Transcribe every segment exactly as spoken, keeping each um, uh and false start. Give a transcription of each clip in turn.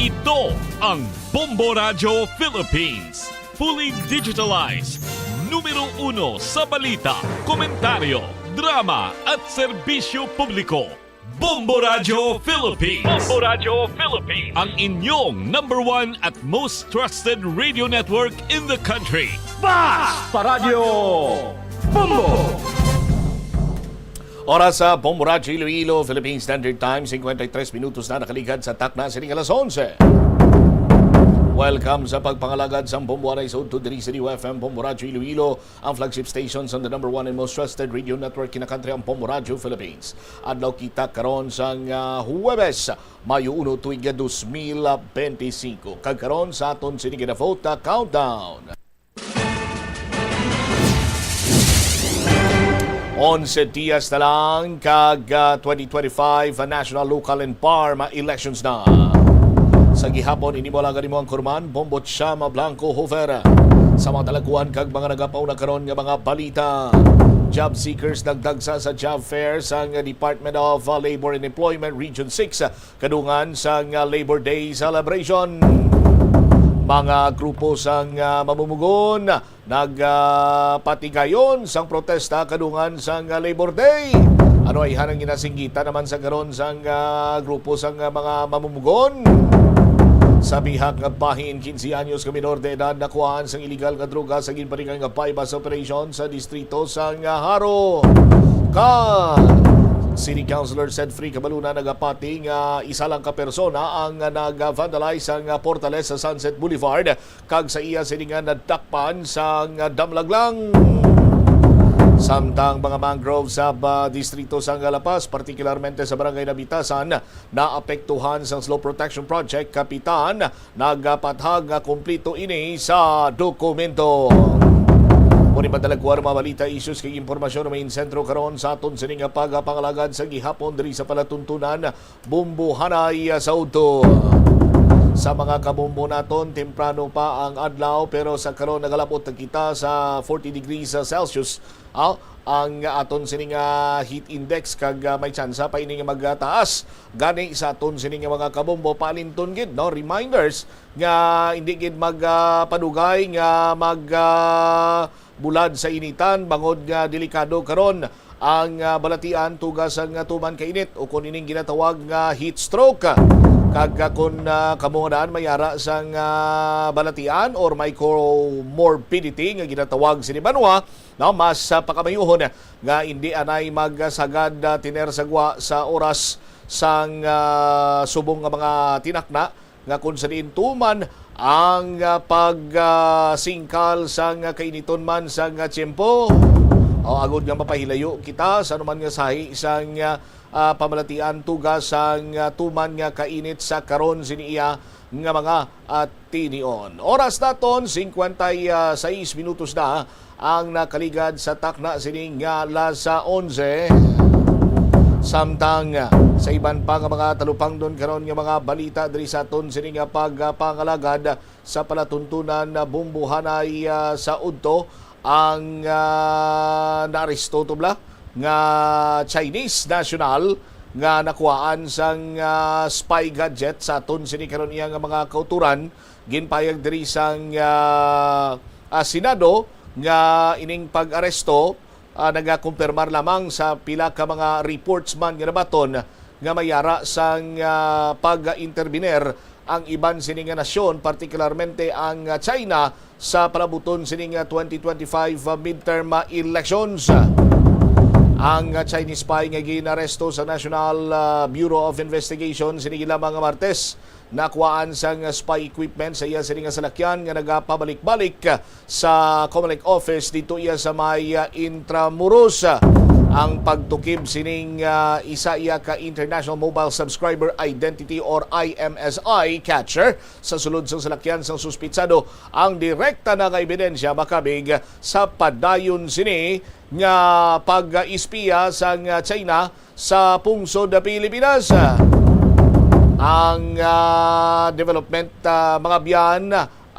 Ito ang Bombo Radyo Philippines. Fully digitalized. Numero uno sa balita, komentaryo, drama at serbisyo publiko. Bombo Radyo Philippines. Bombo Radyo Philippines. Ang inyong number one at most trusted radio network in the country. Basta Radyo Bombo! Oras sa Bombo Radyo Iloilo, Philippine Standard Time, cincuenta y tres minutos na nakaligad sa takna sining alas onse. Welcome sa pagpangalagad sang Bombo Anay sa udto diri sa D W F M Bombo Radyo Iloilo, ang flagship station sang the number one and most trusted radio network in the country, ang Bombo Radyo Philippines. Adlaw kita karon sang, ah, Huwebes, Mayo uno, tuig dos mil benti singko. Kag karon sa aton sini nga vote countdown. Onse dias na lang kag, ah, twenty twenty-five national, local, and parm elections na. Sa gihapon, ini mo lang imo ang kurman, Bombo Chama Blanco Hofer. Sa mga talagkuhan kag mga nagapauna karon nga mga balita, job seekers nagdagsa sa job fair sang Department of, uh, Labor and Employment Region six, uh, kadungan sang, uh, Labor Day celebration. Mga grupo sang, uh, mamumugon nagpatigayon sang protesta kadungan sang, ah, Labor Day. Ano ay hanang ginasinggitan naman sa karon sang, ah, grupo sang, ah, mga mamumugon? Sa bihag nga bahin, quince anyos ka minor de edad nakuhaan sang iligal nga droga sa ginparingan nga buy-bust operation sa distrito sang, ah, Jaro. Ka City Councilor Sedfrey Cabaluna nagapati nga isa lang ka persona ang, ah, nag-vandalize sang, ah, portales sa Sunset Boulevard kag sa iya sini nga nadakpan sang damlag lang. Samtang mga mangrove sa, ah, distrito sang La Paz, partikularmente sa Barangay Nabitasan, naapektuhan sang Slope Protection Project, Kapitan, nagapathag nga kumplito ini sa dokumento. Muni madalagkuan mga balita, issues kag impormasyon nga main sentro karon sa aton sini nga pagpangalagad sa gihapon diri sa palatuntunan Bombo Anay sa udto. Sa mga kabombo naton, temprano pa ang adlaw, pero sa karon nagalabot na kita sa forty degrees Celsius. Ah, ang aton sini nga heat index kag, ah, may tsansa pa ini nga magtaas. Gani sa aton sini nga mga kabombo, paalinton gid, no? Reminders nga hindi gid mag, ah, padugay nga mag, ah, bulad sa initan, bangod nga delikado karon ang, ah, balatian tuga sang, ah, tuman ka init, ukon ining ginatawag nga heat stroke. Kag, ah, kon, ah, kamo nga daan may ara sang, ah, balatian or may comorbidity nga ginatawag sini banwa, no, mas, ah, pakamayuhon nga indi anay magsagad, ah, tiner sa gwa sa oras sang, ah, subong nga mga tinakna, nga kon sa diin tuman ang, ah, pag, ah, singkal sang kainiton man sang, ah, tiyempo. O, agod nga mapahilayo kita sa anuman nga sahi sang, ah, ah, pamalatian tuga sang, ah, tuman nga kainit sa karon sini iya nga mga, ah, tinion. Oras naton, cincuenta y seis minutos na ang nakaligad sa takna sini nga alas onse. Samtang sa iban pa nga mga talupangdon karon nga mga balita diri sa aton sini nga pagpangalagad sa palatuntunan na Bombo Anay, ah, sa udto, ang, ah, naaresto to bala nga Chinese national nga nakuhaan sang, ah, spy gadget sa aton sini karon iya nga mga kauturan. Ginpayag diri sang, ah, ah, Senado nga ining pag-aresto, ah, nagakumpirmar lamang sa pila ka mga reports man nga nabaton nga may ara sang, ah, pag-interbiner ang iban sini nga nasyon, partikularmente ang, ah, China, sa palabuton sining, ah, twenty twenty-five, ah, midterm, ah, elections. Ang, ah, Chinese spy nga ginaresto sa National, ah, Bureau of Investigation sini lamang nga Martes, nakuhaan sang spy equipment sa iya sini nga salakyan nga nagapabalik-balik sa Comelec office dito iya sa may, ah, Intramuros. Ang pagtukib sining, ah, isa iya ka International Mobile Subscriber Identity or I M S I catcher sa sulod sang salakyan sang suspitsado ang direkta na nga ebidensya makabig sa padayon sini nga pag-espiya sang China sa pungsod Pilipinas. Ang, ah, development, ah, mga biyan,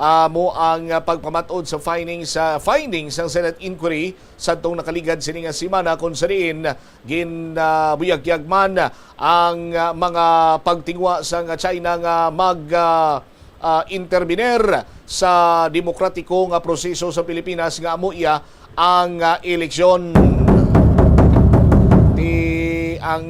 Amo ang, ah, pagpamat-od sa findings, sa findings sang Senate inquiry sadtong nakaligad sini nga semana, kung sa diin ginbuyagyag man ang, ah, mga pagtinguha sang China nga mag, ah, ah, interbiner sa demokratiko nga proseso sa Pilipinas, nga amo iya ang, ah, eleksyon. Ti ang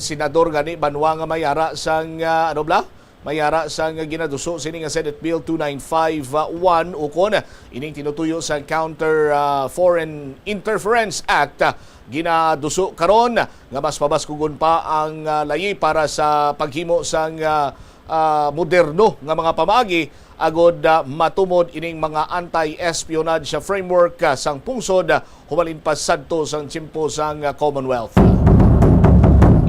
senador gani banwa nga may ara sang, ah, ano bala? May ara sang ginaduso sini nga Senate Bill two nine five one, ukon ining tinutuyo sa Counter, ah, Foreign Interference Act, ah, ginaduso karon nga mas pabaskugon pa ang, ah, layi para sa paghimo sang, ah, ah, moderno nga mga pamaagi agud, ah, matumod ining mga anti-espionage framework, ah, sang pungsod, ah, humalin pa sadto sang tiyempo sang, ah, Commonwealth.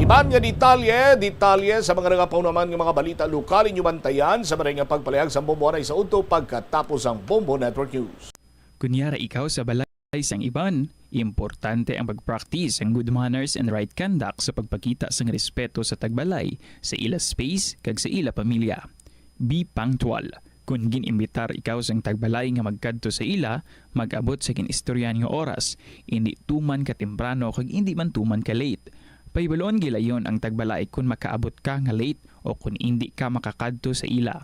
Iban nga detalye, detalye sa mga nagapaunaman nga mga balita lokal inyo bantayan sa maray nga pagpalihag sa Bombo anay sa udto pagkatapos sang Bombo Network News. Kunyara ikaw sa balay sang iban, importante ang pag-practice sang good manners and right conduct sa pagpakita sang respeto sa tagbalay, sa ila space, kag sa ila pamilya. Be punctual. Kon gin-imbitar ikaw sang tagbalay nga magkadto sa ila, mag-abot sa gin-istoryahan nga oras, indi tuman ka temprano kag indi man tuman ka late. Pahibaluon gilayon ang tagbalay kon makaabot ka nga late o kon indi ka makakadto sa ila.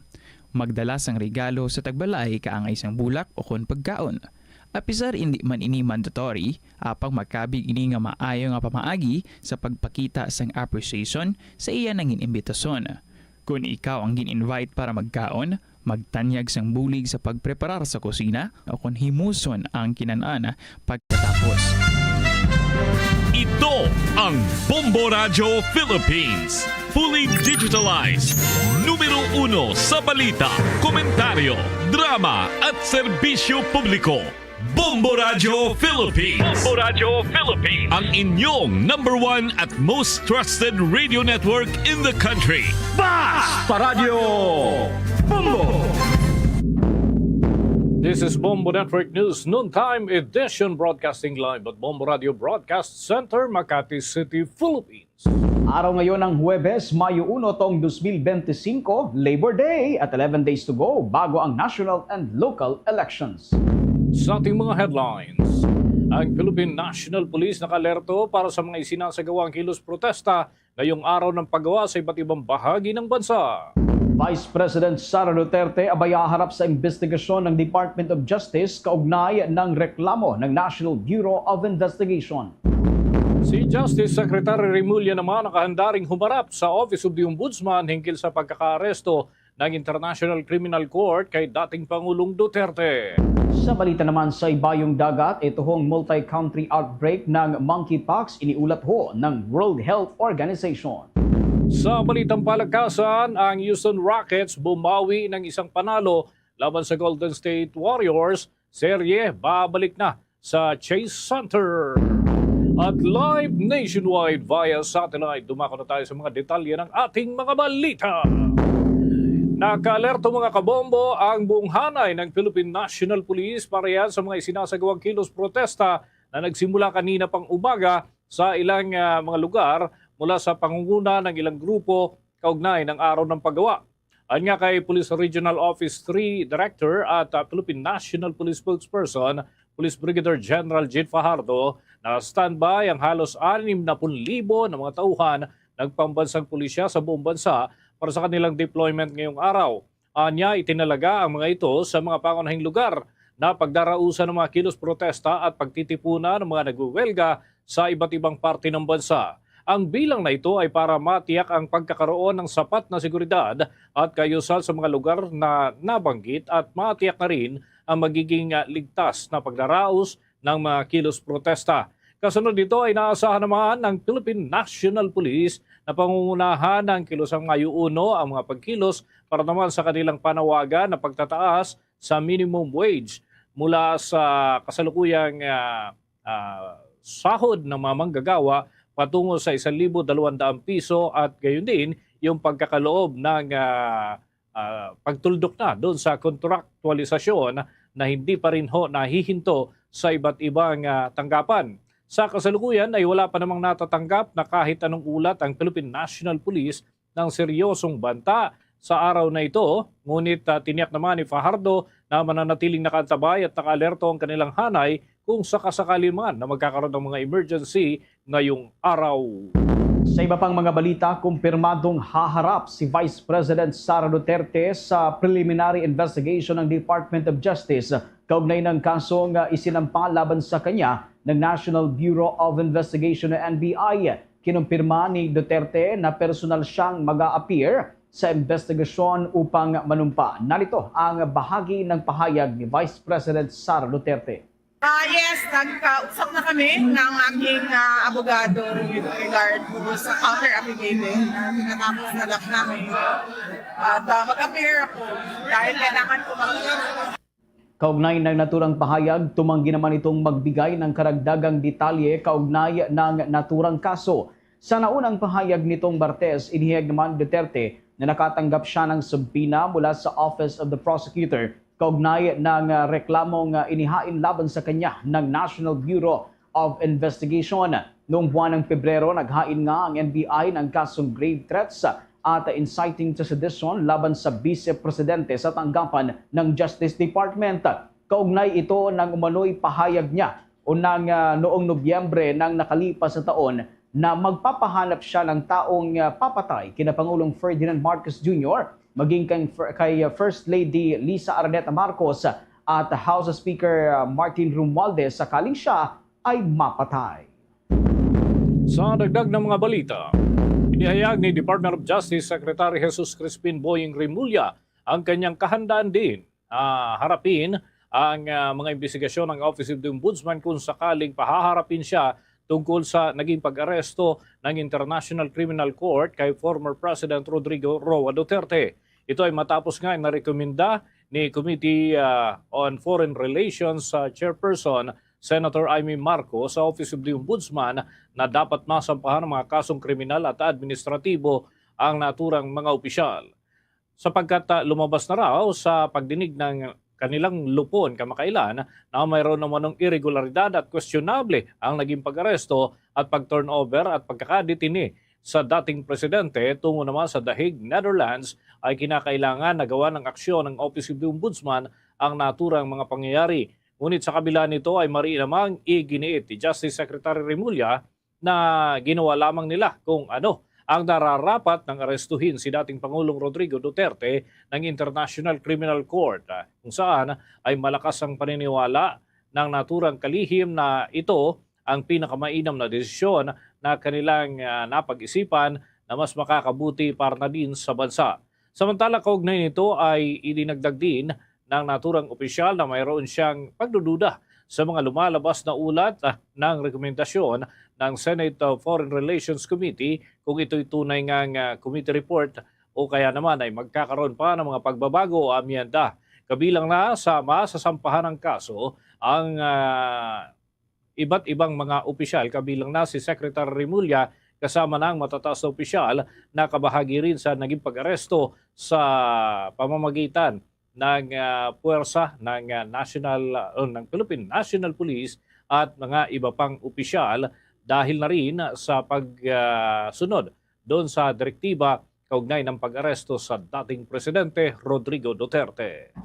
Magdala sang regalo sa tagbalay, kaangay sang bulak o kon pagkaon. Apisar indi man ini mandatory, apang makabig ini nga maayo nga pamaagi sa pagpakita sang appreciation sa iya nangin imbitason. Kon ikaw ang gin-invite para magkaon, magtanyag sang bulig sa pagpreparar sa kusina o kon himuson ang kinan-an pagkatapos. Ito ang Bombo Radyo Philippines. Fully digitalized. Numero uno sa balita, komentaryo, drama at serbisyo publiko. Bombo Radyo Philippines. Bombo Radyo Philippines. Ang inyong number one at most trusted radio network in the country. Basta Radyo Bombo! This is Bombo Network News Noontime Edition, broadcasting live at Bombo Radio Broadcast Center, Makati City, Philippines. Araw ngayon ng Huwebes, Mayo uno, taong dos mil bente singko, Labor Day, at eleven days to go bago ang national and local elections. Sa ating mga headlines, ang Philippine National Police nakalerto para sa mga isinasagawang kilos protesta ngayong araw ng paggawa sa iba't ibang bahagi ng bansa. Vice President Sara Duterte abay haharap sa investigasyon ng Department of Justice kaugnay ng reklamo ng National Bureau of Investigation. Si Justice Secretary Remulla naman nakahanda ring humarap sa Office of the Ombudsman hinggil sa pagkakaaresto ng International Criminal Court kay dating Pangulong Duterte. Sa balita naman sa ibayong dagat, ituhong multi-country outbreak ng monkeypox iniulat ho ng World Health Organization. Sa balitang palakasan, ang Houston Rockets bumawi ng isang panalo laban sa Golden State Warriors. Serye babalik na sa Chase Center. At live nationwide via satellite, dumako na tayo sa mga detalye ng ating mga balita. Nakaalerto, mga kabombo, ang buong hanay ng Philippine National Police para yan sa mga isinasagawang kilos protesta na nagsimula kanina pang umaga sa ilang, ah, mga lugar mula sa pangunguna ng ilang grupo kaugnay ng Araw ng Paggawa. Ayon nga kay Police Regional Office three Director at, ah, Philippine National Police Spokesperson, Police Brigadier General Jean Fajardo, na standby ang halos anim na pun libo na mga tauhan nagpambansang pulisya sa buong bansa para sa kanilang deployment ngayong araw. Anya, itinalaga ang mga ito sa mga pangunahing lugar na pagdarausan ng mga kilos protesta at pagtitipunan ng mga nagwewelga sa iba't ibang parte ng bansa. Ang bilang na ito ay para matiyak ang pagkakaroon ng sapat na seguridad at kaayusan sa mga lugar na nabanggit at matiyak na rin ang magiging, ah, ligtas na pagdaraos ng mga kilos protesta. Kasunod nito ay naasahan naman ng Philippine National Police na pangungunahan ng kilos ang Mayo uno ang mga pagkilos para naman sa kanilang panawagan na pagtataas sa minimum wage mula sa kasalukuyang, ah, ah, sahod ng mga manggagawa patungo sa isang libo dalawang daang piso at gayon din yung pagkakaloob ng, ah, ah, pagtuldok na doon sa kontraktualisasyon na hindi pa rin ho nahihinto sa iba't ibang, ah, tanggapan. Sa kasalukuyan ay wala pa namang natatanggap na kahit anong ulat ang Philippine National Police ng seryosong banta sa araw na ito. Ngunit, ah, tiniyak naman ni Fajardo na mananatiling nakaantabay at nakaalerto ang kanilang hanay kung sakasakali man na magkakaroon ng mga emergency ngayong araw. Sa iba pang mga balita, kumpirmadong haharap si Vice President Sara Duterte sa preliminary investigation ng Department of Justice kaugnay ng kasong, ah, isinampa laban sa kanya ng National Bureau of Investigation o N B I. Kinumpirma ni Duterte na personal siyang mag-a-appear sa investigasyon upang manumpa. Narito ang bahagi ng pahayag ni Vice President Sara Duterte. Ah, yes, nagkausap na kami ng aking, ah, abogado with regard po sa counter affidavit na tinatapos na lang namin. At, ah, mag-appear ako dahil kailangan ko mag- Kaugnay ng naturang pahayag, tumanggi naman itong magbigay ng karagdagang detalye kaugnay ng naturang kaso. Sa naunang pahayag nitong Martes, inihayag naman ni Duterte na nakatanggap siya ng subpoena mula sa Office of the Prosecutor kaugnay ng, ah, reklamong, ah, inihain laban sa kanya ng National Bureau of Investigation. Noong buwan ng Pebrero, naghain nga ang N B I ng kasong grave threats at inciting to sedition laban sa Vice Presidente sa tanggapan ng Justice Department. Kaugnay ito ng umano'y pahayag niya o ng, ah, noong Nobyembre ng nakalipas na taon na magpapahanap siya ng taong, ah, papatay kina Pangulong Ferdinand Marcos Junior, maging kay, kay, ah, First Lady Liza Araneta Marcos at House Speaker, ah, Martin Romualdez sakaling siya ay mapatay. Sa dagdag ng mga balita, inihayag ni Department of Justice Secretary Jesus Crispin Boying Remulla ang kanyang kahandaan din, ah, harapin ang, ah, mga imbestigasyon ng Office of the Ombudsman kung sakaling pahaharapin siya tungkol sa naging pag-aresto ng International Criminal Court kay former President Rodrigo Roa Duterte. Ito ay matapos nga narekomenda ni Committee, ah, on Foreign Relations, ah, Chairperson Senator Imee Marcos sa Office of the Ombudsman na dapat masampahan ng mga kasong kriminal at administratibo ang naturang mga opisyal. Sapagkat, ah, lumabas na raw sa pagdinig ng kanilang lupon kamakailan na mayroon naman ng irregularidad at questionable ang naging pag-aresto at pag-turnover at pagkakadetini sa dating presidente. Tungo naman sa The Hague, Netherlands, ay kinakailangan na gawa ng aksyon ng Office of the Ombudsman ang naturang mga pangyayari. Ngunit sa kabila nito ay mari namang iginiit ni Justice Secretary Remulla na ginawa lamang nila kung ano ang nararapat nang arestuhin si dating Pangulong Rodrigo Duterte ng International Criminal Court, ah, kung saan ay malakas ang paniniwala ng naturang kalihim na ito ang pinakamainam na desisyon na kanilang, ah, napag-isipan na mas makakabuti para na din sa bansa. Samantala, kaugnay nito ay idinagdag din ng naturang opisyal na mayroon siyang pagdududa sa mga lumalabas na ulat, ah, ng rekomendasyon ng Senate, ah, Foreign Relations Committee kung ito'y tunay ngang, ah, committee report o kaya naman ay magkakaroon pa ng mga pagbabago o amyenda. Kabilang na sa masasampahan ng kaso ang, ah, iba't ibang mga opisyal, kabilang na si Secretary Remulla, kasama na ang matataas na opisyal na kabahagi rin sa naging pag-aresto sa pamamagitan ng, ah, puwersa ng, ah, National, ah, ng Philippine National Police at mga iba pang opisyal dahil na rin sa pag, ah, sunod doon sa direktiba kaugnay ng pag-aresto sa dating Presidente Rodrigo Duterte.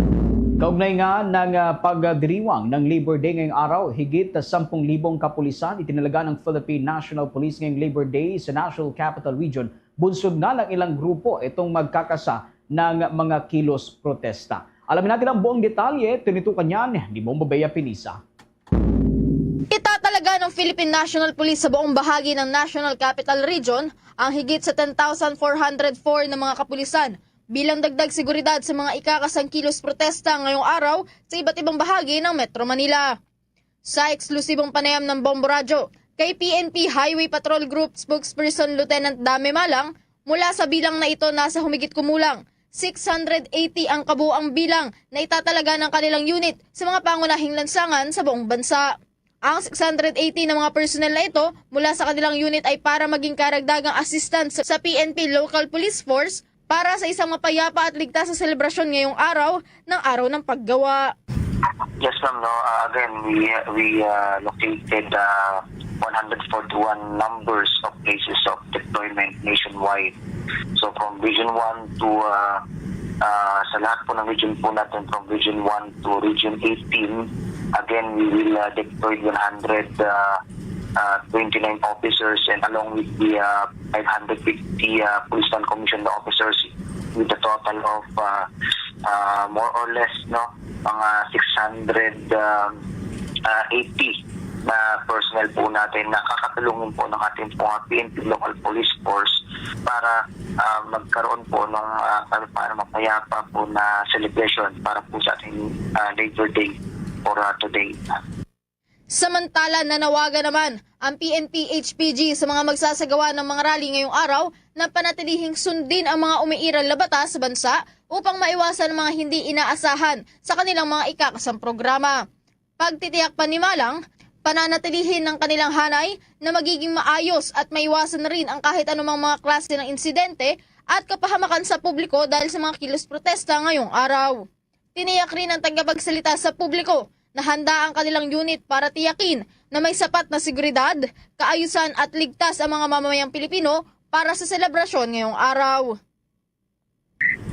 Kaugnay nga ng, ah, pagdiriwang ng Labor Day ngayong araw, higit sampung libong kapulisan itinalaga ng Philippine National Police ngayong Labor Day sa National Capital Region. Bunsod nga ng ilang grupo itong magkakasa ng mga kilos protesta. Alamin natin ang buong detalye, tinitukan niyan ni Bombo Bea Pinisa. Itatalaga ng Philippine National Police sa buong bahagi ng National Capital Region ang higit sa ten thousand four hundred four na mga kapulisan bilang dagdag seguridad sa mga ikakasang kilos protesta ngayong araw sa iba't ibang bahagi ng Metro Manila. Sa eksklusibong panayam ng Bombo Radyo kay P N P Highway Patrol Group Spokesperson Lieutenant Dame Malang, mula sa bilang na ito, nasa humigit kumulang six hundred eighty ang kabuoang bilang na itatalaga ng kanilang unit sa mga pangunahing lansangan sa buong bansa. Ang six hundred eighty na mga personnel na ito mula sa kanilang unit ay para maging karagdagang assistance sa P N P Local Police Force para sa isang mapayapa at ligtas na selebrasyon ngayong araw ng Araw ng Paggawa. Yes, ma'am, no. Uh, again, we, we, uh, located, uh, one hundred forty-one numbers of places of deployment nationwide. So from Region one to, ah, ah, sa lahat po ng region po natin, from Region one to Region eighteen, again, we will, ah, deploy one hundred, ah, ah, twenty-nine officers, and along with the, ah, five hundred fifty, ah, policeman commissioned officers, with a total of, ah, ah, more or less, no, mga six hundred, um, ah, eighty na personnel po natin na kakatulungin po ng ating po, ah, P N P Local Police Force para, ah, magkaroon po ng, ah, kahit paano mapayapa po na celebration para po sa ating, ah, Labor Day for, ah, today. Samantala, nanawagan naman ang P N P H P G sa mga magsasagawa ng mga rally ngayong araw na panatilihing sundin ang mga umiiral na batas sa bansa upang maiwasan ang mga hindi inaasahan sa kanilang mga ikakasang programa. Pagtitiyak pa ni Malang, pananatilihin ng kanilang hanay na magiging maayos at maiwasan na rin ang kahit anumang mga klase ng insidente at kapahamakan sa publiko dahil sa mga kilos protesta ngayong araw. Tiniyak rin ng tagapagsalita sa publiko na handa ang kanilang unit para tiyakin na may sapat na seguridad, kaayusan at ligtas ang mga mamamayang Pilipino para sa selebrasyon ngayong araw.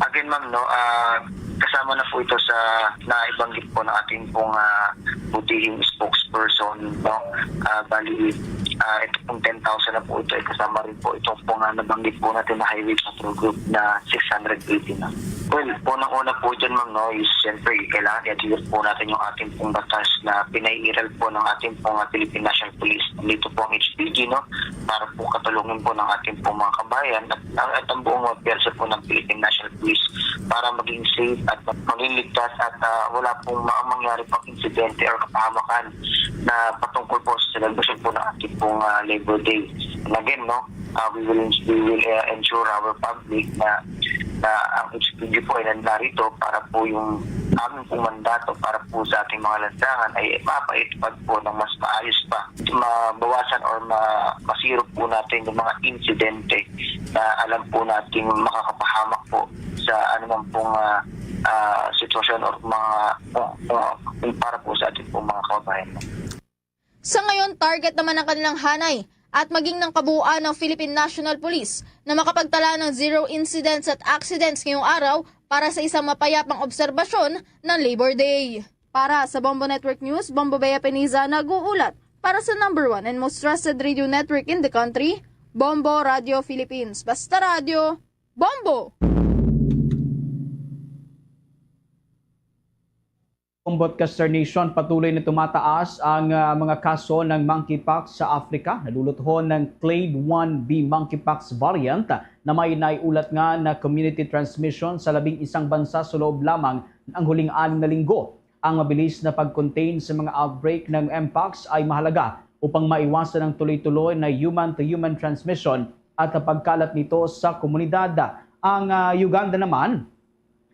Again, ma'am, no, ah, kasama na po ito sa naibanggit po ng ating pong, ah, butihing spokesperson, no? Ah, bali, ah, ito pong ten thousand na po ito ay kasama rin po itong pong, ah, nabanggit po natin na highway patrol group na six hundred eighty na. Well, unang-una po dyan, ma'am, no, is siyempre kailangan i-adhere po natin yung ating pong batas na pinairal po ng ating pong, ah, Philippine National Police. Dito po ang H P G, no, para po katulungin po ng ating pong mga kabayan at, at ang buong mga pwersa po ng Philippine National Police para maging safe at maging ligtas at, ah, wala pong ma-, mangyari pang insidente or kapahamakan na patungkol po sa selebrasyon po ng ating pong, ah, Labor Day. And again, no, ah, we will, we will, ah, ensure our public na, na ang H P G po ay narito para po yung aming pong mandato para po sa ating mga lansangan ay mapaitupad po ng mas maayos pa. Mabawasan or ma-, masirop po natin yung mga insidente na alam po nating makakapahamak po sa anumang pong, ah, ah, sitwasyon or mga, kung, kung, kung para po sa ating pong mga kababayan. Sa ngayon, target naman ang kanilang hanay at maging ng kabuuan ng Philippine National Police na makapagtala ng zero incidents at accidents ngayong araw para sa isang mapayapang obserbasyon ng Labor Day. Para sa Bombo Network News, Bombo Bea Peniza nag-uulat para sa number one and most trusted radio network in the country, Bombo Radio Philippines. Basta radyo, Bombo! Bombo at Kaster Nation, patuloy na tumataas ang, ah, mga kaso ng monkeypox sa Africa. Naluluthon ng Clade one B monkeypox variant na may naiulat nga na community transmission sa labing isang bansa sa loob lamang ng huling anim na linggo. Ang mabilis na pag-contain sa mga outbreak ng mpox ay mahalaga upang maiwasan ang tuloy-tuloy na human-to-human transmission at ang pagkalat nito sa komunidad. Ang, ah, Uganda naman,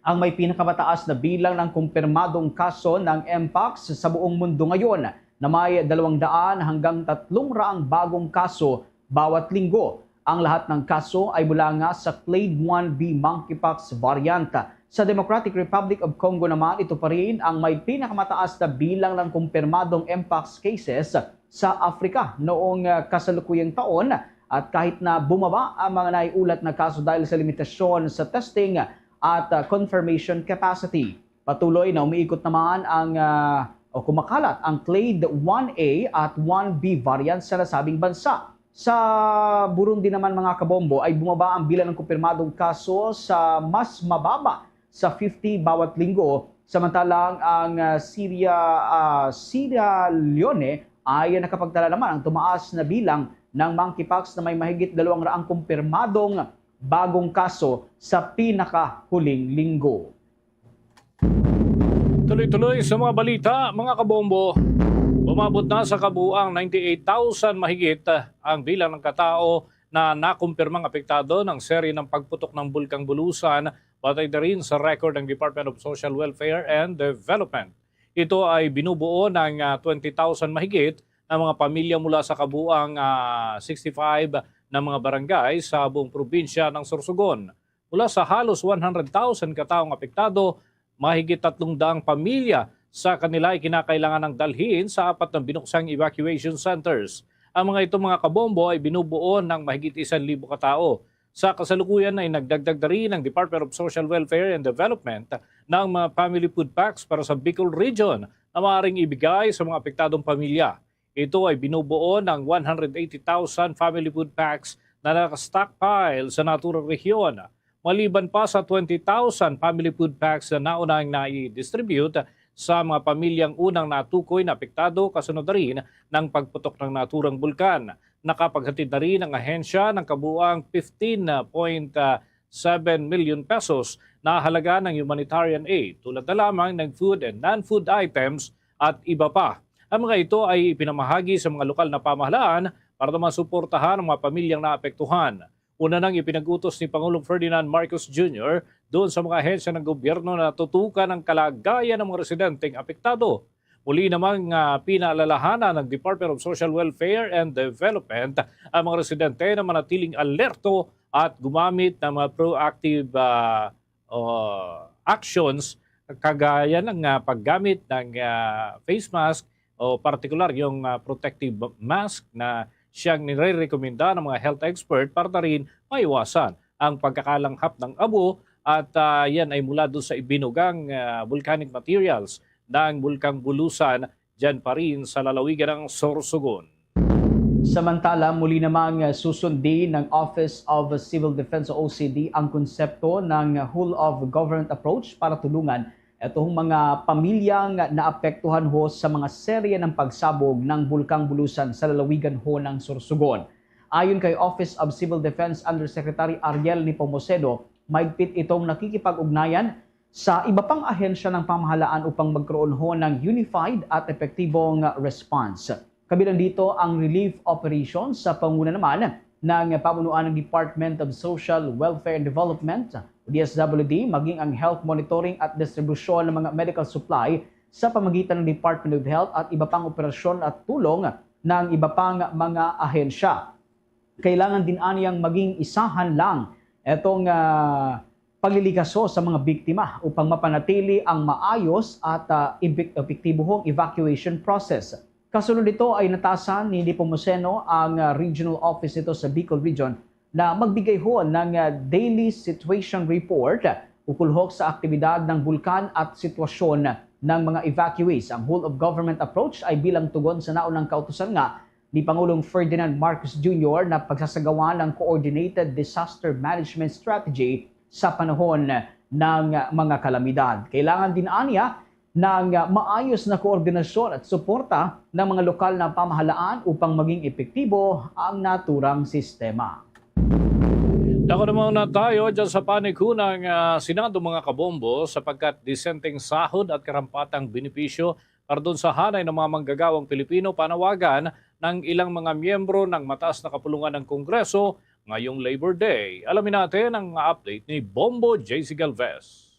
ang may pinakamataas na bilang ng kumpirmadong kaso ng mpox sa buong mundo ngayon, na may dalawang daan hanggang tatlong raang bagong kaso bawat linggo. Ang lahat ng kaso ay mula nga sa Clade one B monkeypox variant. Sa Democratic Republic of Congo naman, ito pa rin ang may pinakamataas na bilang ng kumpirmadong mpox cases sa Africa noong, ah, kasalukuyang taon, at kahit na bumaba ang mga naiulat na kaso dahil sa limitasyon sa testing at, ah, confirmation capacity, patuloy na umiikot naman ang, ah, o kumakalat ang Clade one A at one B variant sa nasabing bansa. Sa Burundi naman, mga kabombo, ay bumaba ang bilang ng kumpirmadong kaso sa mas mababa sa fifty bawat linggo, samantalang ang, ah, Syria, ah, Sierra Leone ay nakapagtala naman ang tumaas na bilang ng monkeypox na may mahigit dalawang raang kumpirmadong bagong kaso sa pinakahuling linggo. Tuloy-tuloy sa mga balita, mga kabombo. Umabot na sa kabuang ninety-eight thousand mahigit, ah, ang bilang ng katao na nakumpirmang apektado ng serye ng pagputok ng Bulkang Bulusan, batay na rin sa record ng Department of Social Welfare and Development. Ito ay binubuo ng, ah, twenty thousand mahigit na mga pamilya mula sa kabuang, ah, sixty-five na mga barangay sa buong probinsya ng Sorsogon. Mula sa halos one hundred thousand kataong apektado, mahigit tatlong daang pamilya sa kanila ay kinakailangan ng dalhin sa apat na binuksang evacuation centers. Ang mga ito, mga kabombo, ay binubuo ng mahigit isang libo ka tao. Sa kasalukuyan ay nagdagdag na rin ang Department of Social Welfare and Development ng mga family food packs para sa Bicol Region na maaaring ibigay sa mga apektadong pamilya. Ito ay binubuo ng one hundred eighty thousand family food packs na naka-stockpile sa naturang rehiyon. Maliban pa sa twenty thousand family food packs na naunang nai-distribute sa mga pamilyang unang natukoy na apektado kasunod na rin ng pagputok ng naturang bulkan. Nakapaghatid na rin ang ahensya ng kabuang fifteen point seven million pesos na halaga ng humanitarian aid, tulad na lamang ng food and non-food items at iba pa. Ang mga ito ay ipinamahagi sa mga lokal na pamahalaan para naman suportahan ang mga pamilyang naapektuhan. Una nang ipinag-utos ni Pangulong Ferdinand Marcos Junior doon sa mga ahensya ng gobyerno na tutukan ang kalagayan ng mga residenteng apektado. Muli namang, ah, pinaalalahanan ng Department of Social Welfare and Development ang mga residente na manatiling alerto at gumamit ng mga proactive, ah, o actions kagaya ng, ah, paggamit ng, ah, face mask o partikular yung, ah, protective mask na siyang nire-rekomenda ng mga health expert para na rin maiwasan ang pagkakalanghap ng abo at, ah, yan ay mula doon sa ibinugang, ah, volcanic materials ng Bulkang Bulusan dyan pa rin sa lalawigan ng Sorsogon. Samantala, muli namang susundi ng Office of Civil Defense o O C D ang konsepto ng whole of government approach para tulungan itong mga pamilyang naapektuhan ho sa mga serye ng pagsabog ng Bulkang Bulusan sa lalawigan ho ng Sorsogon. Ayon kay Office of Civil Defense Undersecretary Ariel Nepomuceno, maigpit itong nakikipag-ugnayan sa iba pang ahensya ng pamahalaan upang magkaroon ho ng unified at epektibong response. Kabilang dito ang relief operations sa panguna naman ng pamunuan ng Department of Social Welfare and Development, D S W D, maging ang health monitoring at distribusyon ng mga medical supply sa pamagitan ng Department of Health at iba pang operasyon at tulong ng iba pang mga ahensya. Kailangan din anyang maging isahan lang itong, ah, paglilikaso sa mga biktima upang mapanatili ang maayos at, ah, epek-, epektibohong evacuation process. Kasunod nito ay natasan ni Nepomuceno ang, ah, regional office nito sa Bicol Region na magbigay ho ng, ah, daily situation report ukol ho sa aktibidad ng bulkan at sitwasyon ng mga evacuees. Ang whole of government approach ay bilang tugon sa naunang kautusan nga ni Pangulong Ferdinand Marcos Junior na pagsasagawa ng coordinated disaster management strategy sa panahon ng mga kalamidad. Kailangan din anya ng maayos na koordinasyon at suporta ng mga lokal na pamahalaan upang maging epektibo ang naturang sistema. Dako naman na tayo dyan sa panig ho ng, ah, Senado, mga kabombo, sapagkat disenteng sahod at karampatang benepisyo para doon sa hanay ng mga manggagawang Pilipino panawagan ng ilang mga miyembro ng mataas na kapulungan ng Kongreso ngayong Labor Day. Alamin natin ang update ni Bombo J C Galvez.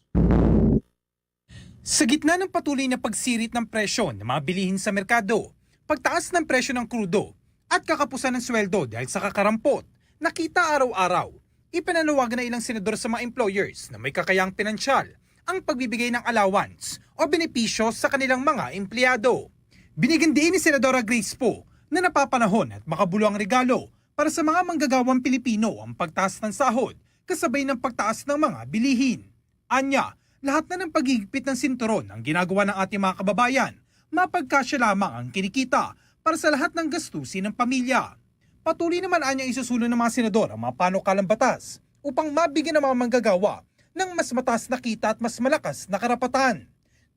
Sa gitna ng patuloy na pagsirit ng presyo ng mga bilihin sa merkado, pagtaas ng presyo ng krudo at kakapusan ng sweldo dahil sa kakarampot, nakita araw-araw, ipinanawagan na ilang senador sa mga employers na may kakayang pinansyal ang pagbibigay ng allowance o benepisyo sa kanilang mga empleyado. Binigyan diin ni Senadora Grace Poe na napapanahon at makabuluhang regalo para sa mga manggagawang Pilipino ang pagtaas ng sahod kasabay ng pagtaas ng mga bilihin. Anya, lahat na ng paghihigpit ng sinturon ang ginagawa ng ating mga kababayan, mapagkasya lamang ang kinikita para sa lahat ng gastusin ng pamilya. Patuloy naman anya isusulong ng mga senador ang mga panukalang batas upang mabigyan ng mga manggagawa ng mas mataas na kita at mas malakas na karapatan.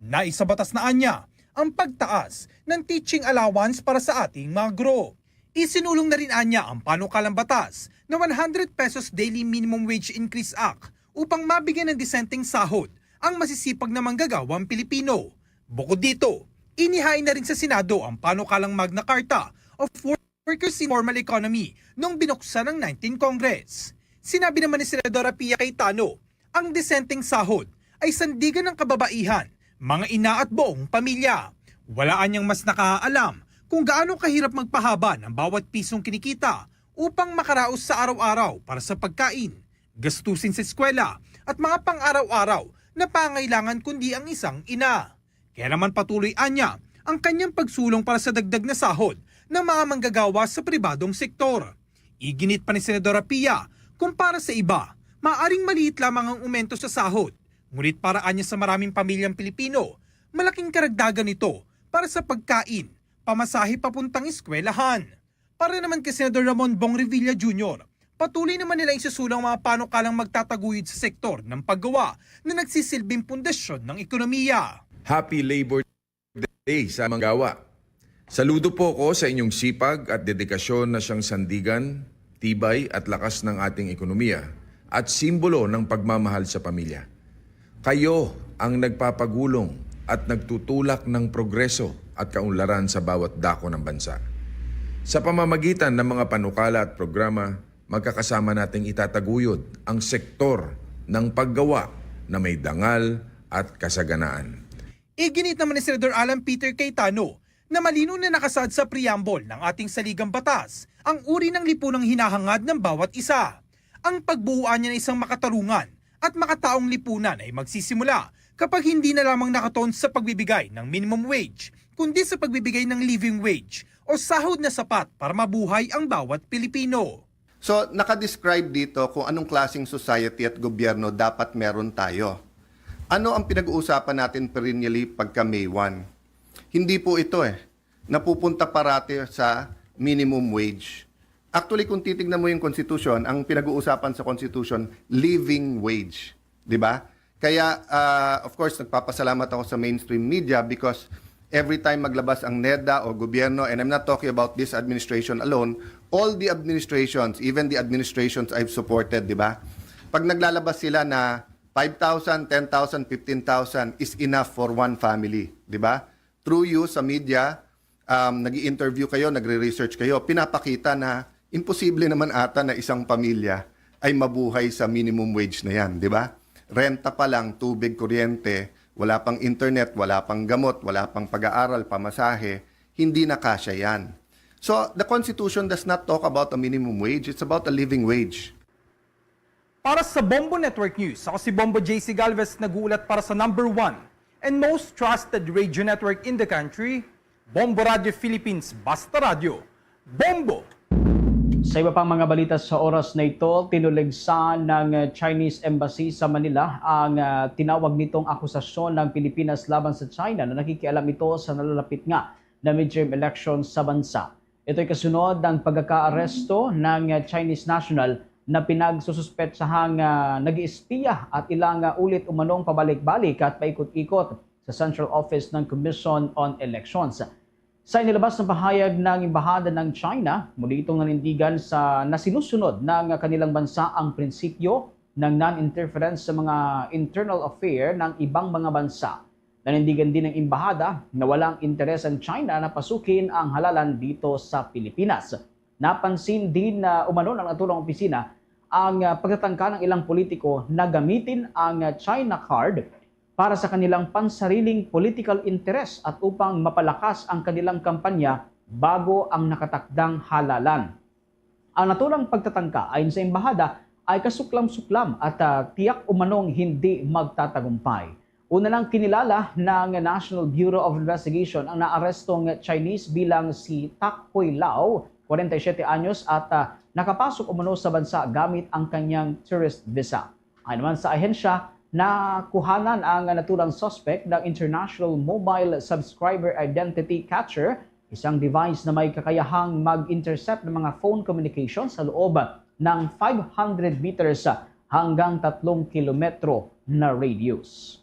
Naisabatas na anya ang pagtaas ng teaching allowance para sa ating mga guro. Isinulong na rin anya ang panukalang batas na one hundred pesos daily minimum wage increase act upang mabigyan ng disenteng sahod ang masisipag na manggagawang Pilipino. Bukod dito, inihain na rin sa Senado ang panukalang Magna Carta of Workers in Formal Economy noong binuksan ng nineteenth Congress. Sinabi naman ni Senadora Pia Cayetano, ang disenteng sahod ay sandigan ng kababaihan, mga ina at buong pamilya. Wala anyang mas nakakaalam kung gaano kahirap magpahaba ng bawat pisong kinikita upang makaraos sa araw-araw para sa pagkain, gastusin sa eskwela at mga pang-araw-araw na pangailangan kundi ang isang ina. Kaya naman patuloy anya ang kanyang pagsulong para sa dagdag na sahod ng mga manggagawa sa pribadong sektor. Iginit pa ni Senadora Pia, kung para sa iba, maaring maliit lamang ang umento sa sahod, ngunit para anya sa maraming pamilyang Pilipino, malaking karagdagan ito para sa pagkain, pamasahe papuntang eskwelahan. Para naman kay Senador Ramon Bong Revilla Junior, patuloy naman nila isisulang mga panukalang magtataguyod sa sektor ng paggawa na nagsisilbing pundasyon ng ekonomiya. Happy Labor Day sa manggagawa. Saludo po ko sa inyong sipag at dedikasyon na siyang sandigan, tibay at lakas ng ating ekonomiya at simbolo ng pagmamahal sa pamilya. Kayo ang nagpapagulong at nagtutulak ng progreso at kaunlaran sa bawat dako ng bansa. Sa pamamagitan ng mga panukala at programa, magkakasama nating itataguyod ang sektor ng paggawa na may dangal at kasaganaan. Iginit naman ni Senador Alan Peter Cayetano na malinaw na nakasaad sa preamble ng ating saligang batas ang uri ng lipunang hinahangad ng bawat isa. Ang pagbuo anya ng isang makatarungan at makataong lipunan ay magsisimula kapag hindi na lamang nakatuon sa pagbibigay ng minimum wage, kundi sa pagbibigay ng living wage o sahod na sapat para mabuhay ang bawat Pilipino. So, nakadescribe dito kung anong klaseng society at gobyerno dapat meron tayo. Ano ang pinag-uusapan natin perennially pagka May one? Hindi po ito eh. Napupunta parati sa minimum wage. Actually, kung titignan mo yung constitution, ang pinag-uusapan sa constitution, living wage. Di ba? Kaya, uh, of course, nagpapasalamat ako sa mainstream media because every time maglabas ang NEDA o gobyerno, and I'm not talking about this administration alone, all the administrations, even the administrations I've supported, di ba? Pag naglalabas sila na five thousand, ten thousand, fifteen thousand is enough for one family, di ba? Through you sa media, um, nag interview kayo, nagre-research kayo, pinapakita na imposible naman ata na isang pamilya ay mabuhay sa minimum wage na yan, di ba? Renta pa lang, tubig, kuryente, wala pang internet, wala pang gamot, wala pang pag-aaral, pamasahe, hindi na kasya yan. So, the Constitution does not talk about a minimum wage, it's about a living wage. Para sa Bombo Network News, ako si Bombo J C Galvez, nag-uulat para sa number one and most trusted radio network in the country, Bombo Radio Philippines, Basta Radio. Bombo! Sa iba pang mga balita sa oras na ito, tinuligsa ng Chinese Embassy sa Manila ang uh, tinawag nitong akusasyon ng Pilipinas laban sa China na nakikialam ito sa nalalapit nga na midterm election sa bansa. Ito'y kasunod ng pagkakaaresto ng Chinese national na pinagsususpetsahang uh, nag-iispiya at ilang uh, ulit umanong pabalik-balik at paikot-ikot sa Central Office ng Commission on Elections. Sa inilabas na pahayag ng Embahada ng China, muli itong nanindigan sa nasinusunod ng kanilang bansa ang prinsipyo ng non-interference sa mga internal affair ng ibang mga bansa. Nanindigan din ng Embahada na walang interes ang China na pasukin ang halalan dito sa Pilipinas. Napansin din na umano ng naturang opisina ang ah, pagtatangka ng ilang politiko na gamitin ang ah, China card para sa kanilang pansariling political interest at upang mapalakas ang kanilang kampanya bago ang nakatakdang halalan. Ang naturang pagtatangka ayon sa embahada ay kasuklam-suklam at uh, tiyak umanong hindi magtatagumpay. Una nang kinilala ng National Bureau of Investigation ang naarestong Chinese bilang si Tak Hui Lau, forty-seven anyos, at uh, nakapasok umano sa bansa gamit ang kanyang tourist visa. Ayon naman sa ahensya, nakuhanan ang naturang suspect ng International Mobile Subscriber Identity Catcher, isang device na may kakayahang mag-intercept ng mga phone communication sa loob ng five hundred meters hanggang tatlong kilometro na radius.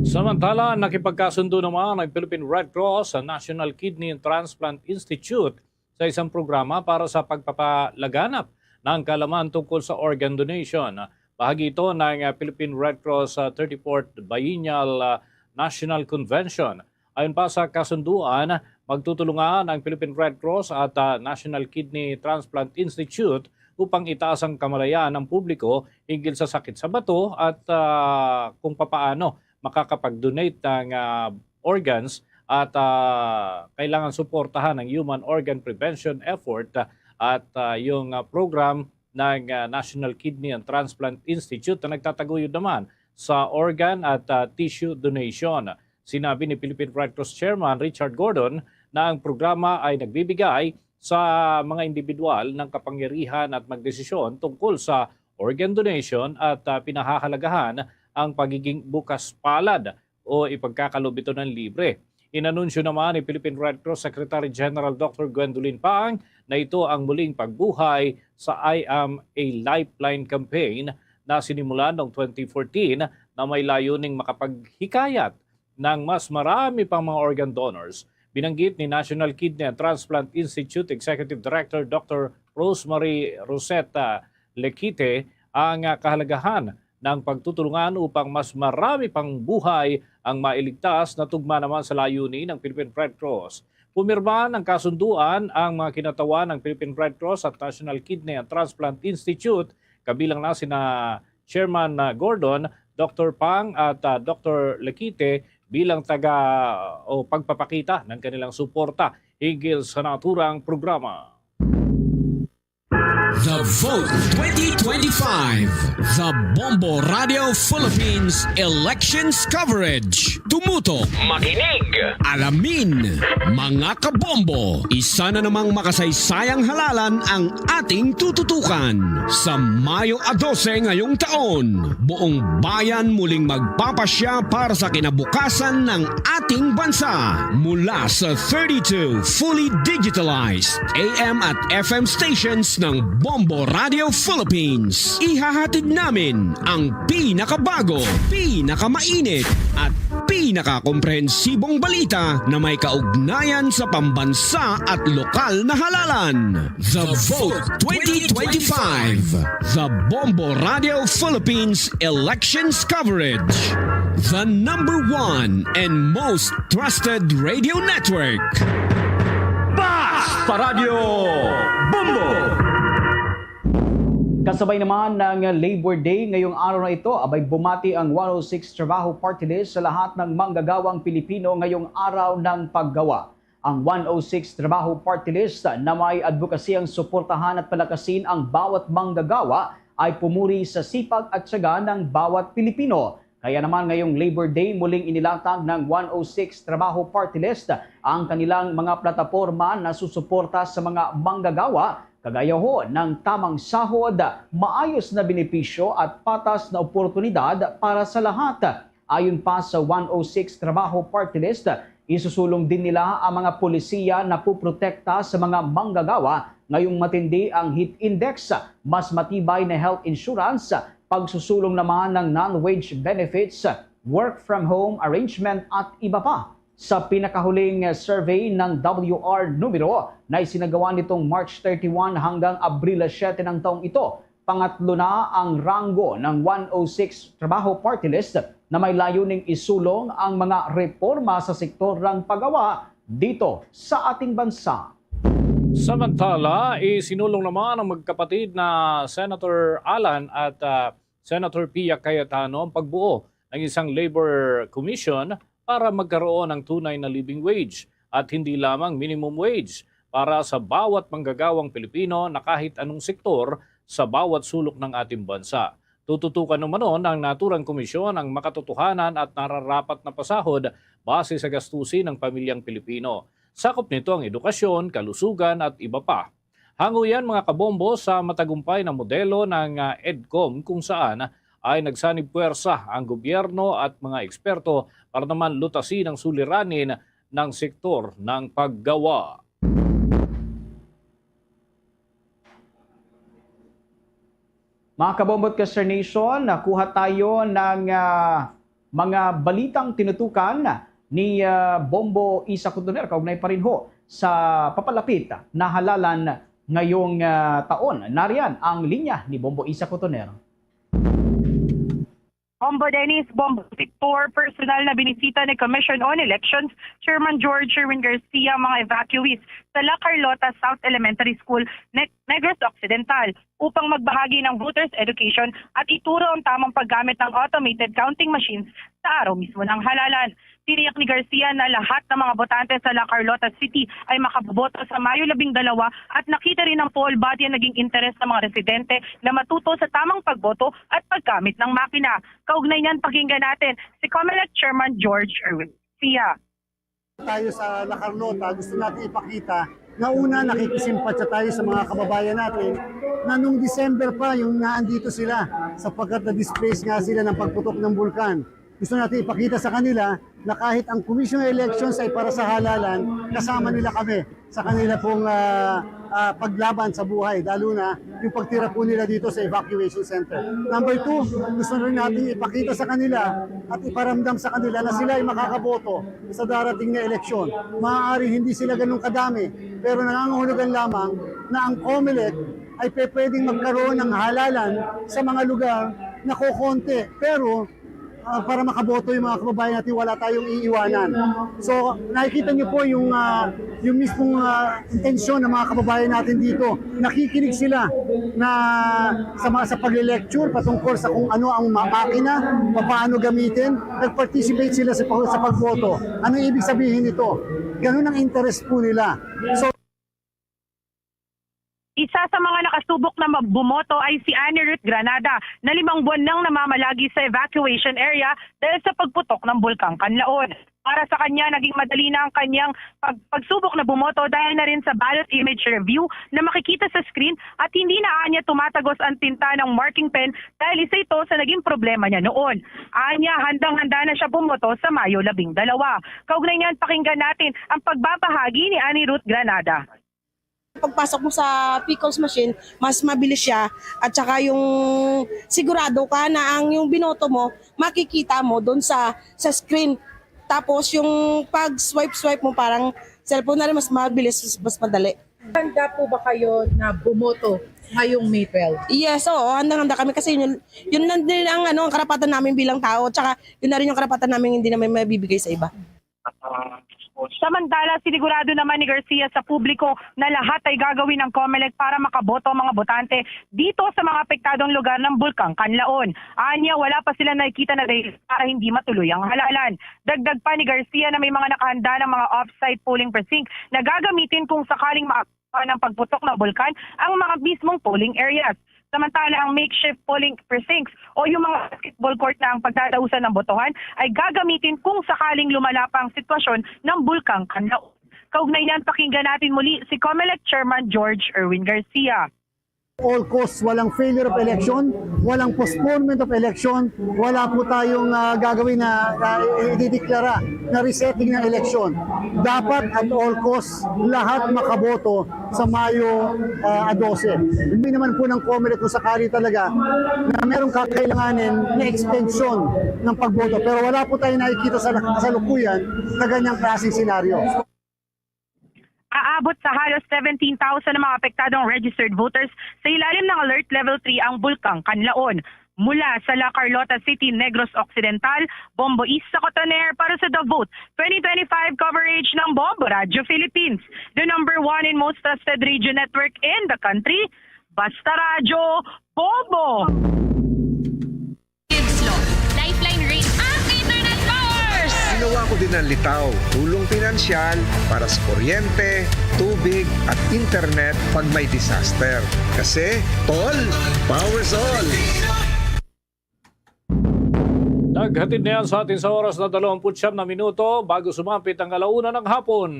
Samantala, nakipagkasundo naman ang Philippine Red Cross sa National Kidney and Transplant Institute sa isang programa para sa pagpapalaganap ng kaalaman tungkol sa organ donation. Bahagi ito ng ah, Philippine Red Cross ah, thirty-fourth Biennial ah, National Convention. Ayon pa sa kasunduan, magtutulungan ang Philippine Red Cross at ah, National Kidney Transplant Institute upang itaas ang kamalayan ng publiko hinggil sa sakit sa bato at ah, kung papaano makakapag-donate ng ah, organs at ah, kailangan suportahan ang human organ prevention effort ah, at ah, yung ah, program ng ah, National Kidney and Transplant Institute na nagtataguyod naman sa organ at ah, tissue donation. Sinabi ni Philippine Red Cross Chairman Richard Gordon na ang programa ay nagbibigay sa mga individual ng kapangyarihan at magdesisyon tungkol sa organ donation at, ah, pinahahalagahan ang pagiging bukas palad o ipagkakaloob ito ng libre. Inanunsyo naman ni Philippine Red Cross Secretary General Doctor Gwendolyn Pang na ito ang muling pagbuhay sa I Am a Lifeline campaign na sinimulan noong twenty fourteen na may layuning makapaghikayat ng mas marami pang mga organ donors. Binanggit ni National Kidney and Transplant Institute Executive Director Doctor Rosemary Rosetta Lequite ang, ah, kahalagahan ng pagtutulungan upang mas marami pang buhay ang mailigtas, na tugma naman sa layunin ng Philippine Red Cross. Pumirma ng kasunduan ang mga kinatawan ng Philippine Red Cross at National Kidney and Transplant Institute, kabilang na sina Chairman, ah, Gordon, Doctor Pang at, ah, Doctor Lequite bilang taga o pagpapakita ng kanilang suporta hinggil sa naturang programa. The Vote twenty twenty-five, the Bombo Radio Philippines Elections Coverage. Tumutok, makinig, alamin, mga kabombo. Isa na namang makasaysayang halalan ang ating tututukan. Sa Mayo a dose ngayong taon, buong bayan muling magpapasya para sa kinabukasan ng ating bansa. Mula sa thirty-two fully digitalized A M at F M stations ng Bombo Radio Philippines, ihahatid namin ang pinakabago, pinakamainit, at pinakakomprehensibong balita na may kaugnayan sa pambansa at lokal na halalan. The Vote twenty twenty-five, the Bombo Radio Philippines Elections Coverage, the number one and most trusted radio network. Basta Radio Bombo! Kasabay naman ng Labor Day ngayong araw na ito, abay bumati ang one oh six Trabaho Party List sa lahat ng manggagawang Pilipino ngayong araw ng paggawa. Ang one oh six Trabaho Party List na may advokasiyang suportahan at palakasin ang bawat manggagawa ay pumuri sa sipag at tiyaga ng bawat Pilipino. Kaya naman ngayong Labor Day, muling inilatag ng one oh six Trabaho Party List ang kanilang mga plataporma na susuporta sa mga manggagawa, kagaya ho ng tamang sahod, maayos na benepisyo at patas na oportunidad para sa lahat. Ayon pa sa one oh six Trabaho Party List, isusulong din nila ang mga polisiya na puprotekta sa mga manggagawa ngayong matindi ang heat index, mas matibay na health insurance, pagsusulong naman ng non-wage benefits, work from home arrangement at iba pa. Sa pinakahuling survey ng W R numero na isinagawa nitong March thirty-one hanggang Abril siete ng taong ito, pangatlo na ang ranggo ng one oh six Trabaho Party List na may layuning isulong ang mga reporma sa sektor ng paggawa dito sa ating bansa. Samantala, isinulong naman ng magkapatid na Senator Alan at, ah, Senator Pia Cayetano ang pagbuo ng isang labor commission para magkaroon ng tunay na living wage at hindi lamang minimum wage para sa bawat manggagawang Pilipino na kahit anong sektor sa bawat sulok ng ating bansa. Tututukan umano ng naturang komisyon ang makatotohanan at nararapat na pasahod base sa gastusin ng pamilyang Pilipino. Sakop nito ang edukasyon, kalusugan at iba pa. Hango yan, mga kabombo, sa matagumpay na modelo ng, ah, EDCOM, kung saan ay nagsanib puwersa ang gobyerno at mga eksperto para naman lutasin ang suliranin ng sektor ng paggawa. Mga kabombo at Kester Nation, nakuha tayo ng, ah, mga balitang tinutukan ni, ah, Bombo Isa Cotoner, kaugnay pa rin ho sa papalapit na halalan ngayong, ah, taon. Nariyan ang linya ni Bombo Isa Cotoner. Bombo Dennis, Bombo Victor, personal na binisita ni Commission on Elections Chairman George Sherwin Garcia ang mga evacuees sa La Carlota South Elementary School, Ne- Negros Occidental, upang magbahagi ng voters education at ituro ang tamang paggamit ng automated counting machines sa araw mismo ng halalan. Tiniyak ni Garcia na lahat ng mga botante sa La Carlota City ay makaboboto sa Mayo labing dalawa at nakita rin ng poll body ang naging interes ng mga residente na matuto sa tamang pagboto at paggamit ng makina. Kaugnay niyan, pakinggan natin si Comelec Chairman George Erwin Garcia. Tayo sa La Carlota, gusto natin ipakita na una, nakikisimpatya tayo sa mga kababayan natin na nung December pa yung naandito sila sapagkat na-displace nga sila ng pagputok ng bulkan. Gusto natin ipakita sa kanila na kahit ang commission elections ay para sa halalan, kasama nila kami sa kanila pong ah, ah, paglaban sa buhay, lalo na yung pagtira po nila dito sa evacuation center. Number two, gusto rin natin ipakita sa kanila at iparamdam sa kanila na sila ay makakaboto sa darating na eleksyon. Maaaring hindi sila ganun kadami, pero nangangahulugan lamang na ang COMELEC ay pe- pwedeng magkaroon ng halalan sa mga lugar na kokonti. Pero ah, para makaboto yung mga kababayan natin, wala tayong iiwanan. So, nakikita niyo po yung ah, yung mismong ah, intensyon ng mga kababayan natin dito. Nakikinig sila na sa mga sa pagle-lecture patungkol sa kung ano ang ma- makina, paano gamitin, nag-participate sila sa, pag- sa pagboto. Anong ibig sabihin nito? Ganun ang interest po nila. So, Isa sa mga nakasubok na mag- bumoto ay si Annie Ruth Granada, na limang buwan nang namamalagi sa evacuation area dahil sa pagputok ng Bulkang Kanlaon. Para sa kanya, naging madali na ang kanyang pag- pagsubok na bumoto dahil na rin sa ballot image review na makikita sa screen, at hindi na anya tumatagos ang tinta ng marking pen dahil isa ito sa naging problema niya noon. Anya, handang-handa na siya bumoto sa Mayo labing dalawa. Kaugnay niyan, pakinggan natin ang pagbabahagi ni Annie Ruth Granada. Pagpasok mo sa P-calls machine, mas mabilis siya at saka yung sigurado ka na ang yung binoto mo, makikita mo doon sa sa screen. Tapos yung pag swipe swipe mo, parang cellphone na rin, mas mabilis, mas madali. Handa po ba kayo na bumoto ngayong May twelve? Yes, oo, handang-handa kami kasi yun, yun lang din ang ano, ang karapatan namin bilang tao, tsaka yun na rin yung karapatan namin hindi namin mabibigay sa iba. Samantala, sinigurado naman ni Garcia sa publiko na lahat ay gagawin ng COMELEC para makaboto ang mga botante dito sa mga apektadong lugar ng Bulkang Kanlaon. Anya, wala pa sila nakikita na dahilan para hindi matuloy ang halalan. Dagdag pa ni Garcia na may mga nakahanda ng mga off-site polling precinct na gagamitin kung sakaling maaktuhan ng pagputok ng bulkan ang mga mismong polling areas. Samantala, ang makeshift polling precincts o yung mga basketball court na ang pagdadausan ng botohan ay gagamitin kung sakaling lumala pa ang sitwasyon ng Bulkang Kanlaon. Kaugnay niyan, pakinggan natin muli si COMELEC Chairman George Erwin Garcia. All cause, walang failure of election, walang postponement of election, wala po tayong ah, gagawin na uh, idideklara na resetting ng eleksyon. Dapat at all cost, lahat makaboto sa Mayo ah, dose. Hindi naman po ng COMELEC kung sakali talaga na meron kakailanganin na extension ng pagboto. Pero wala po tayo nakikita sa kasalukuyan na ganyang klaseng senaryo. Aabot sa halos seventeen thousand ang mga apektadong registered voters sa ilalim ng Alert Level three ang Bulkang Kanlaon. Mula sa La Carlota City, Negros Occidental, Bombo East sa Cotoner para sa The Vote twenty twenty-five coverage ng Bombo Radio Philippines, the number one and most trusted radio network in the country. Basta Radyo, Bombo! Lifeline Rate ang Internet Force! Ginawa ko din ang litaw, tulong pinansyal para sa kuryente, tubig at internet pag may disaster. Kasi, tol, power's all! Naghatid na yan sa atin sa oras na dalawampu't siyam na minuto bago sumapit ang alauna ng hapon.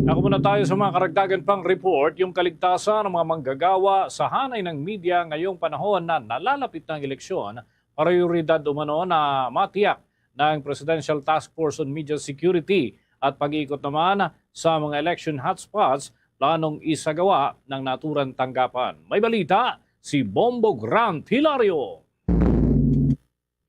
Ako muna tayo sa mga karagdagan pang report, yung kaligtasan ng mga manggagawa sa hanay ng media ngayong panahon na nalalapit na ang eleksyon, prioridad umano na matiyak ng Presidential Task Force on Media Security at pag-iikot naman sa mga election hotspots planong isagawa ng naturang tanggapan. May balita si Bombo Grant Hilario.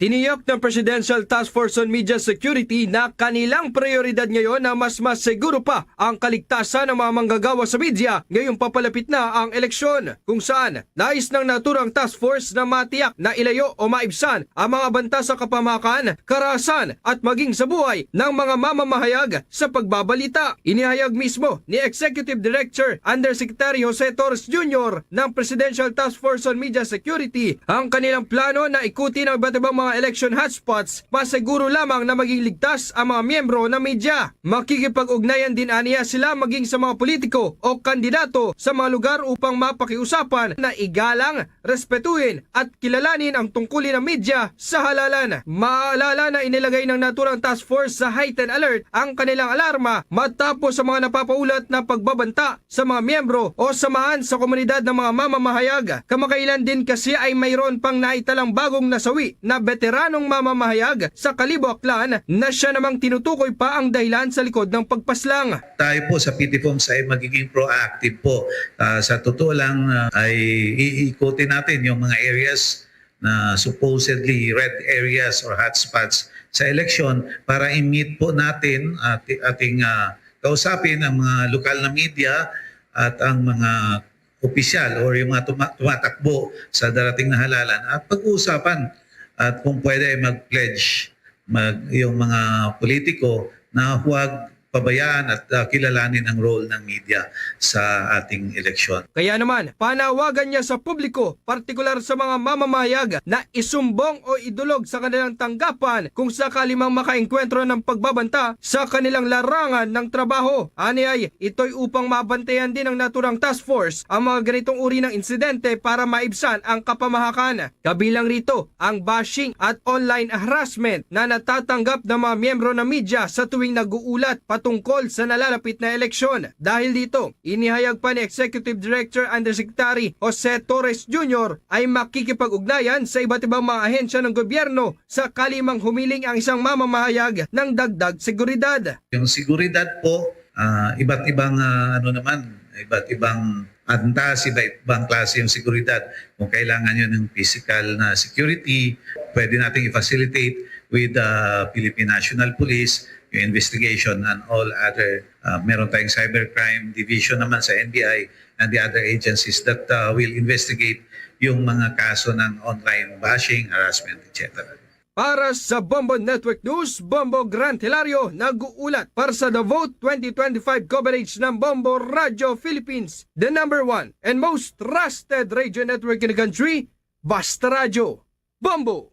Tiniyak ng Presidential Task Force on Media Security na kanilang prioridad ngayon na mas masiguro pa ang kaligtasan ng mga manggagawa sa media ngayong papalapit na ang eleksyon, kung saan nais ng naturang task force na matiyak na ilayo o maibsan ang mga banta sa kapamakan, karahasan at maging sa buhay ng mga mamamahayag sa pagbabalita. Inihayag mismo ni Executive Director Undersecretary Jose Torres Junior ng Presidential Task Force on Media Security ang kanilang plano na ikutin ang iba't ibang mga election hotspots, masiguro lamang na maging ligtas ang mga miyembro ng media. Makikipag-ugnayan din aniya sila maging sa mga politiko o kandidato sa mga lugar upang mapakiusapan na igalang, respetuhin at kilalanin ang tungkulin ng media sa halalan. Maalala na inilagay ng naturang task force sa heightened alert ang kanilang alarma matapos sa mga napapaulat na pagbabanta sa mga miyembro o samahan sa komunidad ng mga mamamahayag. Kamakailan din kasi ay mayroon pang naitalang bagong nasawi na beteranong mamamahayag sa Kalibo, Aklan, na siya namang tinutukoy pa ang dahilan sa likod ng pagpaslang. Tayo po sa PTFOMS ay magiging proactive po. Ah, sa totoo lang, ah, ay iikutin natin yung mga areas na supposedly red areas or hotspots sa eleksyon para i-meet po natin at ating ah, kausapin ang mga lokal na media at ang mga opisyal or yung mga tuma- tumatakbo sa darating na halalan at pag-uusapan at kung pwede ay mag-pledge mag, yung mga politiko na huwag pabayaan at ah, kilalanin ang role ng media sa ating eleksyon. Kaya naman, panawagan niya sa publiko, partikular sa mga mamamahayag, na isumbong o idulog sa kanilang tanggapan kung sakali mang makaengkwentro ng pagbabanta sa kanilang larangan ng trabaho. Ani ay, ito'y upang mabantayan din ng naturang task force ang mga ganitong uri ng insidente para maibsan ang kapamahakan. Kabilang rito ang bashing at online harassment na natatanggap ng mga miyembro ng media sa tuwing nag-uulat patungkol sa nalalapit na eleksyon. Dahil dito, inihayag pa ni Executive Director Undersecretary Jose Torres Junior ay makikipag-ugnayan sa iba't ibang mga ahensya ng gobyerno sakali mang humiling ang isang mamamahayag ng dagdag seguridad. Yung seguridad po, ah, iba't ibang ah, ano naman, iba't ibang antas, iba't ibang klase yung seguridad. Kung kailangan nyo ng physical na security, pwede natin i-facilitate with the Philippine National Police, yung investigation and all other, ah, meron tayong cybercrime division naman sa N B I and the other agencies that ah, will investigate yung mga kaso ng online bashing, harassment, et cetera. Para sa Bombo Network News, Bombo Grant Hilario nag-uulat. Para sa The Vote twenty twenty-five coverage ng Bombo Radio Philippines, the number one and most trusted radio network in the country, Basta Radyo, Bombo!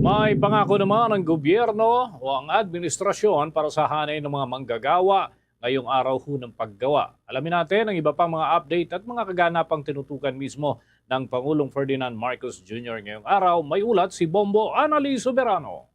May pangako naman ang gobyerno o ang administrasyon para sa hanay ng mga manggagawa ngayong araw ho ng paggawa. Alamin natin ang iba pang mga update at mga kaganapang tinutukan mismo ng Pangulong Ferdinand Marcos Junior ngayong araw. May ulat si Bombo Anali Soberano.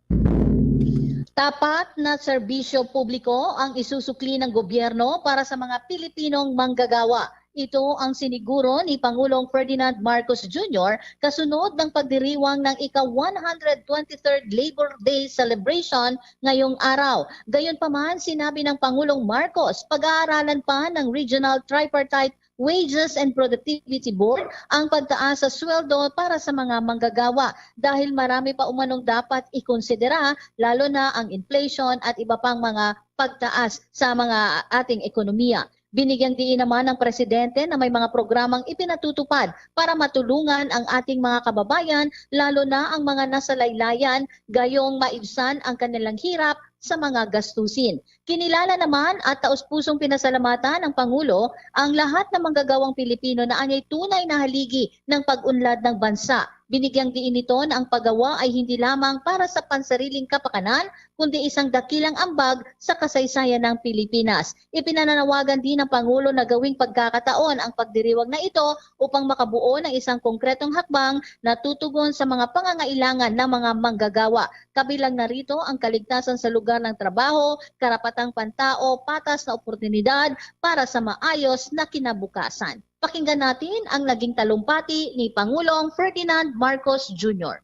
Tapat na serbisyo publiko ang isusukli ng gobyerno para sa mga Pilipinong manggagawa. Ito ang siniguro ni Pangulong Ferdinand Marcos Junior kasunod ng pagdiriwang ng ika-one hundred twenty-third Labor Day celebration ngayong araw. Gayunpaman, sinabi ng Pangulong Marcos, pag-aaralan pa ng Regional Tripartite Wages and Productivity Board ang pagtaas sa sweldo para sa mga manggagawa dahil marami pa umanong dapat ikonsidera, lalo na ang inflation at iba pang mga pagtaas sa mga ating ekonomiya. Binigyang diin naman ng presidente na may mga programang ipinatutupad para matulungan ang ating mga kababayan, lalo na ang mga nasalaylayan, gayong maibsan ang kanilang hirap sa mga gastusin. Kinilala naman at taus-pusong pinasalamatan ng Pangulo ang lahat ng manggagawang Pilipino na anyay tunay na haligi ng pag-unlad ng bansa. Binigyang diin nito na ang paggawa ay hindi lamang para sa pansariling kapakanan, kundi isang dakilang ambag sa kasaysayan ng Pilipinas. Ipinananawagan din ng Pangulo na gawing pagkakataon ang pagdiriwang na ito upang makabuo ng isang konkretong hakbang na tutugon sa mga pangangailangan ng mga manggagawa. Kabilang na rito ang kaligtasan sa lugar ng trabaho, karapatang pantao, patas na oportunidad para sa maayos na kinabukasan. Pakinggan natin ang naging talumpati ni Pangulong Ferdinand Marcos Junior.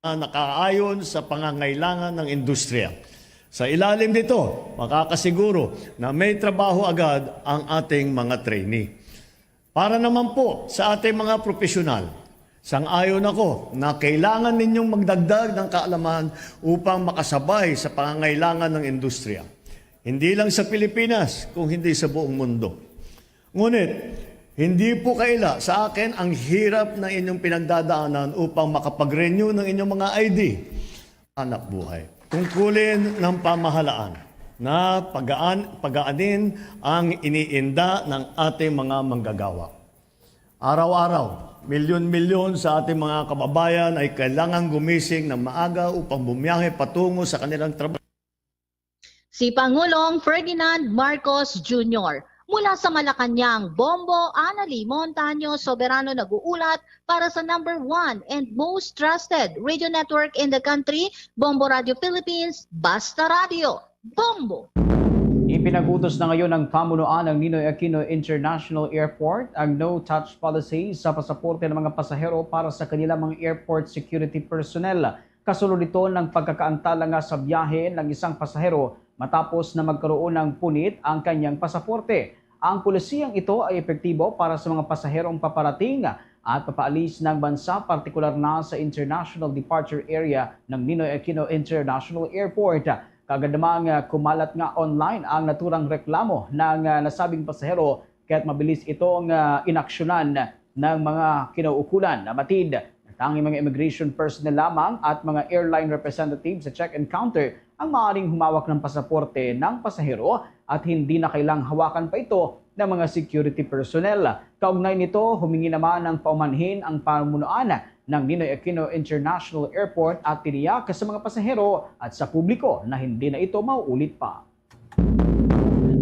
Na nakaayon sa pangangailangan ng industriya. Sa ilalim nito, makakasiguro na may trabaho agad ang ating mga trainee. Para naman po sa ating mga profesional, sang-ayon ako na kailangan ninyong magdagdag ng kaalaman upang makasabay sa pangangailangan ng industriya. Hindi lang sa Pilipinas, kung hindi sa buong mundo. Ngunit, hindi po kaila sa akin ang hirap na inyong pinagdadaanan upang makapag-renew ng inyong mga I D, hanap buhay. Tungkulin ng pamahalaan na pagaan, pagaanin ang iniinda ng ating mga manggagawa. Araw-araw, Milyon-milyon sa ating mga kababayan ay kailangang gumising ng maaga upang bumiyahe patungo sa kanilang trabaho. Si Pangulong Ferdinand Marcos Junior. Mula sa Malacañang, Bombo Anali Montaño Soberano nag-uulat para sa number one and most trusted radio network in the country, Bombo Radio Philippines, Basta Radio, Bombo! Ipinag-utos na ngayon ng pamunuan ng Ninoy Aquino International Airport ang no-touch policy sa pasaporte ng mga pasahero para sa kanilang mga airport security personnel. Kasunod ito ng pagkakaantala nga sa biyahe ng isang pasahero matapos na magkaroon ng punit ang kanyang pasaporte. Ang polisiyang ito ay epektibo para sa mga pasaherong paparating at papaalis ng bansa, partikular na sa International Departure Area ng Ninoy Aquino International Airport. Kaagad namang, ah, kumalat nga online ang naturang reklamo ng, ah, nasabing pasahero, kaya't mabilis itong, ah, inaksyonan ng mga kinauukulan. Nabatid, tanging mga immigration personnel lamang at mga airline representatives sa check-in counter ang maaaring humawak ng pasaporte ng pasahero at hindi na kailang hawakan pa ito ng mga security personnel. Kaugnay nito, humingi naman ng paumanhin ang pamunuan ng Ninoy Aquino International Airport at tiniyak sa mga pasahero at sa publiko na hindi na ito mauulit pa.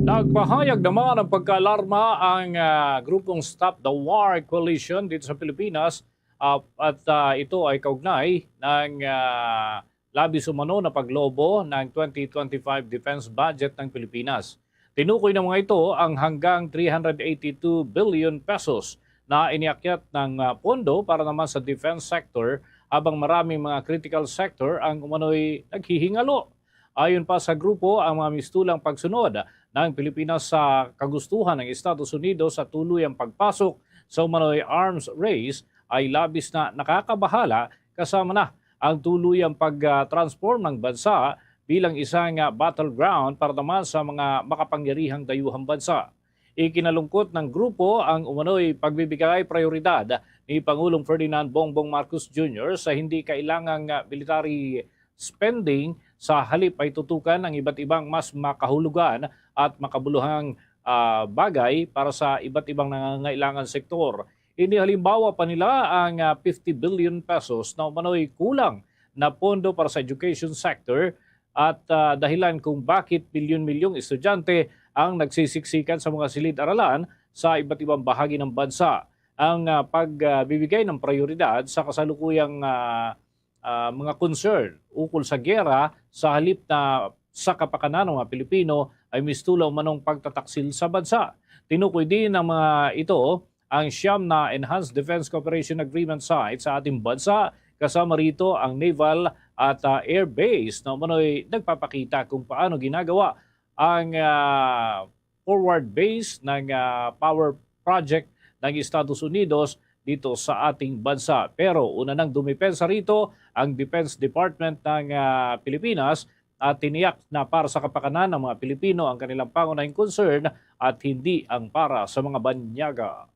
Nagpahayag naman ng pagkaalarma ang, ah, grupong Stop the War Coalition dito sa Pilipinas, ah, at, ah, ito ay kaugnay ng, ah, labis umano na paglobo ng twenty twenty-five defense budget ng Pilipinas. Tinukoy ng mga ito ang hanggang three hundred eighty-two billion pesos na iniakyat ng, ah, pondo para naman sa defense sector, habang maraming mga critical sector ang umano'y naghihingalo. Ayon pa sa grupo, ang mga mistulang pagsunod ng Pilipinas sa kagustuhan ng Estados Unidos sa tuluyang pagpasok sa umano'y arms race ay labis na nakakabahala, kasama na ang tuluyang pag-transform ng bansa bilang isang, ah, battleground para naman sa mga makapangyarihang dayuhang bansa. Ikinalungkot ng grupo ang umano'y pagbibigay prioridad ni Pangulong Ferdinand Bongbong Marcos Junior sa hindi kailangang, ah, military spending, sa halip ay tutukan ang iba't ibang mas makahulugan at makabuluhang, ah, bagay para sa iba't ibang nangangailangan sektor. Ini halimbawa pa nila ang, ah, fifty billion pesos na umano'y kulang na pondo para sa education sector at, ah, dahilan kung bakit milyon-milyong estudyante ang nagsisiksikan sa mga silid-aralan sa iba't ibang bahagi ng bansa. Ang, ah, pagbibigay ng prioridad sa kasalukuyang, ah, ah, mga concern ukol sa giyera sa halip na sa kapakanan ng mga Pilipino ay mistula umanong pagtataksil sa bansa. Tinukoy din ng mga ito ang siyam na Enhanced Defense Cooperation Agreement site sa ating bansa, kasama rito ang naval at, ah, air base na umano'y nagpapakita kung paano ginagawa ang, ah, forward base ng, ah, power project ng Estados Unidos dito sa ating bansa. Pero una nang dumipensa rito ang Defense Department ng, ah, Pilipinas at tiniyak na para sa kapakanan ng mga Pilipino ang kanilang pangunahing concern at hindi ang para sa mga banyaga.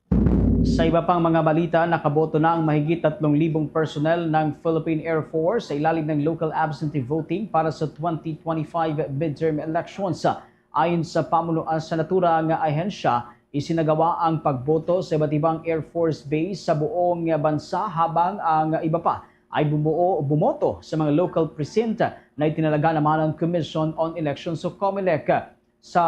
Sa iba pang mga balita, nakaboto na ang mahigit tatlong libong personnel ng Philippine Air Force sa ilalim ng local absentee voting para sa twenty twenty-five midterm elections. Ayon sa pamunuan sa naturang ahensya, isinagawa ang pagboto sa iba't ibang Air Force base sa buong bansa, habang ang iba pa ay bumuo, bumoto sa mga local precinct na itinalaga naman ng Commission on Elections o COMELEC. Sa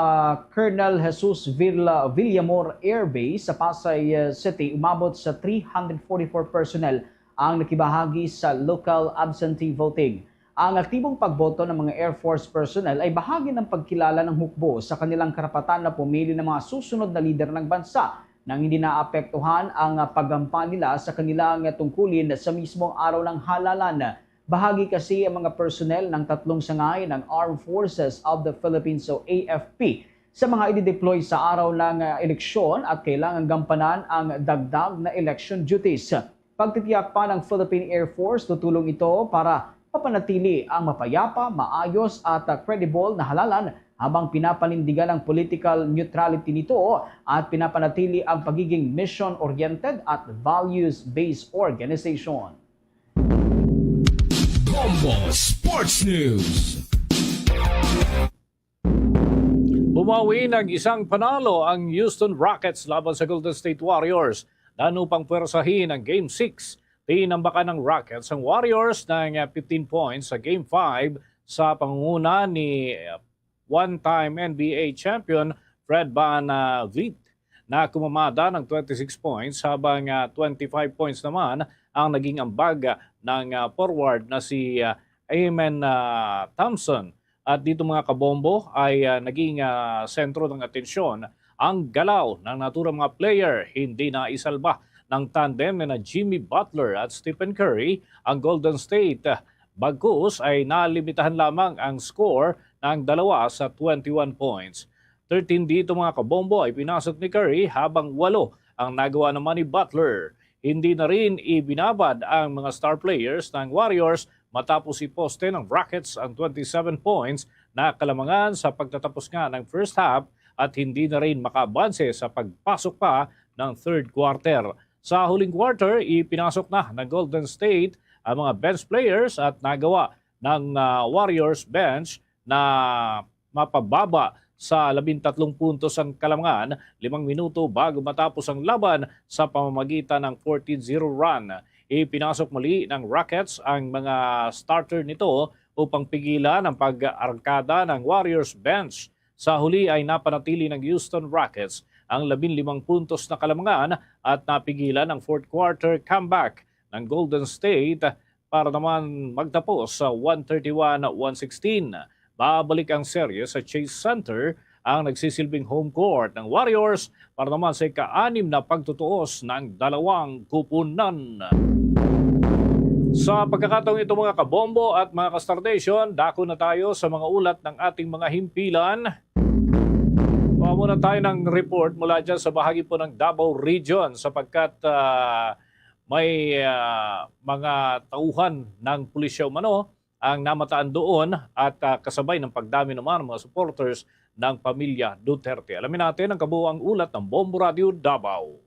Colonel Jesus Villa, Villamor Air Base sa Pasay, eh, City, umabot sa three hundred forty-four personnel ang nakibahagi sa local absentee voting. Ang aktibong pagboto ng mga Air Force personnel ay bahagi ng pagkilala ng hukbo sa kanilang karapatan na pumili ng mga susunod na lider ng bansa nang hindi naapektuhan ang paggampan nila sa kanilang tungkulin sa mismong araw ng halalan. Bahagi kasi ang mga personnel ng tatlong sangay ng Armed Forces of the Philippines o A F P sa mga i-deploy sa araw ng, ah, eleksyon at kailangang gampanan ang dagdag na election duties. Pagtitiyak pa ng Philippine Air Force, tutulong ito para mapanatili ang mapayapa, maayos at, ah, credible na halalan habang pinapanindigan ang political neutrality nito at pinapanatili ang pagiging mission-oriented at values-based organization. Bombo Sports News. Bumawi ng isang panalo ang Houston Rockets laban sa Golden State Warriors Daan upang pwersahin ang Game six, tinambakan ng Rockets ang Warriors ng, ah, fifteen points sa Game five sa pangunguna ni, ah, one-time N B A champion Fred Van, ah, Vliet na kumamada ng twenty-six points, habang, ah, twenty-five points naman ang naging ambag, ah, ng, ah, forward na si, ah, Amen, ah, Thompson. At dito, mga kabombo, ay, ah, naging, ah, sentro ng atensyon ang galaw ng naturang mga player. Hindi na isalba ng tandem na Jimmy Butler at Stephen Curry ang Golden State. Bagkus ay nalimitahan lamang ang score ng dalawa sa twenty-one points. Thirteen dito, mga kabombo, ay pinasok ni Curry, habang walo ang nagawa naman ni Butler. Hindi na rin ibinabad ang mga star players ng Warriors matapos iposte ng Rockets ang twenty-seven points na kalamangan sa pagtatapos nga ng first half, at hindi na rin makaabanse sa pagpasok pa ng third quarter. Sa huling quarter, ipinasok na ng Golden State ang mga bench players at nagawa ng, ah, Warriors bench na mapababa sa labintatlong puntos ang kalamangan, limang minuto bago matapos ang laban sa pamamagitan ng fourteen zero run. Ipinasok muli ng Rockets ang mga starter nito upang pigilan ang pag-arangkada ng Warriors bench. Sa huli ay napanatili ng Houston Rockets ang labing limang puntos na kalamangan at napigilan ang fourth quarter comeback ng Golden State para naman magtapos sa one thirty-one one sixteen. Babalik ang serye sa Chase Center, ang nagsisilbing home court ng Warriors, para naman sa ika-anim na pagtutuos ng dalawang kupunan. Sa pagkakataong ito, mga kabombo at mga ka-Star Nation, dako na tayo sa mga ulat ng ating mga himpilan. Kuha muna tayo ng report mula dyan sa bahagi po ng Davao Region, sapagkat, ah, may, ah, mga tauhan ng pulisya umano ang namataan doon at, ah, kasabay ng pagdami naman ng mga supporters ng pamilya Duterte. Alamin natin ang kabuuang ulat ng Bombo Radio Davao.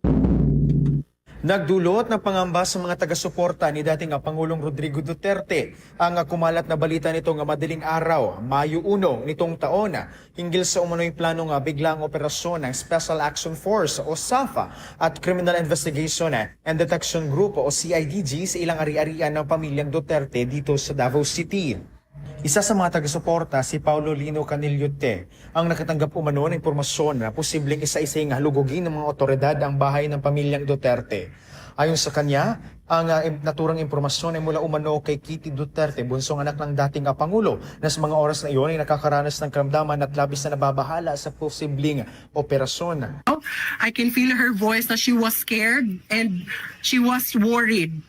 Nagdulot ng pangamba sa mga taga-suporta ni dating Pangulong Rodrigo Duterte ang kumalat na balita nito nga madaling araw, Mayo uno nitong taon, hinggil sa umano'y plano nga biglaang operasyon ng Special Action Force o SAF at Criminal Investigation and Detection Group o C I D G sa ilang ari-arian ng pamilyang Duterte dito sa Davao City. Isa sa mga taga-suporta, si Paulo Lino Canillote, ang nakatanggap umano ng impormasyon na posibleng isa-isay nga halugugin ng mga otoridad ang bahay ng pamilyang Duterte. Ayon sa kanya, ang, ah, im-, naturang impormasyon ay mula umano kay Kitty Duterte, bunsong anak ng dating, ah, Pangulo, na sa mga oras na iyon ay nakakaranas ng karamdaman at labis na nababahala sa posibleng operasyon. I can feel her voice na she was scared and she was worried.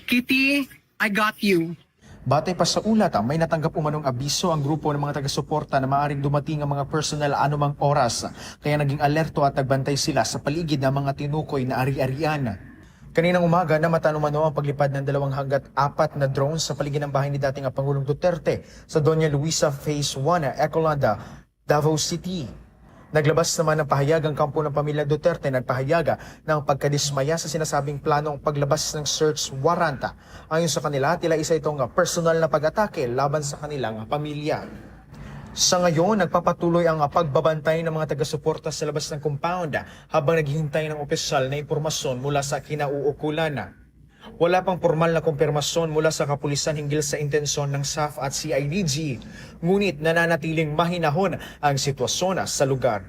Kitty, I got you. Batay pa sa ulat, ah, may natanggap umanong abiso ang grupo ng mga taga-suporta na maaring dumating ang mga personnel anumang oras, kaya naging alerto at nagbantay sila sa paligid ng mga tinukoy na ari-arian. Kaninang umaga, namatan umano ang paglipad ng dalawang hanggat apat na drone sa paligid ng bahay ni dating Pangulong Duterte sa Doña Luisa Phase one, Ecolanda, Davao City. Naglabas naman ng pahayag ang kampo ng pamilya Duterte, nagpahayag ng pagkadismaya sa sinasabing planong paglabas ng search warrant. Ayon sa kanila, tila isa itong personal na pag-atake laban sa kanilang pamilya. Sa ngayon, nagpapatuloy ang pagbabantay ng mga taga-suporta sa labas ng compound habang naghihintay ng opisyal na impormasyon mula sa kinauukulan. Wala pang pormal na kumpirmasyon mula sa kapulisan hinggil sa intensyon ng SAF at C I D G, ngunit nananatiling mahinahon ang sitwasyon sa lugar.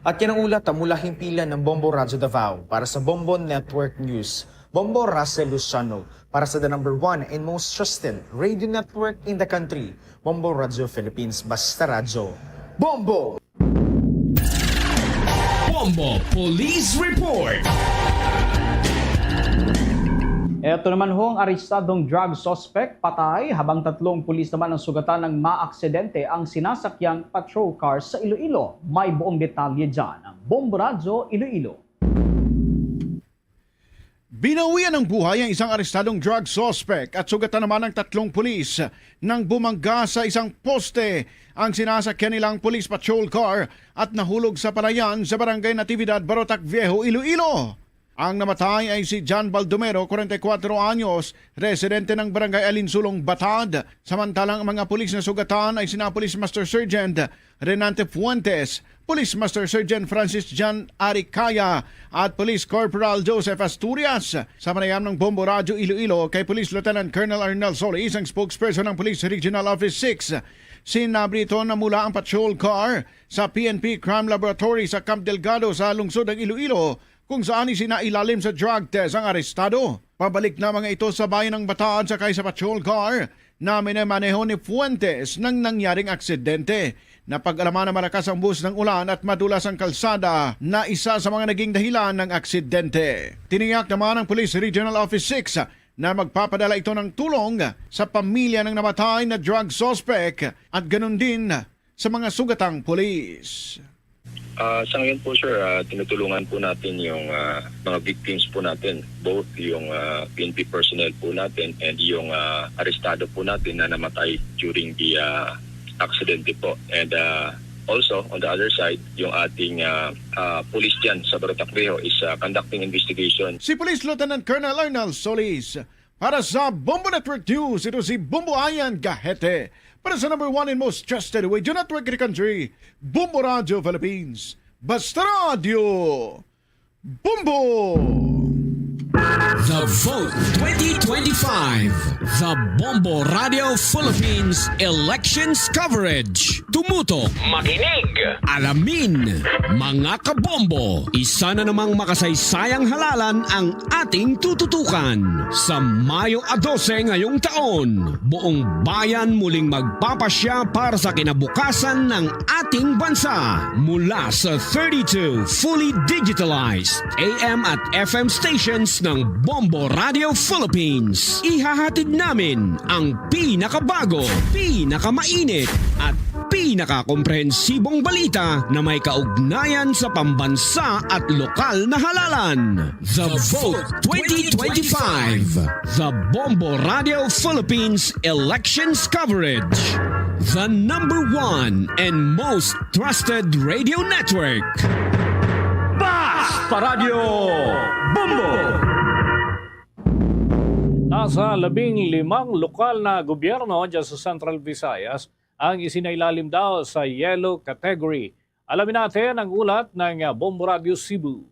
At yan ang ulat mula himpilan ng Bombo Radyo Davao. Para sa Bombo Network News, Bombo Russell Luciano, para sa the number one and most trusted radio network in the country, Bombo Radyo Philippines, basta radyo. Bombo! Bombo Police Report. Eto naman ho ang arestadong drug suspect patay, habang tatlong pulis naman ang sugatan ng maaksidente ang sinasakyang patrol car sa Iloilo. May buong detalye dyan ang Bombo Radyo Iloilo. Binawian ng buhay ang isang arestadong drug suspect at sugatan naman ang tatlong pulis nang bumangga sa isang poste ang sinasakyan nilang police patrol car at nahulog sa palayan sa barangay Natividad, Barotac Viejo, Iloilo. Ang namatay ay si John Baldomero, kwarenta y kuwatro anyos, residente ng Barangay Alinsulong, Batad. Samantalang ang mga pulis na sugatan ay sina Police Master Sergeant Renante Fuentes, Police Master Sergeant Francis John Aricaya, at Police Corporal Joseph Asturias. Sa panayam ng Bombo Radyo Iloilo kay Police Lieutenant Colonel Arnel Solis, ang spokesperson ng Police Regional Office six, sinabi ito na mula ang patrol car sa P N P Crime Laboratory sa Camp Delgado sa lungsod ng Iloilo, kung saan isinailalim sa drug test ang arestado. Pabalik na mga ito sa bayan ng Bataan sakay sa patrol car na minamaneho ni Fuentes nang nangyaring aksidente. Napag-alaman na malakas ang bus ng ulan at madulas ang kalsada na isa sa mga naging dahilan ng aksidente. Tiniyak naman ng Police Regional Office six na magpapadala ito ng tulong sa pamilya ng namatay na drug suspect at ganun din sa mga sugatang pulis. Ah, sa ngayon po, sir, ah, tinutulungan po natin yung ah, mga victims po natin, both yung ah, P N P personnel po natin and yung ah, arestado po natin na namatay during the ah, aksidente po. And ah, also, on the other side, yung ating ah, ah, police dyan sa Barrio Tacbejo is ah, conducting investigation. Si Police Lieutenant Colonel Arnel Solis. Para sa Bombo Network News, ito si Bombo Ayan Gahete. Para sa number one and most trusted radio network in the country, Bombo Radio Philippines. Basta Radio Bombo! The Vote twenty twenty-five, the Bombo Radio Philippines Elections Coverage. Tumuto, makinig, alamin, mga kabombo. Isa na namang makasaysayang halalan ang ating tututukan. Sa Mayo a dose ngayong taon, buong bayan muling magpapasya para sa kinabukasan ng ating bansa. Mula sa thirty-two fully digitalized A M at F M stations ng Bombo Radio Philippines, ihahatid namin ang pinakabago, pinakamainit, at pinakakomprehensibong balita na may kaugnayan sa pambansa at lokal na halalan. The Vote twenty twenty-five, the Bombo Radio Philippines Elections Coverage. The number one and most trusted radio network. Basta Radio Bombo! Nasa labing limang lokal na gobyerno dyan sa Central Visayas ang isinailalim daw sa yellow category. Alamin natin ang ulat ng Bombo Radio Cebu.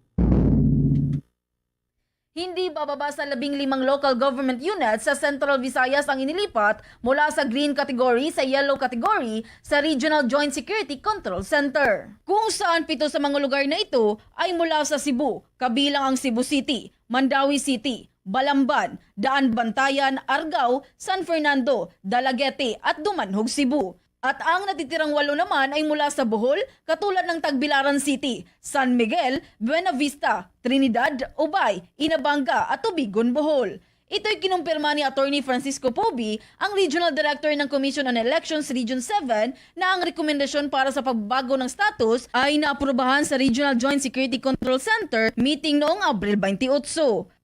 Hindi bababa sa labing limang local government units sa Central Visayas ang inilipat mula sa green category sa yellow category sa Regional Joint Security Control Center, kung saan pito sa mga lugar na ito ay mula sa Cebu, kabilang ang Cebu City, Mandaue City, Balamban, Daanbantayan, Argao, San Fernando, Dalaguete at Dumanjug, Cebu. At ang natitirang walo naman ay mula sa Bohol, katulad ng Tagbilaran City, San Miguel, Buenavista, Trinidad, Ubay, Inabanga at Tubigon, Bohol. Ito'y kinumpirma ni Attorney Francisco Pobi, ang Regional Director ng Commission on Elections Region seven, na ang rekomendasyon para sa pagbabago ng status ay naaprubahan sa Regional Joint Security Control Center meeting noong Abril twenty-eight.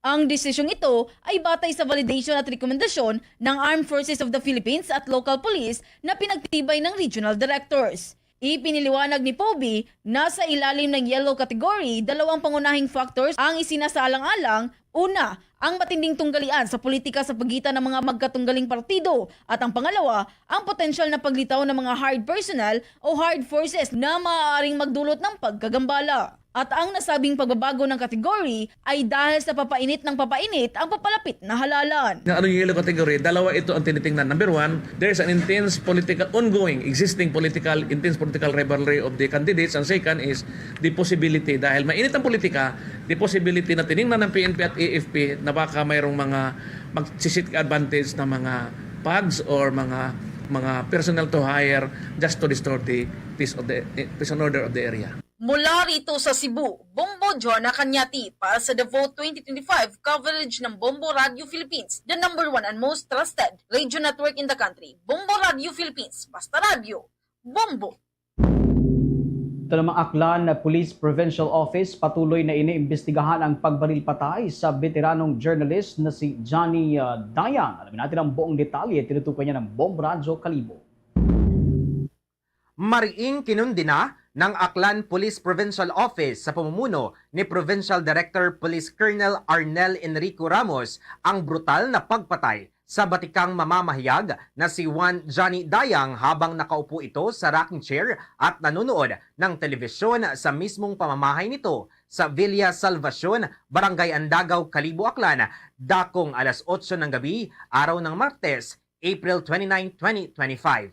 Ang desisyong ito ay batay sa validation at rekomendasyon ng Armed Forces of the Philippines at local police na pinagtibay ng regional directors. Ipiniliwanag ni Pobi na sa ilalim ng yellow category, dalawang pangunahing factors ang isinasaalang-alang. Una, ang matinding tunggalian sa politika sa pagitan ng mga magkatunggaling partido, at ang pangalawa, ang potensyal na paglitaw ng mga hired personnel o hired forces na maaaring magdulot ng pagkagambala. At ang nasabing pagbabago ng category ay dahil sa papainit ng papainit ang papalapit na halalan. Nga ano yung yellow category? Dalawa ito ang tinitingnan. Number one, there's an intense political, ongoing, existing political, intense political rivalry of the candidates. And second is the possibility, dahil mainit ang politika, the possibility na tiningnan ng P N P at A F P na baka mayroong mga mag-take advantage ng mga PAGs or mga mga personnel to hire just to disturb the peace of the peace and order of the area. Mula rito sa Cebu, Bombo Jonah Cañati para sa The Vote twenty twenty-five coverage ng Bombo Radio Philippines, the number one and most trusted radio network in the country. Bombo Radio Philippines, basta radyo, bombo! Ito namang Aklan Police Provincial Office, patuloy na iniimbestigahan ang pagbaril patay sa veteranong journalist na si Johnny ah, Dayan. Alamin natin ang buong detalye, tinutukoy niya ng Bombo Radyo Kalibo. Mariing kinundina Nang-aklan Police Provincial Office sa pamumuno ni Provincial Director Police Colonel Arnel Enrico Ramos ang brutal na pagpatay sa batikang mamamahayag na si Juan Johnny Dayang habang nakaupo ito sa rocking chair at nanonood ng telebisyon sa mismong pamamahay nito sa Villa Salvacion, Barangay Andagaw, Kalibo, Aklan, dakong alas otso ng gabi, araw ng Martes, April twenty-nine, twenty twenty-five.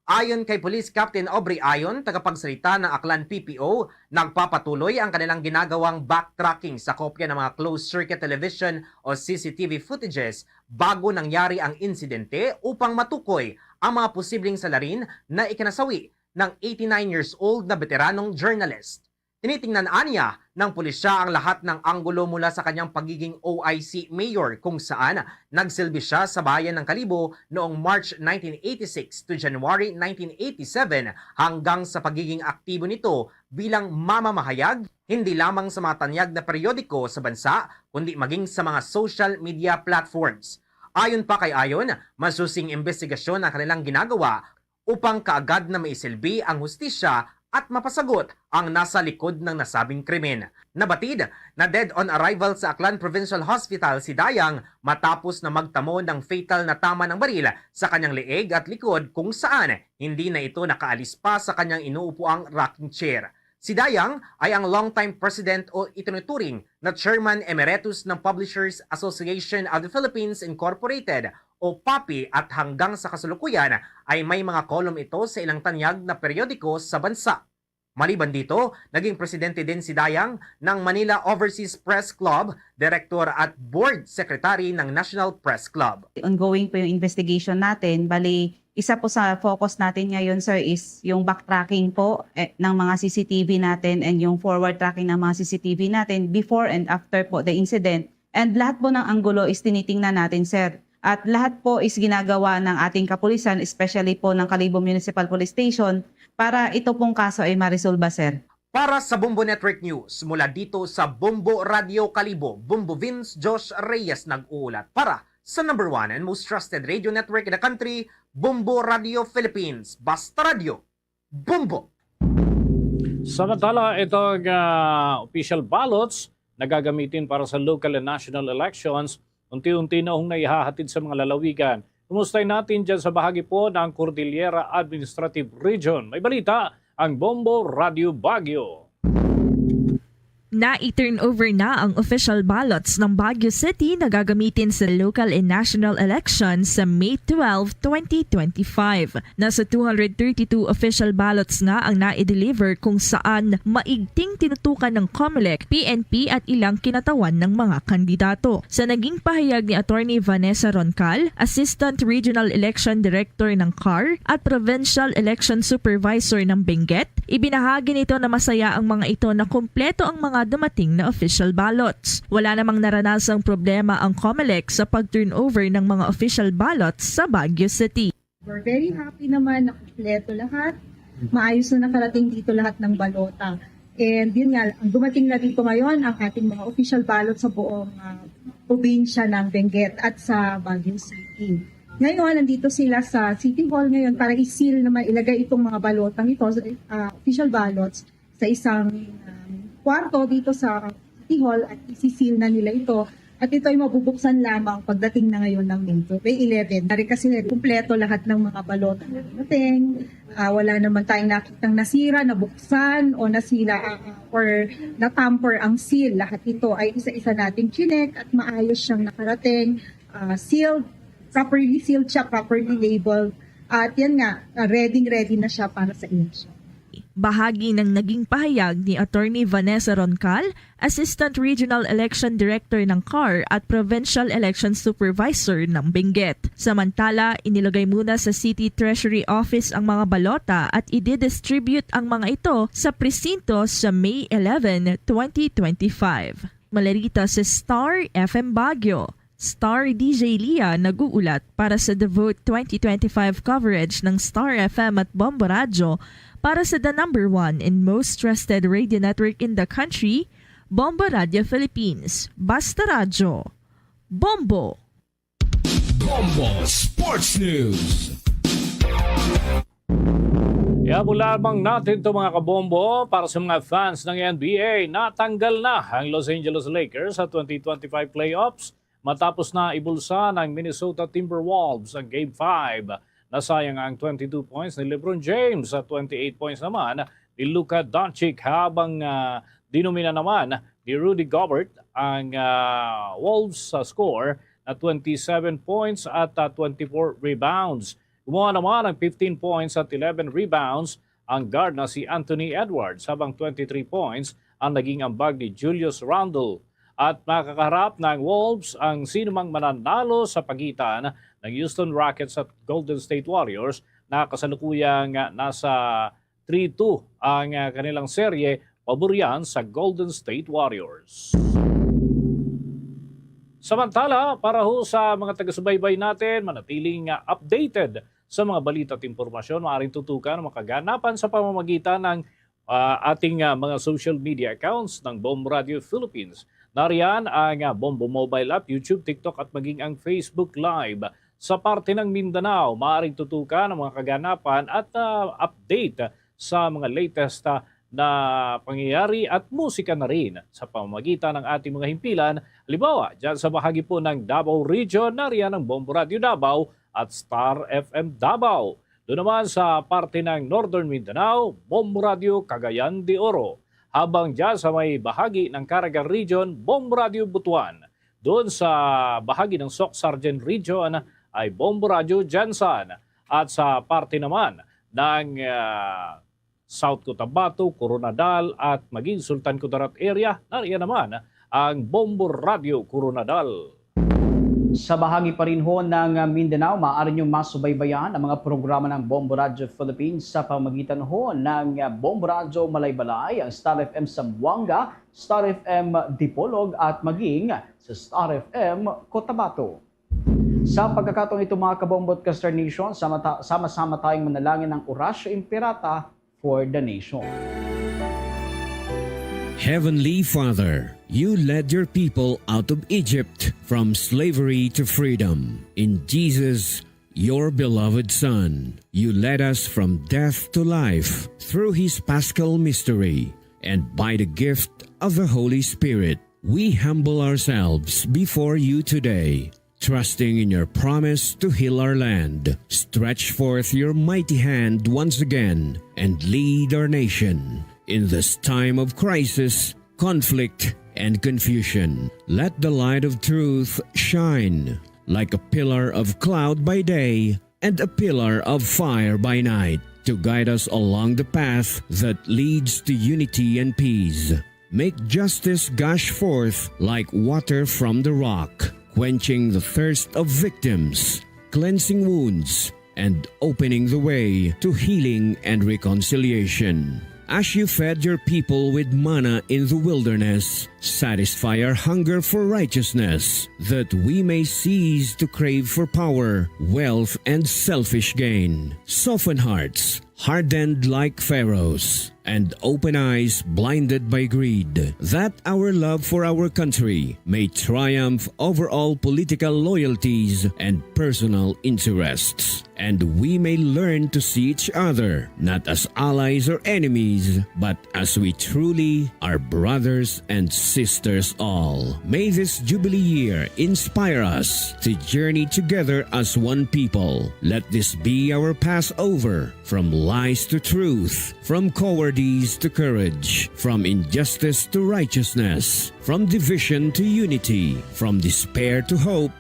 Ayon kay Police Captain Aubrey Ayon, tagapagsalita ng Aklan P P O, nagpapatuloy ang kanilang ginagawang backtracking sa kopya ng mga closed-circuit television o C C T V footages bago nangyari ang insidente upang matukoy ang mga posibleng salarin na ikinasawi ng eighty-nine years old na beteranong journalist. Tinitingnan anya ng pulisya ang lahat ng anggulo mula sa kanyang pagiging O I C mayor, kung saan nagsilbi siya sa bayan ng Kalibo noong March nineteen eighty-six to January nineteen eighty-seven, hanggang sa pagiging aktibo nito bilang mamamahayag, hindi lamang sa mga tanyag na periodiko sa bansa, kundi maging sa mga social media platforms. Ayon pa kay Ayon, masusing imbestigasyon ang kanilang ginagawa upang kaagad na maisilbi ang hustisya at mapasagot ang nasa likod ng nasabing krimen. Nabatid na dead on arrival sa Aklan Provincial Hospital si Dayang matapos na magtamo ng fatal na tama ng baril sa kanyang leeg at likod, kung saan hindi na ito nakaalis pa sa kanyang inuupuang rocking chair. Si Dayang ay ang longtime president o itinuturing na chairman emeritus ng Publishers Association of the Philippines Incorporated o PAPI, at hanggang sa kasalukuyan ay may mga kolum ito sa ilang tanyag na periodiko sa bansa. Maliban dito, naging presidente din si Dayang ng Manila Overseas Press Club, direktor at board secretary ng National Press Club. Ongoing po yung investigation natin. Bali, isa po sa focus natin ngayon, sir, is yung backtracking po eh, ng mga C C T V natin and yung forward tracking ng mga C C T V natin before and after po the incident. And lahat po ng anggulo is tinitingnan natin, sir. At lahat po is ginagawa ng ating kapulisan, especially po ng Kalibo Municipal Police Station, para ito pong kaso ay maresolba, sir. Para sa Bombo Network News, mula dito sa Bombo Radio Kalibo, Bombo Vince Josh Reyes nag-uulat para sa number one and most trusted radio network in the country, Bombo Radio Philippines. Basta Radio, Bombo! Samantala, itong ah, official ballots na gagamitin para sa local and national elections, unti-unti na hong naihahatid sa mga lalawigan. Kumustahin natin dyan sa bahagi po ng Cordillera Administrative Region. May balita ang Bombo Radio Baguio. Nai-turnover na ang official ballots ng Baguio City na gagamitin sa local and national elections sa May twelve, twenty twenty-five. Nasa two hundred thirty-two official ballots nga ang nai-deliver, kung saan maigting tinutukan ng Comelec, P N P at ilang kinatawan ng mga kandidato. Sa naging pahayag ni Attorney Vanessa Roncal, Assistant Regional Election Director ng CAR at Provincial Election Supervisor ng Benguet, ibinahagi nito na masaya ang mga ito na kumpleto ang mga dumating na official ballots. Wala namang naranasang problema ang Comelec sa pag-turnover ng mga official ballots sa Baguio City. We're very happy naman na kumpleto lahat. Maayos na nakarating dito lahat ng balota. And yun nga, ang dumating na dito ngayon ang ating mga official ballot sa buong ah, probinsya ng Benguet at sa Baguio City. Ngayon, nandito sila sa City Hall ngayon para i-seal naman, ilagay itong mga balotang ito, ah, official ballots, sa isang um, kwarto dito sa City Hall at isi-seal na nila ito. At ito ay mabubuksan lamang pagdating na ngayon ng May, May eleven. Dari kasi kumpleto lahat ng mga balota na dumating. Ah, wala naman tayong nakitang nasira, nabuksan o nasira ah, or natamper ang seal. Lahat ito ay isa-isa nating chinek at maayos siyang nakarating, ah, sealed, properly sealed siya, properly labeled. At yan nga, ah, ready-ready na siya para sa election. Bahagi ng naging pahayag ni Attorney Vanessa Roncal, Assistant Regional Election Director ng CAR at Provincial Election Supervisor ng Benguet. Samantala, inilagay muna sa City Treasury Office ang mga balota at i-distribute ang mga ito sa presinto sa May eleven, twenty twenty-five. Malarita sa Star F M Baguio, Star D J Lia nag-uulat para sa The Vote twenty twenty-five coverage ng Star F M at Bombo Radyo para sa the number one and most trusted radio network in the country, Bombo Radyo Philippines. Basta Radyo. Bombo! Bombo Sports News. Tabo lamang natin to, mga kabombo, para sa mga fans ng N B A. Natanggal na ang Los Angeles Lakers sa twenty twenty-five playoffs matapos na ibulsa ng Minnesota Timberwolves ang Game five. Nasayang ang twenty-two points ni LeBron James at twenty-eight points naman ni Luka Doncic, habang ah, dinomina naman ni Rudy Gobert ang ah, Wolves sa score na twenty-seven points at ah, twenty-four rebounds. Kumuha naman ang fifteen points at eleven rebounds ang guard na si Anthony Edwards, habang twenty-three points ang naging ambag ni Julius Randle. At makakaharap ng Wolves ang sinumang mananalo sa pagitan ng Houston Rockets at Golden State Warriors, na kasalukuyang nasa three two ang ah, kanilang serye pabor yan sa Golden State Warriors. Samantala, para ho sa mga taga-subaybay natin, manatiling ah, updated sa mga balita at impormasyon, maaaring tutukan ang mga kaganapan sa pamamagitan ng ah, ating ah, mga social media accounts ng Bomb Radio Philippines. Nariyan ang ah, Bombo Mobile App, YouTube, TikTok, at maging ang Facebook Live. Sa parte ng Mindanao, maaaring tutukan ang mga kaganapan at ah, update sa mga latest ah, na pangyayari at musika na rin sa pamamagitan ng ating mga himpilan. Halimbawa, dyan sa bahagi po ng Davao Region, nariyan ang Bombo Radio Davao at Star F M Davao. Doon naman sa parte ng Northern Mindanao, Bombo Radio Cagayan de Oro. Habang dyan sa may bahagi ng Caraga Region, Bombo Radio Butuan. Doon sa bahagi ng Soc Sargen Region ay Bombo Radio Gensan. At sa parte naman ng ah, South Cotabato, Koronadal at maging Sultan Kudarat area, nariyan naman ang Bombo Radio Koronadal. Sa bahagi pa rin ho ng Mindanao, maaari nyo masubaybayan ang mga programa ng Bombo Radio Philippines sa pamamagitan ho ng Bombo Radio Malaybalay, ang Star F M Zamboanga, Star F M Dipolog at maging sa Star F M Cotabato. Sa pagkakataong ito, mga kabombo at Kaster Nation, sama ta-, sama-sama tayong manalangin ng Oratio Imperata for the nation. Heavenly Father, you led your people out of Egypt from slavery to freedom. In Jesus, your beloved Son, you led us from death to life through his Paschal mystery. And by the gift of the Holy Spirit, we humble ourselves before you today, trusting in your promise to heal our land. Stretch forth your mighty hand once again and lead our nation in this time of crisis, conflict, and confusion. Let the light of truth shine like a pillar of cloud by day and a pillar of fire by night, to guide us along the path that leads to unity and peace. Make justice gush forth like water from the rock, quenching the thirst of victims, cleansing wounds, and opening the way to healing and reconciliation. As you fed your people with manna in the wilderness, satisfy our hunger for righteousness, that we may cease to crave for power, wealth, and selfish gain. Soften hearts hardened like Pharaoh's, and open eyes blinded by greed, that our love for our country may triumph over all political loyalties and personal interests, and we may learn to see each other not as allies or enemies, but as we truly are, brothers and sisters all. May this Jubilee year inspire us to journey together as one people. Let this be our Passover, from lies to truth, from cowardice to courage, from injustice to righteousness, from division to unity, from despair to hope,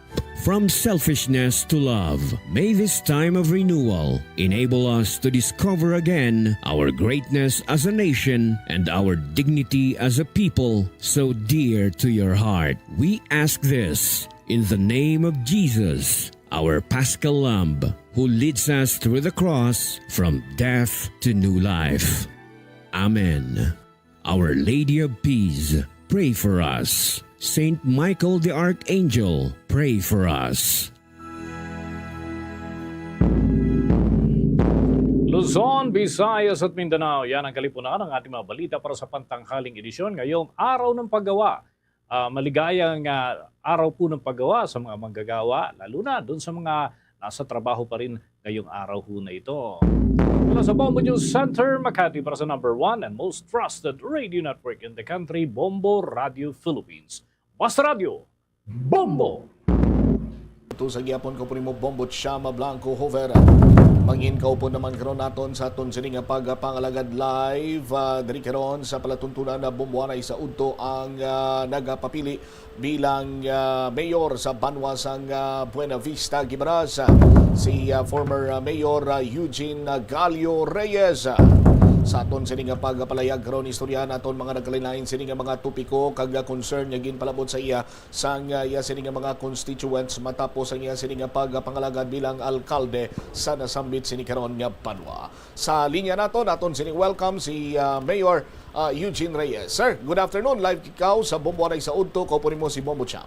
from selfishness to love. May this time of renewal enable us to discover again our greatness as a nation and our dignity as a people so dear to your heart. We ask this in the name of Jesus, our Paschal Lamb, who leads us through the cross from death to new life. Amen. Our Lady of Peace, pray for us. Saint Michael the Archangel, pray for us. Luzon, Visayas at Mindanao, yan ang kalipunan ng ating mga balita para sa pantanghaling edisyon ngayong araw ng paggawa. Ah, maligayang ah, araw po ng paggawa sa mga manggagawa, lalo na doon sa mga nasa trabaho pa rin ngayong araw ho na ito. Mula sa Bombo News Center, Makati, para sa number one and most trusted radio network in the country, Bombo Radio Philippines. Basta Radio, Bombo! Ito sa gihapon ko po nimo, Bombo Chama Blanco Hover. Mangin kaupod naman karon naton sa aton sini nga pagpangalagad live, ah, diri karon sa palatuntunan na Bombo Anay sa udto ang, ah, nagapapili bilang, ah, mayor sa banwa sang, ah, Buena Vista, Guimaras, ah, si, ah, former, ah, Mayor, ah, Eugene, ah, Gallo Reyes. Ah, sa aton sini nga pagpalayag karon, istoryahan naton mga nagkalain-lain sini nga mga topiko kag, ah, concern nga ginpalabot sa iya sang, ah, iya sini nga mga constituents matapos ang iya sini nga pagpangalagad bilang alkalde sa nasambit sini karon nga banwa. Sa linya naton, aton sini welcome si, ah, Mayor, ah, Eugene Reyes. Sir, good afternoon. Live ikaw sa Bombo Anay sa udto. Kaupo nimo si Bombo Cham.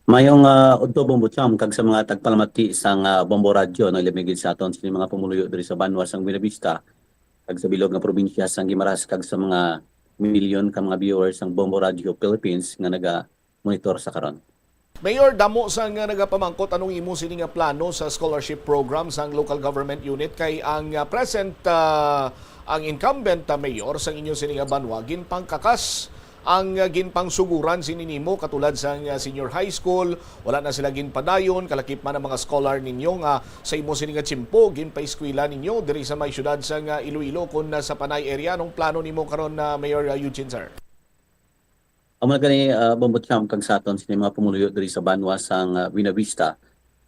Mayong, ah, udto, Bombo Cham, kag sa mga tagpalamati sang, ah, Bombo Radyo, no, ilabi gid sa aton sini mga pumuluyo diri sa banwa sang Buenavista, kag sa bilog nga probinsya sang Guimaras, kag sa mga milyon ka mga viewers sang Bombo Radyo Philippines nga naga-monitor sa karon. Mayor, damo sa nga nagapamangkot, anong imo sini nga plano sa scholarship program sang local government unit? Kay ang, ah, present, ah, ang incumbent, ah, mayor sang inyo sini nga banwa, ginpangkakas ang, ah, ginpangsuguran sini nimo, katulad sang, ah, senior high school, wala na sila ginpadayon, kalakip man ang mga scholar ninyo nga sa imo sini nga tiyempo ginpaeskwela ninyo diri sa may siyudad sang, ah, Iloilo, kun, ah, sa Panay area. Anong plano nimo karon, ah, Mayor, ah, Eugene, sir? Amo na gani, ah, Bombo Cham, kag sa aton sini mga pumuluyo diri sa banwa sang, ah, Buenavista,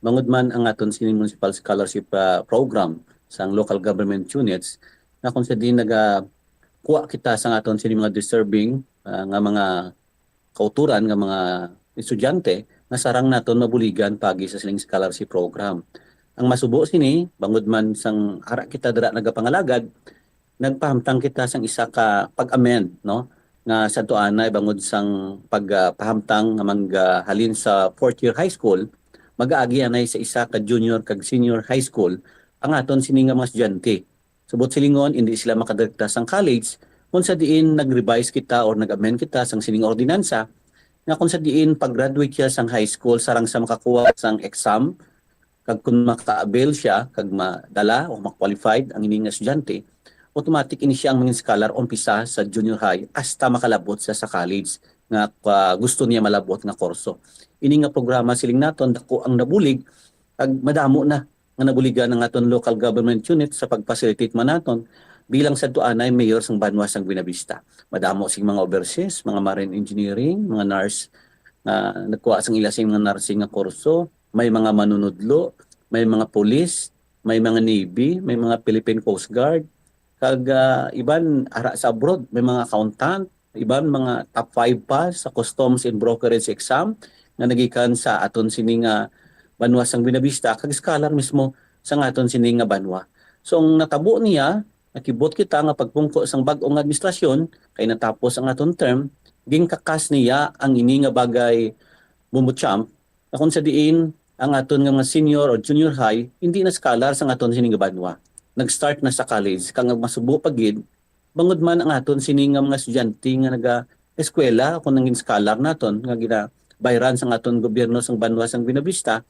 bangod man ang aton sini municipal scholarship, ah, program sang local government units, nga kung sa diin nagakuha kita sang aton sini mga deserving, ah, nga mga kauturan nga mga estudyante nga sarang naton mabuligan pagi sa sining scholarship program. Ang masubo sini, bangod man sang ara kita dira nagapangalagad, nagpahamtang kita sang isa ka pag-amend, no, nga sadto anay bangod sang pag, ah, pahamtang nga manggahalin sa fourth year high school, mag-aagi anay sa isa ka junior kag senior high school ang aton sini nga mga estudyante. Subot silingon, indi sila makadirekta sang college, kung sa diin nag-revise kita or nag-amend kita sang sining ordinansa, nga kung sa diin pag-graduate siya sang high school, sarang sa makakuha sang exam, kag kung maka-avail siya, kag madala o ma-qualified ang ini nga estudyante, automatic ini siya ang mangin scholar umpisa sa junior high hasta makalabot siya sa college nga, ah, gusto niya malabot nga kurso. Ini nga programa, siling naton, dako ang nabulig, kag madamo na nga nabuligan ang aton local government unit sa pag-facilitate man naton bilang sadto anay mayor sang banwa sang Buenavista. Madamo sing mga overseas, mga marine engineering, mga nurse nga nagkuha sang ila sing mga nursing nga kurso, may mga manunudlo, may mga pulis, may mga navy, may mga Philippine Coast Guard, kag, ah, iban ara sa abroad, may mga accountant, iban mga top five pa sa customs and brokerage exam nga nagikan sa aton sini nga banwa sang Buenavista, kag scholar mismo sang aton sini nga banwa. So, ang natabo niya, nakibot kita nga pagpungko sang bag-o nga administrasyon, kay natapos ang aton term, ginkakas niya ang ini nga bagay, Bombo Cham, nga kung sa diin ang aton nga mga senior o junior high hindi na scholar sang aton sini nga banwa. Nag-start na sa college, kag ang masubo pa gid, bangod man ang aton sini nga mga estudyante nga naga-eskwela, kung nangin scholar naton nga ginabayran sang aton gobyerno sang banwa sang Buenavista,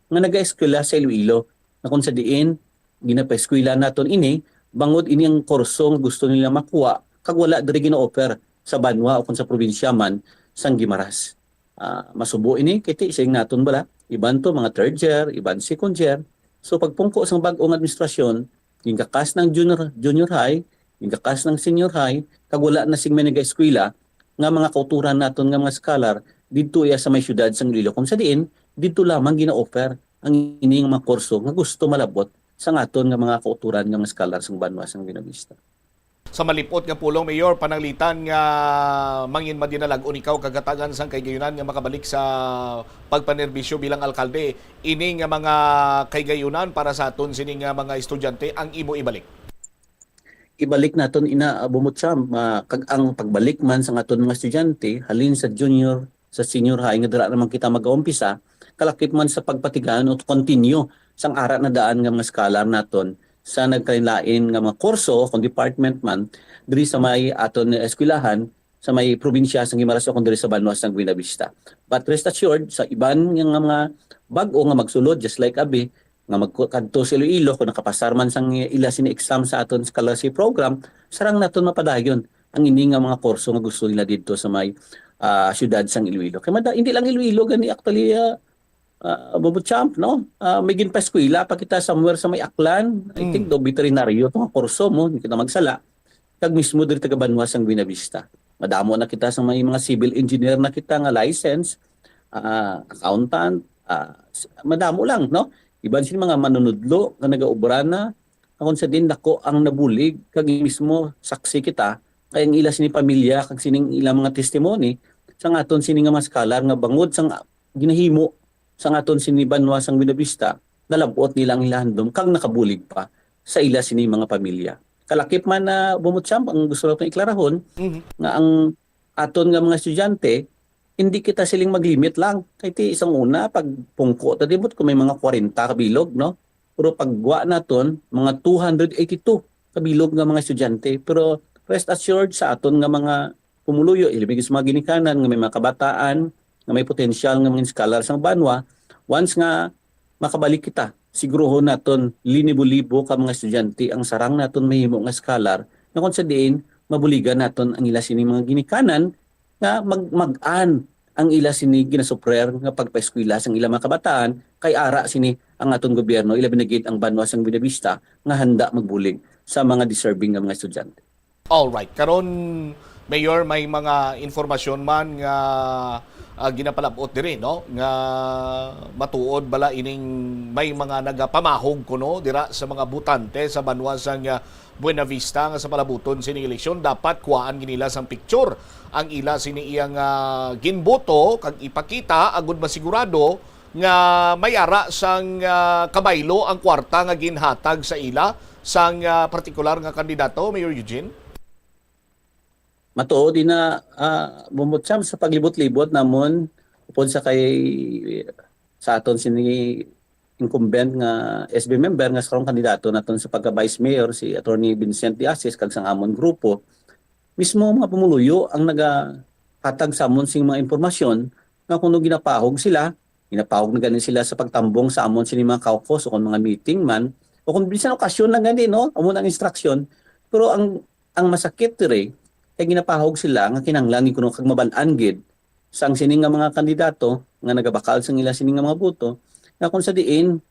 nga naga-eskwela sa Iloilo, na kung sa diin ginapaeskwela naton ini, bangod ini ang kurso nga gusto nila makuha, kag wala diri gina-offer sa banwa o kung sa probinsya man sang Guimaras. Ah, masubo ini, kay ti, siling naton bala, iban to mga third year, iban second year. So, pagpungko sang bag-o nga administrasyon, ginkakas ng junior, junior high, ginkakas ng senior high, kag wala na sing may nag-eskwela nga mga kauturan naton nga mga scholar didto iya sa may siyudad sang Iloilo, kung sa diin didto lamang gina-offer ang ini nga mga kurso nga gusto malabot sang aton nga mga kauturan nga mga scholar sang banwa sang Buenavista. Sa malipot nga pulong, Mayor, pananglitan nga mangin madinalag-on ikaw kag hatagan sang kahigayonan nga makabalik sa pagpanerbisyo bilang alkalde. Ini nga mga kahigayonan para sa aton sini nga mga estudyante ang imo ibalik? Ibalik naton ina, ah, Bombo Cham, ah, kag ang pagbalik man sang aton mga estudyante halin sa junior sa senior high nga dira naman kita mag-aumpisa, kalakip man sa pagpatigayon o continue sang ara na daan nga mga scholar naton sa nagkalain-lain nga mga kurso kung department man diri sa may aton eskwelahan sa may probinsya sang Guimaras o kung diri sa banwa sang Buenavista. But rest assured, sa iban nga, nga mga bag-o nga magsulod, just like abi, nga magkadto sa Iloilo, kung nakapasar man sang ila sini exam sa aton scholarship program, sarang naton mapadayon ang ini nga mga kurso nga gusto nila didto sa may, ah, siyudad sang Iloilo. Kay mada-, hindi lang Iloilo gani actually, ah, ah, Bobo Champ, no? Ah, may ginpaeskwela pa kita somewhere sa may Aklan. I think Mm. daw veterinaryo to nga kurso mo, hindi kita magsala. Kag mismo diri taga banwa sang Buenavista. Madamo na kita sa may mga civil engineer na kita nga license, ah, accountant, ah, s-, madamo lang, no? Iban sini mga manunudlo nga nagaobra na, nga kung sa din dako ang nabulig, kag mismo saksi kita, kay ang ila sini pamilya, kag sining ilang mga testimony, sa aton sini nga mga scholar nga bangod sang ginahimo sa aton sini banwa sang Buenavista, nalab-ot nila ang ila handom, kag nakabulig pa sa ila sini mga pamilya. Kalakip man na bumutsyam, ang gusto naton iklarahon, Mhm. nga ang aton nga mga estudyante, hindi kita siling maglimit lang. Kay ti isang una, pag pungko ta dibot, kung may mga kwarenta ka bilog, no? Pero pag gwa naton, mga two hundred eighty-two ka bilog nga mga estudyante. Pero rest assured sa aton nga mga pumuluyo, ilibig sa mga ginikanan nga may mga kabataan, nga may potensyal nga mga scholar sang banwa, once nga makabalik kita, siguruhon naton linibo-libo ka mga estudyante ang sarang naton mahimo nga scholar, nga kung sa diin mabuligan naton ang ila sini mga ginikanan nga mag-, mag-an ang ila sini ginasuprer nga pagpaeskwela sang ila mga kabataan, kay ara sini ang aton gobyerno, ilabi na gid ang banwa sang Buenavista nga handa magbulig sa mga deserving nga mga estudyante. All right. Karon, Mayor, may mga informasyon man nga, ah, ginapalab-ot diri, no? Nga matuod bala ining may mga nagapamahog kuno dira sa mga botante sa banwa sang, ah, Buenavista nga sa palabuton sining eleksyon dapat kuhaan gid nila sang picture ang ila sini iyang, ah, ginboto kag ipakita agud masigurado nga may ara sang, ah, kabaylo ang kwarta nga ginhatag sa ila sang, ah, partikular nga kandidato, Mayor Eugene? Matuod ina, ah, Bumutsyam, sa paglibot-libot namon upod sa kay, sa aton sini incumbent nga S B member nga sa karong kandidato naton sa pagka-vice mayor, si Attorney Vincent De Asis, kag sang amon grupo, mismo mga pumuluyo ang nagahatag sa amon sing mga impormasyon nga kuno ginapahog sila, ginapahog na gani sila sa pagtambong sa amon sini mga caucus o kung mga meeting man, o kung bisan okasyon lang gani, no? Amo na ang instruction. Pero ang, ang masakit diri, kay ginapahog sila nga kinahanglan gid kuno kag mabal-an gid sang sini nga mga kandidato nga nagabakal sang ila sini nga mga boto, nga kung sa diin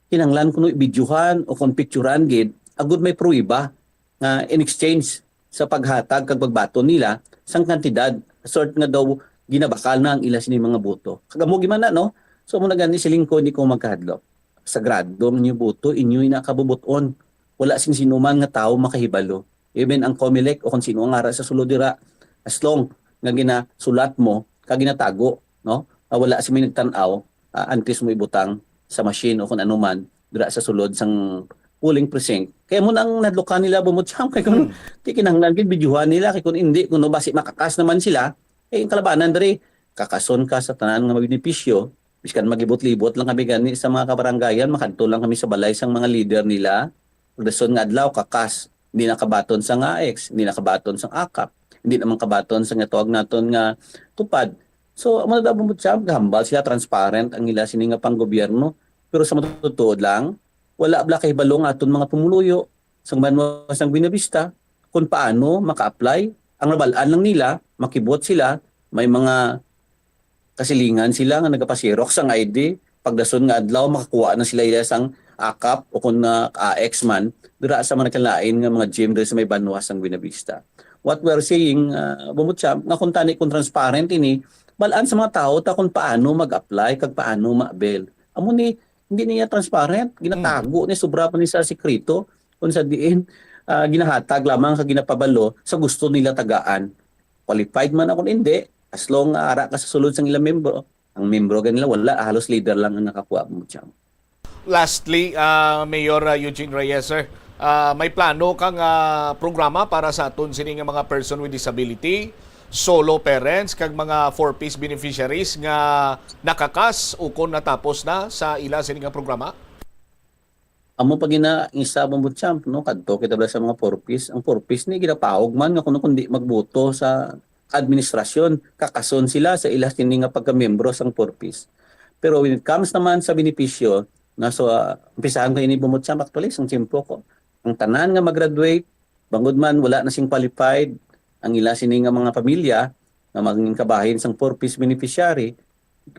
kinahanglan kuno ibidyuhan o kung picturan gid, agud may pruweba nga in exchange sa paghatag kag pagbaton nila sang kantidad, sort nga daw ginabakal na ang ila sini mga boto. Kag amo gid man na, no? So, amo na gani siling ko, hindi ko magkahadlok. Sagrado ang inyo boto, inyo ina kabubot-on. Wala sing sinuman nga tawo makahibalo. Even ang Comelec o kung sino ang ara sa sulod dira, as long nga ginasulat mo, kag ginatago, no? Nga wala si may nagtan-aw, ah, antes mo ibutang sa machine o kung ano man dira sa sulod sang polling precinct. Kaya mo nang nadlukan nila, Bumutsyam, kay kung Hmm. di kinahanglan gid bidyuhan nila, kay kung hindi, kung no, basi makakas naman sila, eh, ang kalabanan diri, kakason ka sa tanan nga mabenepisyo, biskan maglibot-libot lang kami gani sa mga kabarangayan, makadto lang kami sa balay sang mga leader nila, pagdason nga adlaw, kakas, hindi na kabaton sang AICS, hindi na kabaton sang AKAP, hindi naman kabaton sa nga tawag naton nga TUPAD. So, amo na daw, Bumutsyam, gahambal sila, transparent ang ila sini nga panggobyerno. Pero sa matutuod lang, wala bala kahibalo ang aton mga pumuluyo sa banwa sang Buenavista kung paano maka-apply. Ang nabal-an lang nila, makibot sila, may mga kasilingan sila nga nagapasirok sang I D, pagdason nga adlaw, makakuha na sila ila sang AKAP o kung na AICS man, dira sa mga nagkalain nga mga gym diri sa may banwa sang Buenavista. What we are saying, ah, Bumutsyam, nga kung tani, kung transparent ini, bal-an sa mga tawo ta kung paano mag-apply kag paano ma-avail. Amo ni, hindi niya transparent, ginatago ni, sobra pa ni sa sikreto, kung sa diin, ah, ginahatag lamang kag ginapabalo sa gusto nila tagaan. Qualified man ako hindi, as long nga ara ka sa sulod sang ilang membro, ang membro ganila wala, halos leader lang ang nakakuha, Bumutsyam. Lastly, ah, Mayor, ah, Eugene Reyes, sir, ah, may plano kang, ah, programa para sa aton sini nga mga person with disability, solo parents, kag mga four Ps beneficiaries nga nakakas ukon natapos na sa ila sini nga programa? Amo pa gina isa, Bumutsyam, no? Kadto kita bala sa mga four Ps. Ang four Ps ni ginapahog man nga kuno kundi magboto sa administrasyon, kakason sila sa ila sini nga pagkamiyembro sang four Ps. Pero when it comes naman sa benepisyo, Na so, ah, umpisahan ko ini, Bombo Champ, actually, sang tiyempo ko. Ang tanan nga mag-graduate, bangod man wala na sing qualified ang ila sini nga mga pamilya nga maging kabahin sang four Ps beneficiary,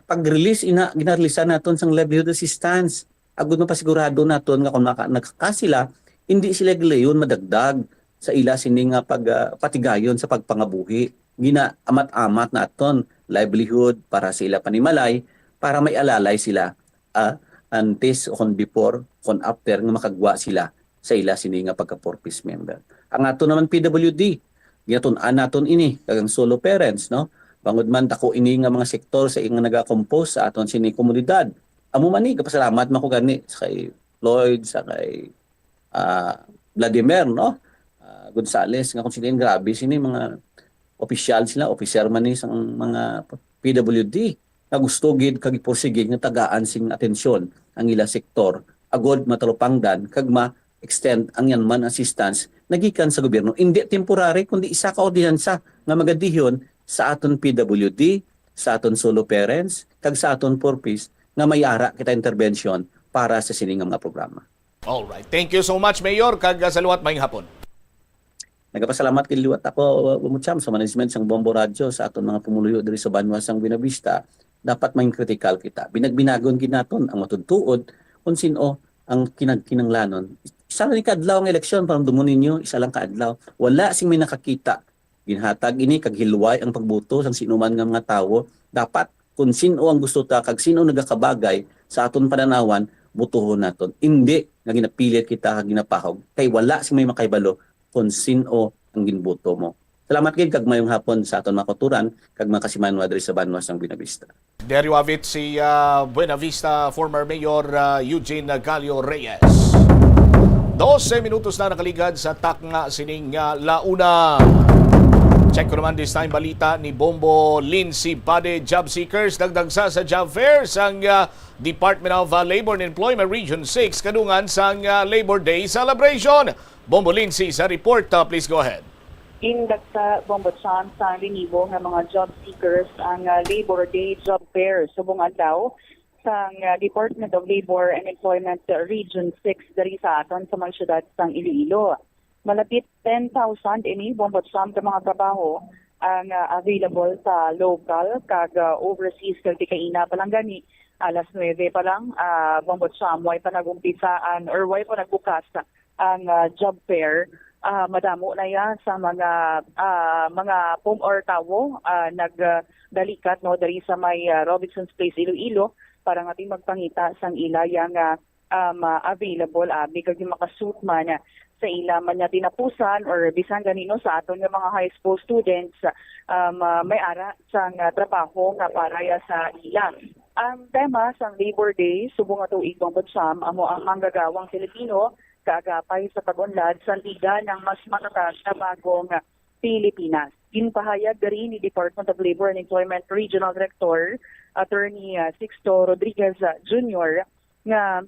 pag-release ina, ginarelisan naton sang livelihood assistance. Agud mapasigurado naton nga kung maka, nagkaka sila, hindi sila gilayon madagdag sa ila sini nga pag, ah, patigayon sa pagpangabuhi. Ginaamat-amat naton livelihood para sa ila panimalay, para may alalay sila, ah, antes o kon before, kon after nga makagwa sila sa ila sini nga pagka four Ps member. Ang ato naman P W D, ginatun-an naton ini kag ang solo parents, no? Bangod man dako ini nga mga sektor sa nga nagakompose sa aton sini komunidad. Amo man ni, gapasalamat man ko gani sa kay Floyd, sa kay, ah, Vladimir, no? Ah, Gonzales, nga kung sino, grabe sini mga opisyal sila, opisyal man ni sang mga P W D nga gusto gid kag ipursige nga tagaan sing atensyon ang ila sektor, agod matalupangdan kag ma-extend ang yan man assistance nagikan sa gobyerno. Hindi temporary, kundi isa ka ordinansa nga magadihon sa aton P W D, sa aton solo parents, kag sa aton four Ps nga may ara kita intervention para sa sini nga mga programa. Alright. Thank you so much, Mayor, kag, ah, sa liwat, maayong hapon. Nagapasalamat kay liwat ako, Bombo Champ, sa management sang Bombo Radyo, sa aton mga pumuluyo diri sa banwa sang Buenavista. Dapat maging kritikal kita. Binagbinagon gid naton ang matuod-tuod kung sin-o ang kinagkinanglanon. Isa lang ka adlaw ang eleksyon, paramdumon ninyo, isa lang ka adlaw. Wala sing may nakakita. Ginhatag ini kag hilway ang pagboto sang sinuman nga mga tawo. Dapat kung sin-o ang gusto ta kag sin-o nagakabagay sa aton pananawan, botohon naton. Indi nga ginapilit kita kag ginapahog, kay wala sing may makahibalo kon sin-o ang ginboto mo. Salamat gid kag mayong hapon sa aton mga kauturan kag mga kasimanwa diri sa banwa sang Buenavista. Diri awit si, ah, Buenavista former Mayor, ah, Eugene Gallo Reyes. Dose minutos na nakaligad sa takna sining, ah, launa. Check ko naman this time balita ni Bombo Lindsay Pade. Job seekers nagdagsa sa job fair sang, ah, Department of, ah, Labor and Employment Region six kadungan sang, ah, Labor Day celebration. Bombo Lindsay sa report, ah, please go ahead. Gindagsaan, Bombo Champ, sa linibo nga mga job seekers ang, ah, Labor Day Job Fair subong adlaw sang, ah, Department of Labor and Employment Region six diri sa aton sa mga syudad sang Iloilo. Malapit ten thousand ini, Bombo Champ, ka mga trabaho ang, ah, available sa local kag, ah, overseas, kag tikaina pa lang gani, alas nuebe pa lang, ah, Bombo Champ, way pa nag-umpisa ang, or way pa nagbukas ang, ah, job fair. Ah, madamo na ya sa mga, ah, mga pum or tawo, ah, nag, ah, dalikat, no, diri sa may, ah, Robinson's Place, Iloilo, para nga magpangita sang ila yang, ah, um, ah, available, abi, kag yung makasuit man sa ila man nga tinapusan or bisan gani, no, sa aton nga mga high school students, um, ah, may ara sang, ah, trabaho nga para ya sa ila. Ang tema sang Labor Day subong nga tuig, Bombo Champ, amo ang manggagawang Filipino kaagapay sa pag-unlad sandigan ang mas matatag nga bagong Pilipinas. Ginpahayag diri ni Department of Labor and Employment Regional Director Attorney, ah, Sixto Rodriguez, ah, Junior nga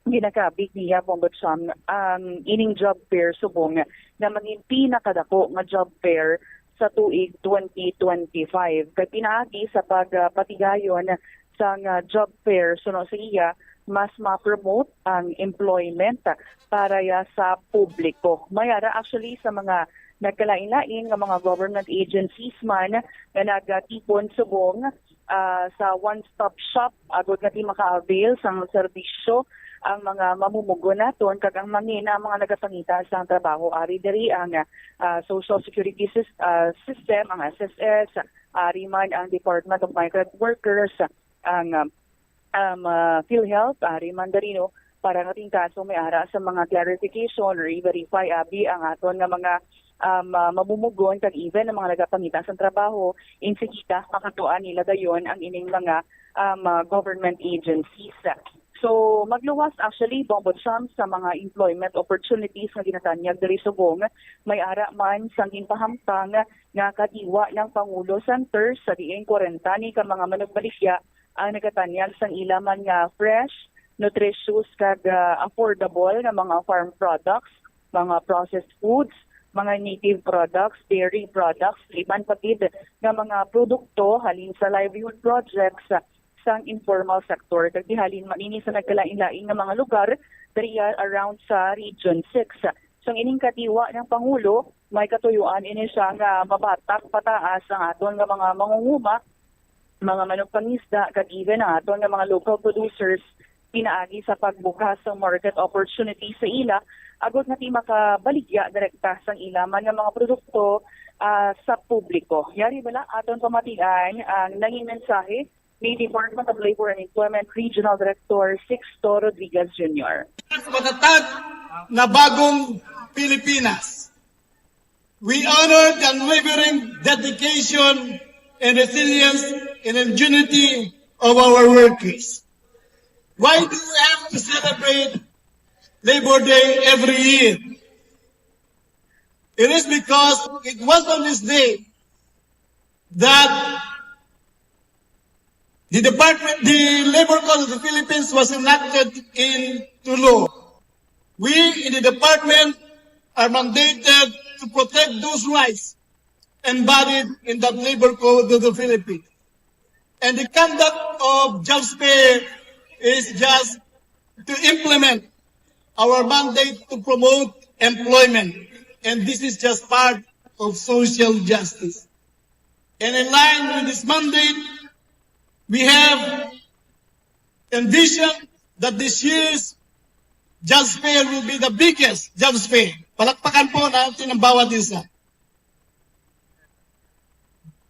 ginakabig niya, Bombo Champ, ang ining job fair subong nga mangin pinakadako nga job fair sa tuig twenty twenty-five. Kay pinaagi sa pagpatigayon sang, ah, job fair, suno sa iya, mas ma-promote ang employment para ya sa publiko. May ara actually sa mga nagkalain-lain nga mga government agencies man nga nagatipon subong, ah, sa one-stop shop agud nga di maka-avail sang serbisyo ang mga mamumugon naton kag ang mangina ang mga nagapangita sang trabaho. Ari diri ang, ah, Social Security sys-, ah, System, ang S S S, ari man ang Department of Migrant Workers, ang, ah, um, ah, PhilHealth, ari man diri, no, para nga ting kaso may ara sa mga clarification or i-verify abi ang aton nga mga, um, ah, mamumugon kag even ang mga nagapangita sang trabaho, insigita makatuan nila dayon ang ining mga, um, ah, government agencies. So, magluwas actually, Bombo Champ, sa mga employment opportunities nga ginatanyag diri subong, may ara man sang ginpahamtang nga kadiwa ng Pangulo Center sa diin kwarenta ni ka mga manugbaligya ang nagatanyag sang ila man nga fresh, nutritious kag, ah, affordable nga mga farm products, mga processed foods, mga native products, dairy products, iban pa gid nga mga produkto halin sa livelihood projects sang informal sector, kag di halin man ini sa nagkalain-lain nga mga lugar diri around sa Region six. Sang ining kadiwa ng Pangulo, may katuyuan ini siya nga mabatak pataas ang aton nga mga mangunguma, mga manugpangisda, kag even ang aton nga mga local producers pinaagi sa pagbukas sang market opportunity sa ila, agod nga di makabaligya direkta sang ila man nga mga produkto, ah, sa publiko. Yari bala aton pamatian ang nanging mensahe ni Department of Labor and Employment Regional Director Sixto Rodriguez Junior. Matatag na bagong Pilipinas. We honor the unwavering dedication and resilience and ingenuity of our workers. Why do we have to celebrate Labor Day every year? It is because it was on this day that the department, the Labor Code of the Philippines was enacted into law. We in the department are mandated to protect those rights embodied in that Labor Code of the Philippines. And the conduct of job fair is just to implement our mandate to promote employment. And this is just part of social justice. And in line with this mandate, we have envisioned that this year's job fair will be the biggest job fair. Palakpakan po natin ang bawat isa.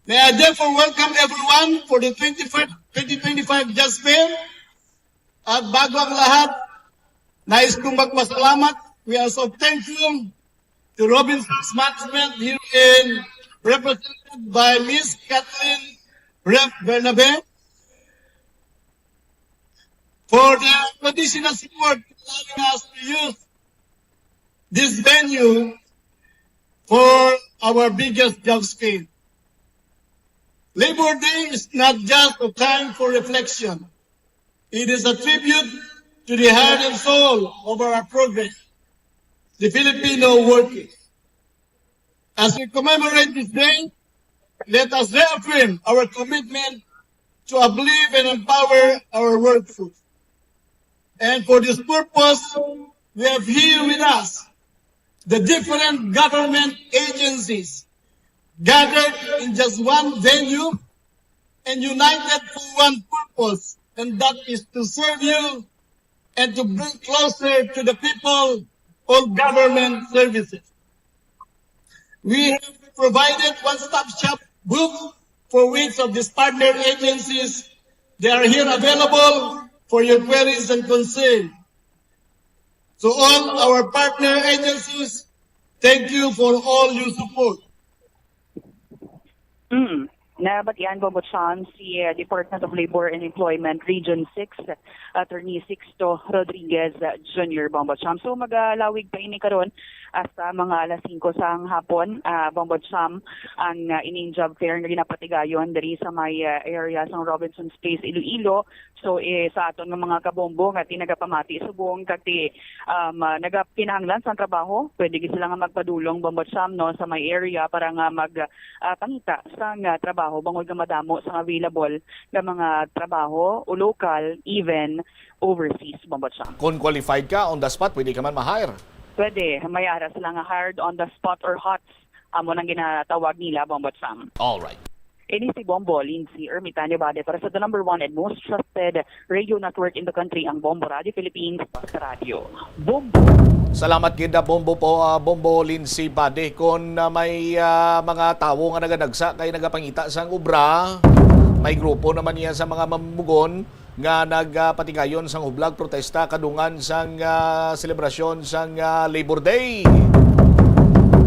May I therefore welcome everyone for the twenty-five, twenty twenty-five job fair. At bago ang lahat, nais kong magpasalamat. We are so thankful to Robinson's management herein, represented by Miss Kathleen Ref Bernabe, for their additional support in allowing us to use this venue for our biggest job fair. Labor Day is not just a time for reflection. It is a tribute to the heart and soul of our progress, the Filipino workers. As we commemorate this day, let us reaffirm our commitment to uplift and empower our workforce. And for this purpose, we have here with us the different government agencies gathered in just one venue and united for one purpose, and that is to serve you and to bring closer to the people all government services. We have provided one-stop shop booth for which of these partner agencies. They are here available for your queries and concern. So all our partner agencies, thank you for all your support. Mm. Nabatian, Bombo Cham, si, uh, Department of Labor and Employment Region six, Attorney Sixto Rodriguez, uh, Junior, Bombo Cham. So, magalawig pa ini karon hasta mga alas singko sang hapon, uh, Bombo Cham, ang, uh, ining job fair nga ginapatigayon diri sa may, uh, area sang Robinson's Place, Iloilo. So, eh, sa aton nga mga kabombo nga ti nagapamati subong kag ti, um, uh, nagakinahanglan sang trabaho, pwede gid sila nga magpadulong, Bombo Cham, no, sa may area para nga mag, ah, pangita sang, ah, trabaho bangod nga madamo sang available nga mga trabaho, o local, even overseas, Bombo Cham. Kung qualified ka, on the spot, pwede ka man ma-hire. Pwede. May ara sila nga hired on the spot or HOTS, amo nang ginatawag nila, Bombo Cham. All right. Ini si Bombo Lindsay Ermitanio Bade para sa the number one and most trusted radio network in the country, ang Bombo Radio Philippines, sa radyo. Bombo. Salamat gid, ah, Bombo po, ah, Bombo Lindsay Bade. Kon, ah, may, ah, mga tawo nga naganagsa kay nagapangita sang obra, may grupo naman niya sa mga mamumugon nga nagapatigayon sang hublag protesta kadungan sang, ah, selebrasyon sang, ah, Labor Day.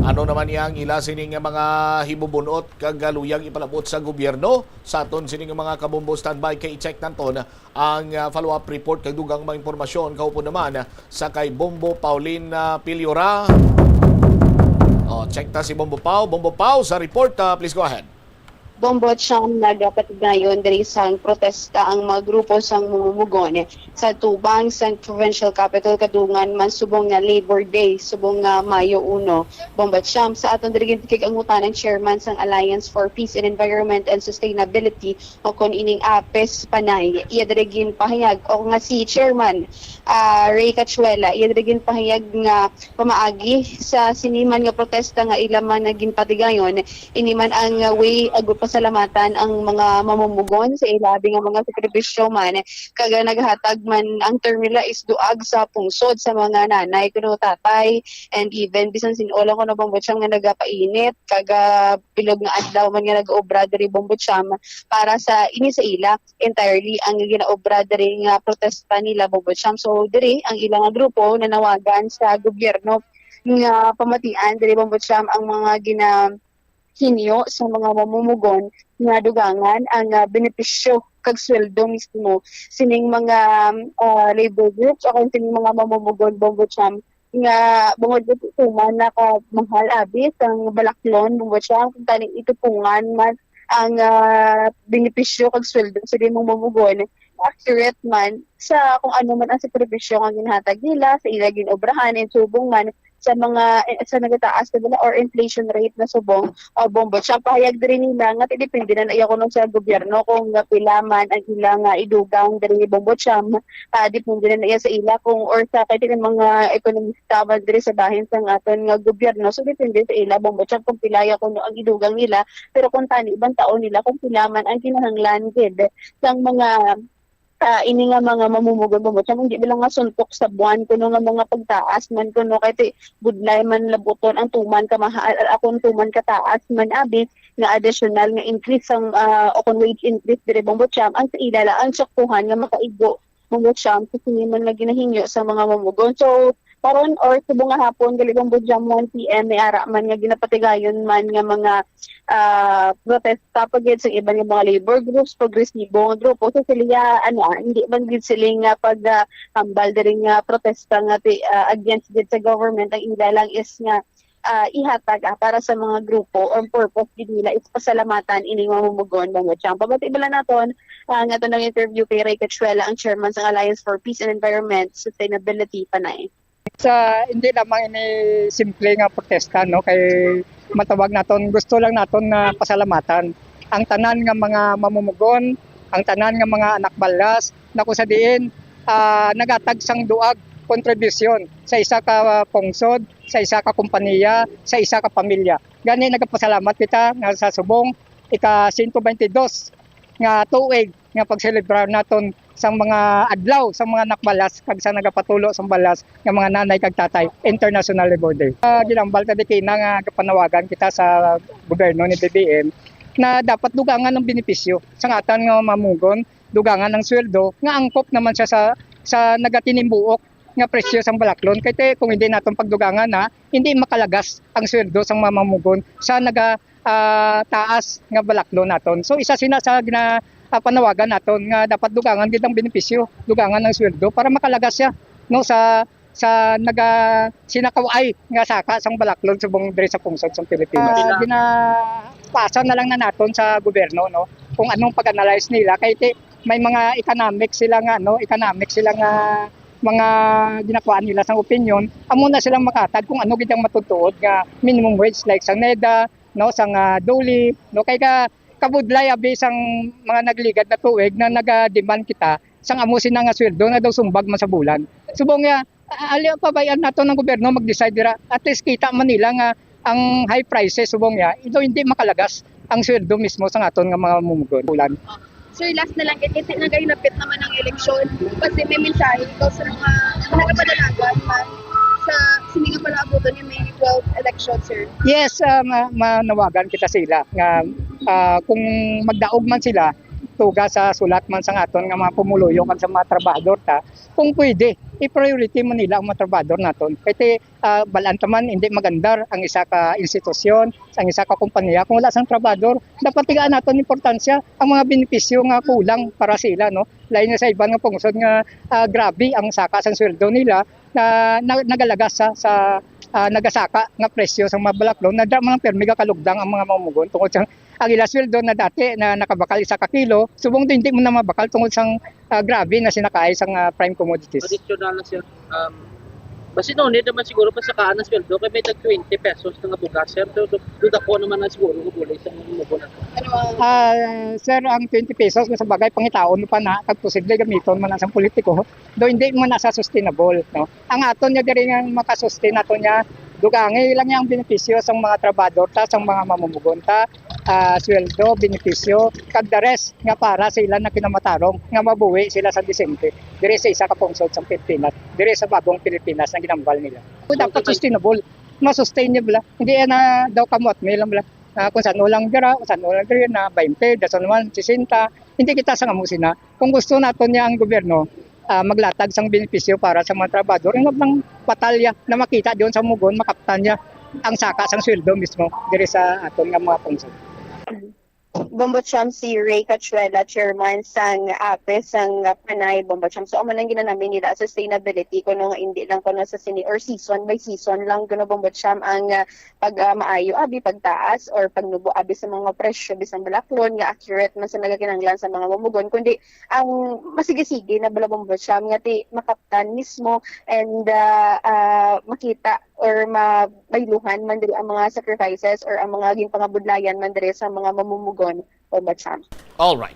Ano naman niya ang ila sini nga mga himubunot kag, ah, luyag ipalabot sa gobyerno? Sa aton sini nga mga kabombo, standby kay i-check naton ang, ah, follow-up report kag dugang mga impormasyon kaupod naman sa kay Bombo Pauline, ah, Piliora. Oh, check ta si Bombo Pau. Bombo Pau, sa report, ah, please go ahead. Bombo Cham, nagapatigayon diri sang protesta ang mga grupo sang mamumugon sa tubang sang provincial capital kadungan man subong nga Labor Day, subong nga Mayo uno. Bombo Cham, sa aton diri gintikig-angutan ang chairman sang Alliance for Peace and Environment and Sustainability, o kon ining APES Panay. Iya diri ginpahayag, o nga si Chairman, ah, Ray Cachuela, iya diri ginpahayag nga pamaagi sa sini man nga protesta nga ila man nga ginpatigayon, ini man ang, ah, way ug pasalamatan ang mga mamumugon sa ila abi nga mga sakripisyo man, kag naghatag man ang term nila is duag sa pungsod sa mga nanay kuno tatay, and even bisan sin-o lang kuno, Bombo Cham, nga nagapainit kag, ah, bilog nga adlaw man nga nag-obra diri, Bombo Cham, para sa ini sa ila entirely ang ginaobra diri nga protesta nila, Bombo Cham. So diri ang ila nga grupo nanawagan sa gobyerno nga pamatian diri, Bombo Cham, ang mga ginahinyo sa mga mamumugon nga dugangan ang, ah, benepisyo kag sweldo mismo sining mga, ah, labor groups o kung sining mga mamumugon, Bombo Cham, nga bangod ito man nakamahal abi sang balaklon, Bombo Cham, kung tani itupungan man ang, ah, benepisyo kag sweldo sa limang mamumugon, accurate man sa kung ano man ang sakripisyo nga ginhatag nila sa ila ginobrahan, and subong man sa mga, eh, sa nagataas na bala or inflation rate na subong, ah, Bombo Cham. Pahayag diri nila nga depende na iya kuno sa gobyerno kung nga pila man ang ila nga idugang diri, Bombo Cham. Ah, depende na iya sa ila kung or sa kay mga ekonomista man diri sa bahin sang aton nga gobyerno. So depende sa ila, Bombo Cham, kung pila ya kuno ang idugang nila, pero kung tani bantao nila kung pila man ang kinahanglan gid sang mga, ah, ini nga mga mamumugon, Bombo Cham, hindi bilang nga suntok sa buwan kuno nga mga pagtaas man kuno kay ti-, budlay man labuton ang tuman kamahal, akon tuman kataas man abi nga additional nga increase sang, ah, o kung wage increase diri, Bombo Cham, ang sa ila lang ang saktuhan nga makaigo, Bombo Cham, sa sini man nga ginahinyo sa mga mamumugon. So karon or subong nga hapon gali, Bombo Cham, one P M may ara man nga ginapatigayon man nga mga, ah, protesta pa gid sa iban nga mga labor groups, progresibo nga grupo. So sila, ano, ah, hindi man gid sila nga pag, ah, hambal diri nga protesta nga ti-, ah, against gid sa government. Ang ila lang is nga, ah, ihatag, ah, para sa mga grupo. Ang purpose gid nila is pasalamatan ining mamumugon, Bombo Cham. Pabati bala naton, ah, nga aton nang interview kay Ray Cachuela, ang chairman sang Alliance for Peace and Environment Sustainability, Panay. Sa, hindi lamang ini simple nga protesta, no, kay matawag naton, gusto lang naton na pasalamatan ang tanan nga mga mamumugon, ang tanan nga mga anak balas, na kung sa diin, ah, nagatag sang duag kontribusyon sa isa ka pungsod, sa isa ka kompanya, sa isa ka pamilya. Gani nagapasalamat kita nga sa subong ika sento baynte dos nga tuig nga pagselebrar naton sang mga adlaw sang mga anak balas kag sa nagapatulo sang balas nga mga nanay kag tatay, International Labor Day. Ah, ginambal ta di kina nga panawagan kita sa gobyerno ni B B M na dapat dugangan ang benepisyo sang atan nga mamumugon, dugangan ang sweldo nga angkop naman siya sa, sa nagatinimbuok nga presyo sang balaklon. Kay te, kung hindi naton pagdugangan na, hindi makalagas ang sweldo sang mga mamumugon sa naga, ah, taas nga balaklon naton. So isa sina sa gina, ah, panawagan naton nga dapat dugangan gid ang benepisyo, dugangan ang sweldo para makalagas siya, no, sa, sa naga sinakaw-ay nga saka sang balaklon subong diri sa pungsod sang Pilipinas. Ah, ginapasa na lang na naton sa gobyerno, no, kung anong pag-analyze nila kay ti-, may mga economic sila nga, no, economic sila nga mga ginakuan nila sang opinion, amo na silang makatag kung ano gid ang matutuod nga minimum wage, like sang NEDA, no, sang, ah, DOLE, no, kay ka, kabudlay abi sang mga nagligad na tuig na naga-demand kita sang amo sina nga sweldo na daw sumbag man sa bulan. Subong nga, ah, ali, pabayan nato ng gobyerno mag-decide dira. At least kita man nila nga ang high prices subong niya, ito hindi makalagas ang sweldo mismo sa aton nga mga mamumugon. Bulan. Sir, last na lang, kasi nagahilapit naman ang eleksyon. Kasi may mensahe ikaw sa mga nagapadalagan man sa sini nga palaabuton ni May twelve election, sir? Yes, ah, ma-, manawagan kita sila nga, ah, kung magdaog man sila, tuga sa sulat man sa aton nga mga pumuluyo kag sa mga trabahador ta, kung pwede, i-priority man nila ang mga trabahador naton. Kay ti, ah, balaan ta man, hindi magandar ang isa ka institusyon, ang isa ka kompanya kung wala sang trabahador. Dapat tigaan naton importansya ang mga benepisyo nga kulang para sa ila, no? Lain na sa iban nga pungsod nga, ah, grabe ang saka sang sweldo nila na, na nagalagas sa, sa, ah, nagasaka nga presyo sa mga balaklon, na dira man ang pirmi gakalugdang ang mga mamumugon tungod sa ang ila sweldo na dati na nakabakal isa ka kilo, subong hindi mo na mabakal tungod sang, ah, grabe na sinakaay sang, ah, prime commodities. Additional na, sir. Um, basi no need naman siguro pa sa kaan ang sweldo kay may tag twenty pesos na nga bugas, sir. So, do, do dako naman na siguro nga bulay sa mga mubo na. Ah, sir, ang twenty pesos nga sa bagay pangitaon pa na kag posible gamiton man na sang politiko, do hindi man na sa sustainable, no? Ang aton nga diri nga makasustain nato niya, dugangi lang yang benepisyo sang mga trabahador ta, sang mga mamumugon ta, ah, sweldo, benepisyo, kag the rest nga para sa ila na kinamatarong nga mabuhi sila sa disente diri sa isa ka pungsod sa Pilipinas, diri sa bagong Pilipinas na ginambal nila. So, dapat sustainable, ma-sustain niya bala. Hindi na daw kamot, may lang bala. Ah, kung saan lang dira, kung saan lang dira na twenty, dason naman sixty. Hindi kita sa amo sina. Kung gusto nato niya ang gobyerno, ah, maglatag sang benepisyo para sa mga trabahador, nga lang batalya na makita diyon sa mugon, makaptan niya ang saka sang sweldo mismo diri sa aton nga mga pungsod. Bombo Cham, si Ray Cachuela, chairman sang APE sang Panay, Bombo Cham. So, amo nang ginanami nila sustainability, kuno nga hindi lang kuno sa sini or season by season lang kuno, Bombo Cham, ang, ah, pag, ah, maayo abi, pagtaas or pagnubo abi sa mga presyo bisan balaklon nga accurate man sa nagakinahanglan sa mga mumugon, kundi ang masige-sige na bala, Bombo Cham, nga ti makaptan mismo and, ah, ah, makita or mabayluhan man diri ang mga sacrifices or ang mga ginpangabudlayan man diri sa mga mamumugon, Bombo Cham. All right.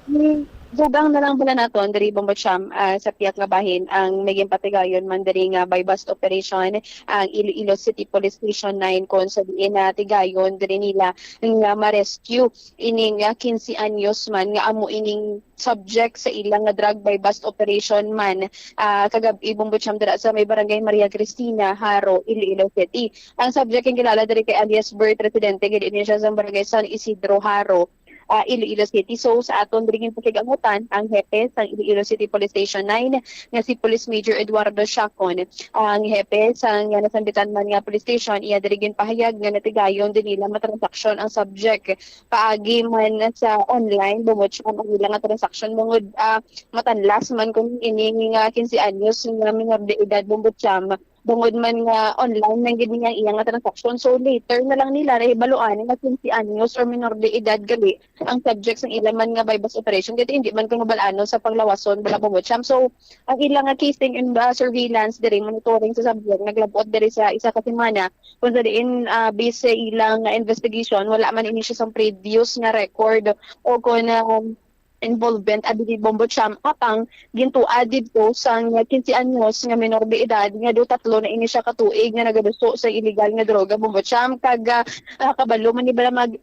Hmm, dugang na lang bala naton diri, Bombo Cham, ah, sa pihak nga bahin ang may ginpatigayon man diri nga buy-bust operation ang Iloilo City Police Station nine, kon sa diin na tigayon diri nila nga ma-rescue ining, ah, quince anyos man nga amo ining subject sa ila nga drug buy-bust operation man, ah, kagab-i, Bombo Cham, dira sa may barangay Maria Cristina, Jaro, Iloilo City. Ang subject ang kilala diri kay alias Bert, residente gid ini siya sa barangay San Isidro, Jaro, ah, Iloilo City. So, sa aton diri ginpakig-angutan ang hepe sang Iloilo City Police Station nine nga si Police Major Eduardo Chacon, ang hepe sang nga nasambitan man nga police station. Iya diri ginpahayag nga natigayon din nila matransaksyon ang subject paagi man sa online, Bombo Cham, ang ila nga transaksyon bangod, ah, matanlas man kun ini nga quince anyos nga minor de edad, Bombo Cham, bangod man nga online man gid niya iya nga transaksyon. So, later na lang nila nahibaluan nga quince anyos or minor de edad gali ang subject sang ila man nga buy-bust operation, kay hindi man kuno bal-anon sa panglawason bala, Bombo Cham. So, ang ila nga casing and, ah, surveillance diri, monitoring sa subject, naglabot diri sa isa ka semana, kung sa diin, ah, based sa ilang investigation, wala man ini siya sang previous nga record o kung, um, involvement abi ni Bombo Cham, apang gintuad didto sang quince anyos nga minor de edad nga do tatlo na ini siya ka tuig nga nagaduso sa illegal nga droga, Bombo Cham, kag, ah, ah, kabalo man ni bala mag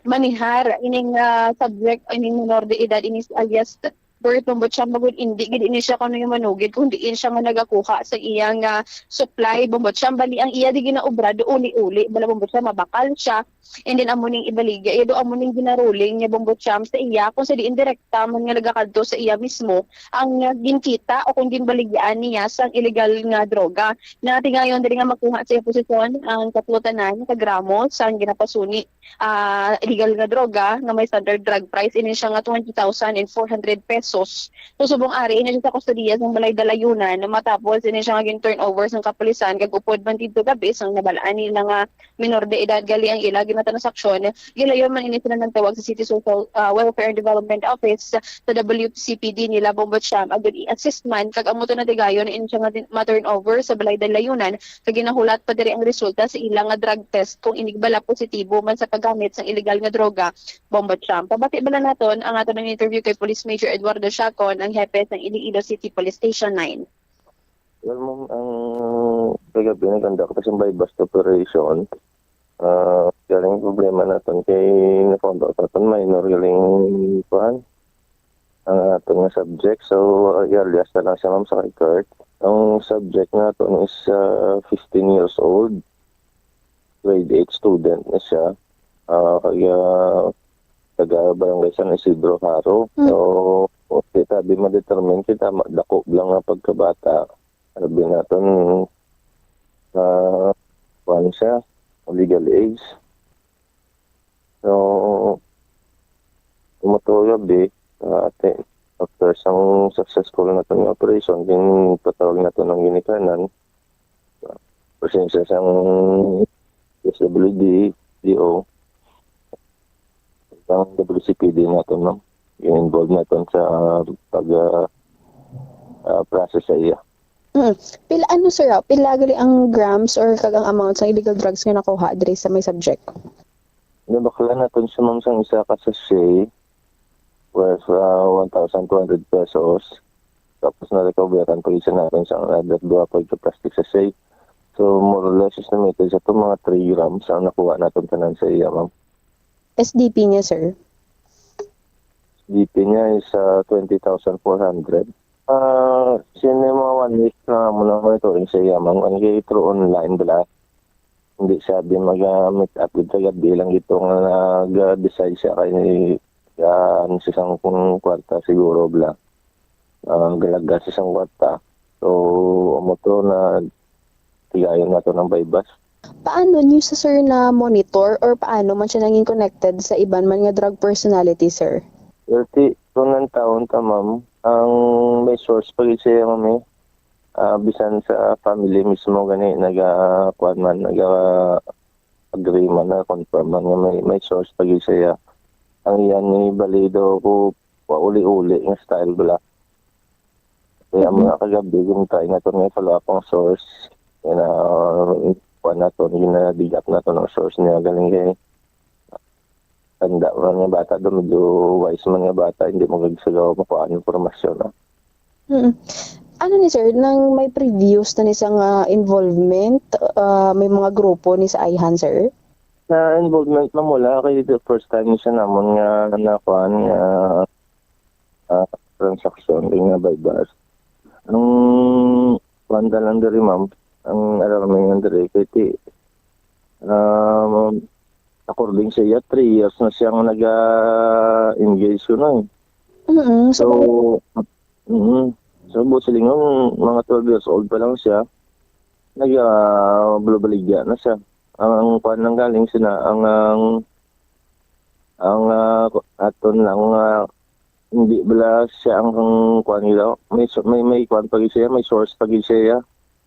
manihar ining, ah, subject, ining minor de edad, ini si alias Bert, Bombo Cham, bangod indi gid ini siya kuno yung manugid, kung diin siya nga nagakuha sa iyang, ah, supply, Bombo Cham. Bali, ang iya di ginaobra do uli-uli bala, Bombo Cham, mabakal siya, and then amo ning ibaligya iya do, amo ning ginaruling niya, Bombo Cham, sa iya kung sa diin direkta man nga nagakadto sa iya mismo ang, ah, ginkita o kung ginbaligyaan niya sang illegal nga droga. Natigayon diri nga makuha sa iya posisyon ang tatlo tanan ka gramo sang ginapasuni, ah, illegal nga droga nga may standard drug price ini siya nga twenty thousand and four hundred pesos. So, subong ari ini siya sa kustodiya sang Balay Dalayunan matapos ini siya nga gin-turnover sang kapulisan kag upod man didto gabi sang nabal-an nila nga minor de edad gali ang ila ginatransaksyon. Gilayon man ini sila nagtawag sa City Social, ah, Welfare and Development Office sa W C P D nila, Bombo Cham, agud i-assist man kag amo to natigayon ini siya nga din- ma-turnover sa Balay Dalayunan kag ginahulat pa diri ang resulta sa ila nga drug test kung inig bala positibo man sa paggamit sang illegal nga droga, Bombo Cham. Pabati bala naton ang aton nga interview kay Police Major Eduardo Chacon, ang hepe sang Iloilo City Police Station nine. Well, ma'am, ang kagabi nag-conduct ta sa buy-bust operation. Ah, galing problema naton kay na-found out naton minor galing kuan. Ang aton nga subject, so alias na lang siya, ma'am, sa kay Kurt. Ang subject naton is, ah, fifteen years old. Grade eight student na siya. Ah, kaya taga Barangay San Isidro, Jaro. Hmm. So, di tabi ma-determine kita, ma- dako lang nga pagkabata. Sabi naton, ah, kuwan siya, legal age. So, umuto gabi, ah, ate, after sang successful naton nga operation, ginpatawag naton ang ginikanan. Presensya sang S W D, D O. Ang W C P D naton, ma'am, gin-involve naton sa pag, ah, ah, process sa iya. Mm. Pila, ano, sir, ah, pila gali ang grams or kag ang amount sang illegal drugs nga nakuha diri sa may subject? Nabaklan naton siya, ma'am, sang isa ka sachet worth, ah, one thousand two hundred pesos. Tapos na-recoveran pa isa naton sa another duha pa ka plastic sachet. So, more or less estimated sa to mga three grams ang nakuha naton tanan sa iya, ma'am. S D P niya, sir? S D P niya is, ah, twenty thousand four hundred. Ah, sino yung mga one week na mo na monitoring sa iya, ma'am? Ang kay through online bala. Hindi siya di mag-meet up gid sa gabi lang gito nga nag-decide siya kay, ah, ano, sa isang kung kwarta siguro bala. Ah, galaga sa isang kwarta. So, amo to na tigayon nato ng baybas. Paano niyo sa, sir, na monitor or paano man siya nangin connected sa iban man nga drug personality, sir? Dati, kung ang taon ta, ma'am, ang may source pa gid siya, ma'am, eh. Ah, bisan sa family mismo gani, naga, kuwan man, naga agree man, na confirm man nga may, may source pa gid siya. Ang iyan ni balido ko, pauli-uli nga style bala. Kaya ang mga kagabi, yung try nato nga follow up ang source. Kaya na, kuwan nato, gina-dig up nato ng source niya, galing kay tanda man nga bata, do medyo wise man nga bata, hindi mo gagsagaw makuha ang impormasyon, ah. Mm. Ano ni, sir, nang may previous na ni siya nga involvement, ah, may mga grupo ni sa ayhan, sir? Na involvement na mula kay the first time ni siya namon nga nakuan nga, ah, transaction, yung nga buy-bust. Ang kuwan ka lang diri, ma'am, ang alarming lang diri, kay ti, um, according sa iya, three years na siya nga nag-engage ko na eh. Mm, so, So, mm, so, buot silingon, mga twelve years old pa lang siya, nag-, ah, balabaligya na siya. Ang, ang kuwan lang galing sina, ang, ang, ang, ah, aton lang, ah, hindi bala siya ang, ang kuwan nila. May, so-, may, may kuwan pa gid siya, may source pa gid siya.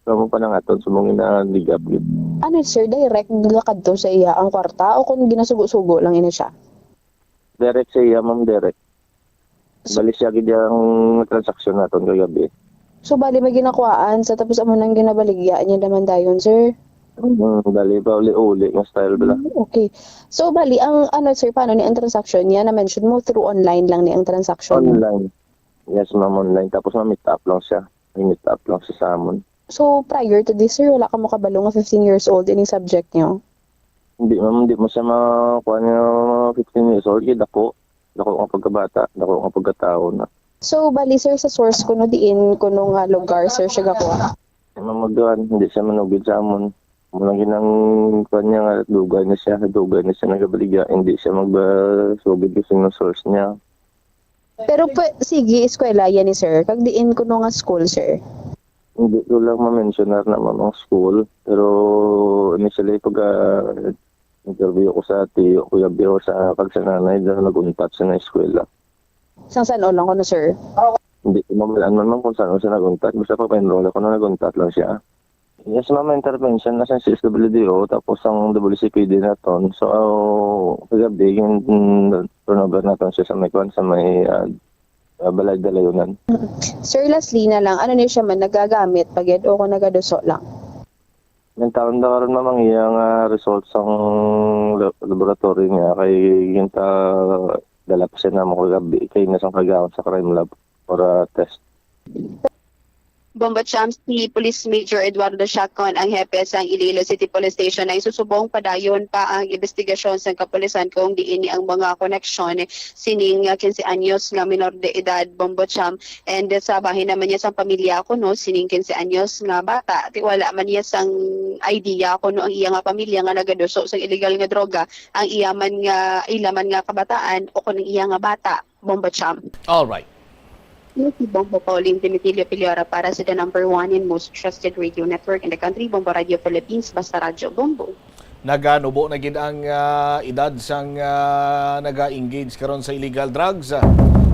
Kamo pa nang aton sa mga ginadigap gid. Ano, sir, direct nga kadto sa iya ang kwarta o kung ginasugo-sugo lang ini siya? Direct sa iya, ma'am, direct. Bali siya gid ang transaksyon naton kagabi. So, bali may ginakuhaan sa tapos amo nang ginabaligya niya naman dayon, sir? Mm, bali pa uli-uli nga style bala. Mm, okay. So, bali, ang ano, sir, paano ni ang transaction niya? Na-mention mo, through online lang ni ang transaction. Online. Yes, ma'am, online. Tapos ma-meet up lang siya. May meet up lang siya sa amon. So, prior to this, sir, wala ka mo kabalo nga fifteen years old ining subject niyo? Hindi, ma'am, hindi mo siya makuha niya mga fifteen years old. Kaya dako. Dako nga pagkabata. Dako nga pagkatao na. So, bali, sir, sa source kuno diin kuno nga lugar, sir, siya gakuha? Ma'am, magduhan, hindi siya manugid sa amon. Muna ginang kuha niya nga dugay na siya. Dugay na siya nagabaligya. Hindi siya magsugid kasi ng source niya. Pero pwe, sige, eskwela yan ni sir. Kag diin kuno nga school, sir? Hindi ko lang ma-mentionar na, ma'am, ang school. Pero initially, pag, ah, interview ko sa tiyo, kuya Biyo, sa kag sa nanay, doon nag-untat siya ng eskwela. Sang san-o lang kuno, sir? Hindi ko mabalaan man, ma'am, kung saan siya nag-untat. Basta pag pa-enroll ako na nag-untat lang siya. Yes, ma'am, may intervention na sa C S W D O, tapos ang W C P D naton. So, kagabi, yung, mm, turnover naton siya sa may kwan, sa may, ah, ah, Balay Dalayunan. Sir, lastly na lang, ano ni siya man, nagagamit pa gid o kung nagaduso lang? Ang taon na karon, ma'am, ang iyang, ah, results sang la-, laboratory niya kay ginta dalap siya namo kagabi kay nasang kagaon sa crime lab para test. Bombo Champ, si Police Major Eduardo Chacon ang hepe sang Iloilo City Police Station ay susubong padayon pa ang investigasyon sang kapulisan kung diin ni ang mga koneksyon sining, ah, quince anyos nga minor de edad, Bombo Champ. And sa bahin naman niya sang pamilya kuno sining quince anyos nga bata, ti wala man niya sang idea kuno ang iya nga pamilya nga nagaduso sang illegal nga droga ang iya man nga, ila man nga kabataan o kun ang iya nga bata, Bombo Champ. All right. Yes, si Bombo Pauline Dimitilio Piliora para sa the number one and most trusted radio network in the country, Bombo Radio Philippines, basta Radyo Bombo. Naganubo na gid ang, ah, edad sang, ah, naga-engage karon sa illegal drugs. Ah,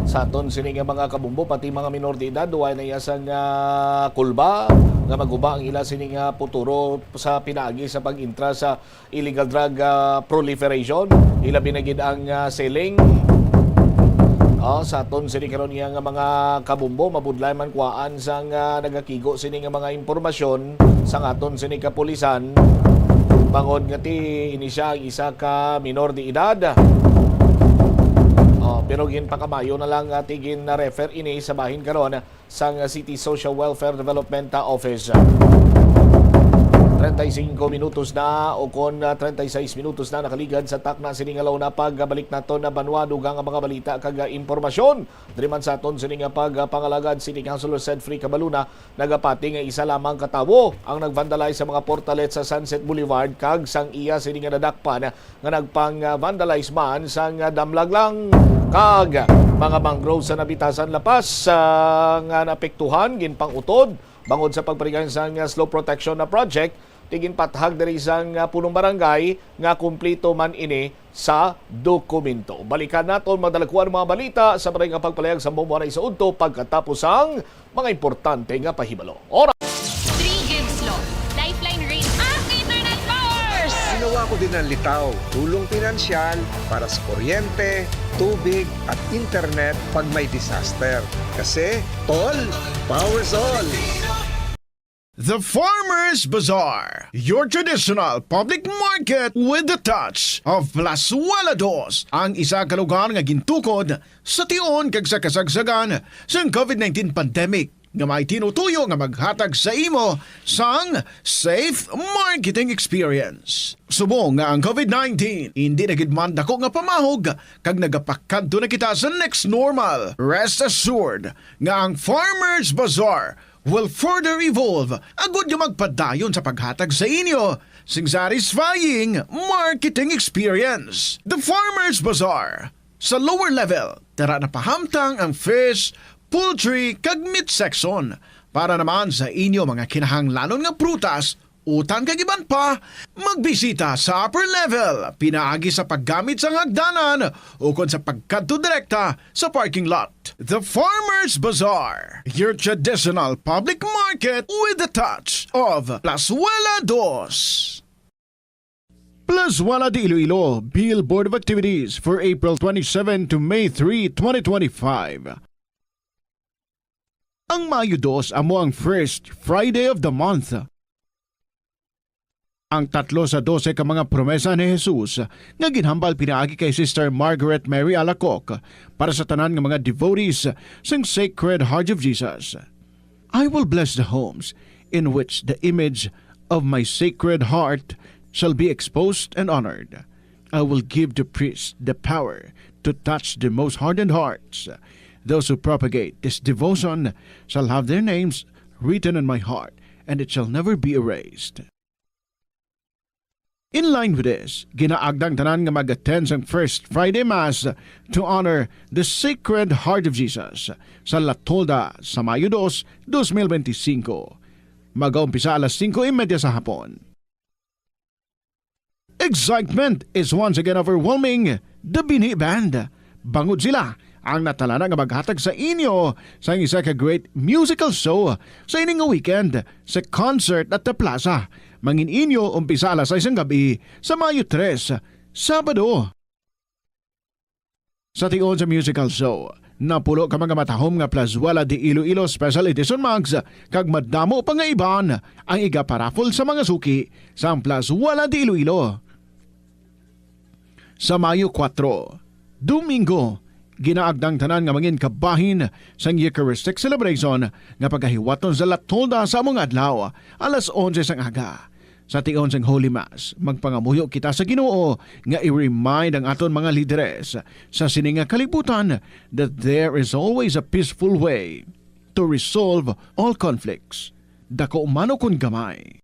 Sa aton sini nga mga kabumbo, pati mga minor de edad, duwa na iya sang, ah, kulba nga maguba ang ila sini nga puturo sa pinaagi sa pag-intra sa illegal drug, ah, proliferation, ilabi na gid ang, ah, selling. Oh, sa aton sini karon nga, nga mga kabumbo, mabudlay man kuhaan sang, ah, nagakigo sini nga mga impormasyon sang aton sini kapulisan, bangod nga ti ini siya ang isa ka minor de edad. Oh, pero ginpakamayo na lang, ah, ti gin-refer ini sa bahin karon sang City Social Welfare Development Office. Treinta y cinco minutos na o kon, ah, treinta y seis minutos na nakaligad sa takna sini nga launa. Pagbalik naton na banwa, dugang ang mga balita kag, ah, impormasyon. Diri man sa aton sini nga pagpangalagad, City Councilor Sedfrey Cabaluna nagapati nga isa lamang ka tawo ang nag-vandalize sa mga portalet sa Sunset Boulevard kag sang iya sini nga nadakpan nga nagpang-vandalize man sang damlag lang kag mga mangrove sa Nabitasan, La Paz, ah, nga naapektuhan, ginpang-utod bangod sa pagparigan sang slope protection na project. Ti ginpathag diri sang, ah, punong barangay nga kumpleto man ini sa dokumento. Balikan naton, madala ko ang mga balita sa maray nga pagpalayag sa Bombo Anay sa udto pagkatapos sang mga importante nga pahibalo. Oras. Three Gigs Law, Lifeline Rate, ang Internet Powers! Ginawa ko din ang Litaw, tulong pinansyal para sa kuryente, tubig, at internet pag may disaster. Kasi, tol, power's all! The Farmers Bazaar, your traditional public market with the touch of Plazuela Dos, ang isa ka lugar nga gintukod sa tion kag sa kasagsagan sang covid nineteen pandemic, nga may tinutuyo nga maghatag sa imo sang safe marketing experience. Subong nga ang covid nineteen indi na gid man dako nga pamahog kag nagapakadto na kita sa next normal, rest assured nga ang Farmers Bazaar will further evolve agud nga magpadayon sa paghatag sa inyo sing satisfying marketing experience. The Farmers Bazaar. Sa lower level, tara na pahamtang ang fish, poultry, kag meat section. Para naman sa inyo mga kinahanglanon nga prutas, utan kag iban pa, magbisita sa upper level pinaagi sa paggamit sang hagdanan ukon sa pagkadto direkta sa parking lot. The Farmers Bazaar, your traditional public market with a touch of Plazuela Dos. Plazuela de Iloilo, Bill Board of Activities for April twenty-seven to May three, twenty twenty-five. Ang Mayo dos amo ang first Friday of the month. Ang tatlo sa dose ka mga promesa ni Jesus nga ginhambal pinaagi kay Sister Margaret Mary Alacoque para sa tanan nga mga devotees sang Sacred Heart of Jesus. "I will bless the homes in which the image of my Sacred Heart shall be exposed and honored. I will give the priests the power to touch the most hardened hearts. Those who propagate this devotion shall have their names written in my heart, and it shall never be erased." In line with this, ginaagda ang tanan nga mag-attend sang First Friday Mass to honor the Sacred Heart of Jesus sa La Tolda sa Mayo dos, dos mil benti singko. Mag-aumpisa alas singko y media sa hapon. Excitement is once again overwhelming the Binhi Band. Bangod sila ang natalana nga maghatag sa inyo sang isa ka great musical show sa ini nga weekend sa Concert at the Plaza. Mangin-inyo umpisa alas sais sang gab-i sa Mayo tres, Sabado. Sa tion sa musical show, napulo ka mga matahom nga Plazuela de Iloilo Special Edition mugs kag madamo pa nga iban ang iga-paraffle sa mga suki sang Plazuela de Iloilo. Sa Mayo kuwatro, Domingo, ginaagda ang tanan nga mangin kabahin sang Eucharistic celebration nga pagahiwaton sa La Tolda sa among adlaw, alas onse sang aga. Sa tion sang Holy Mass, magpangamuyo kita sa Ginoo nga i-remind ang aton mga lideres sa sini nga kalibutan that there is always a peaceful way to resolve all conflicts, dako man o kon gamay.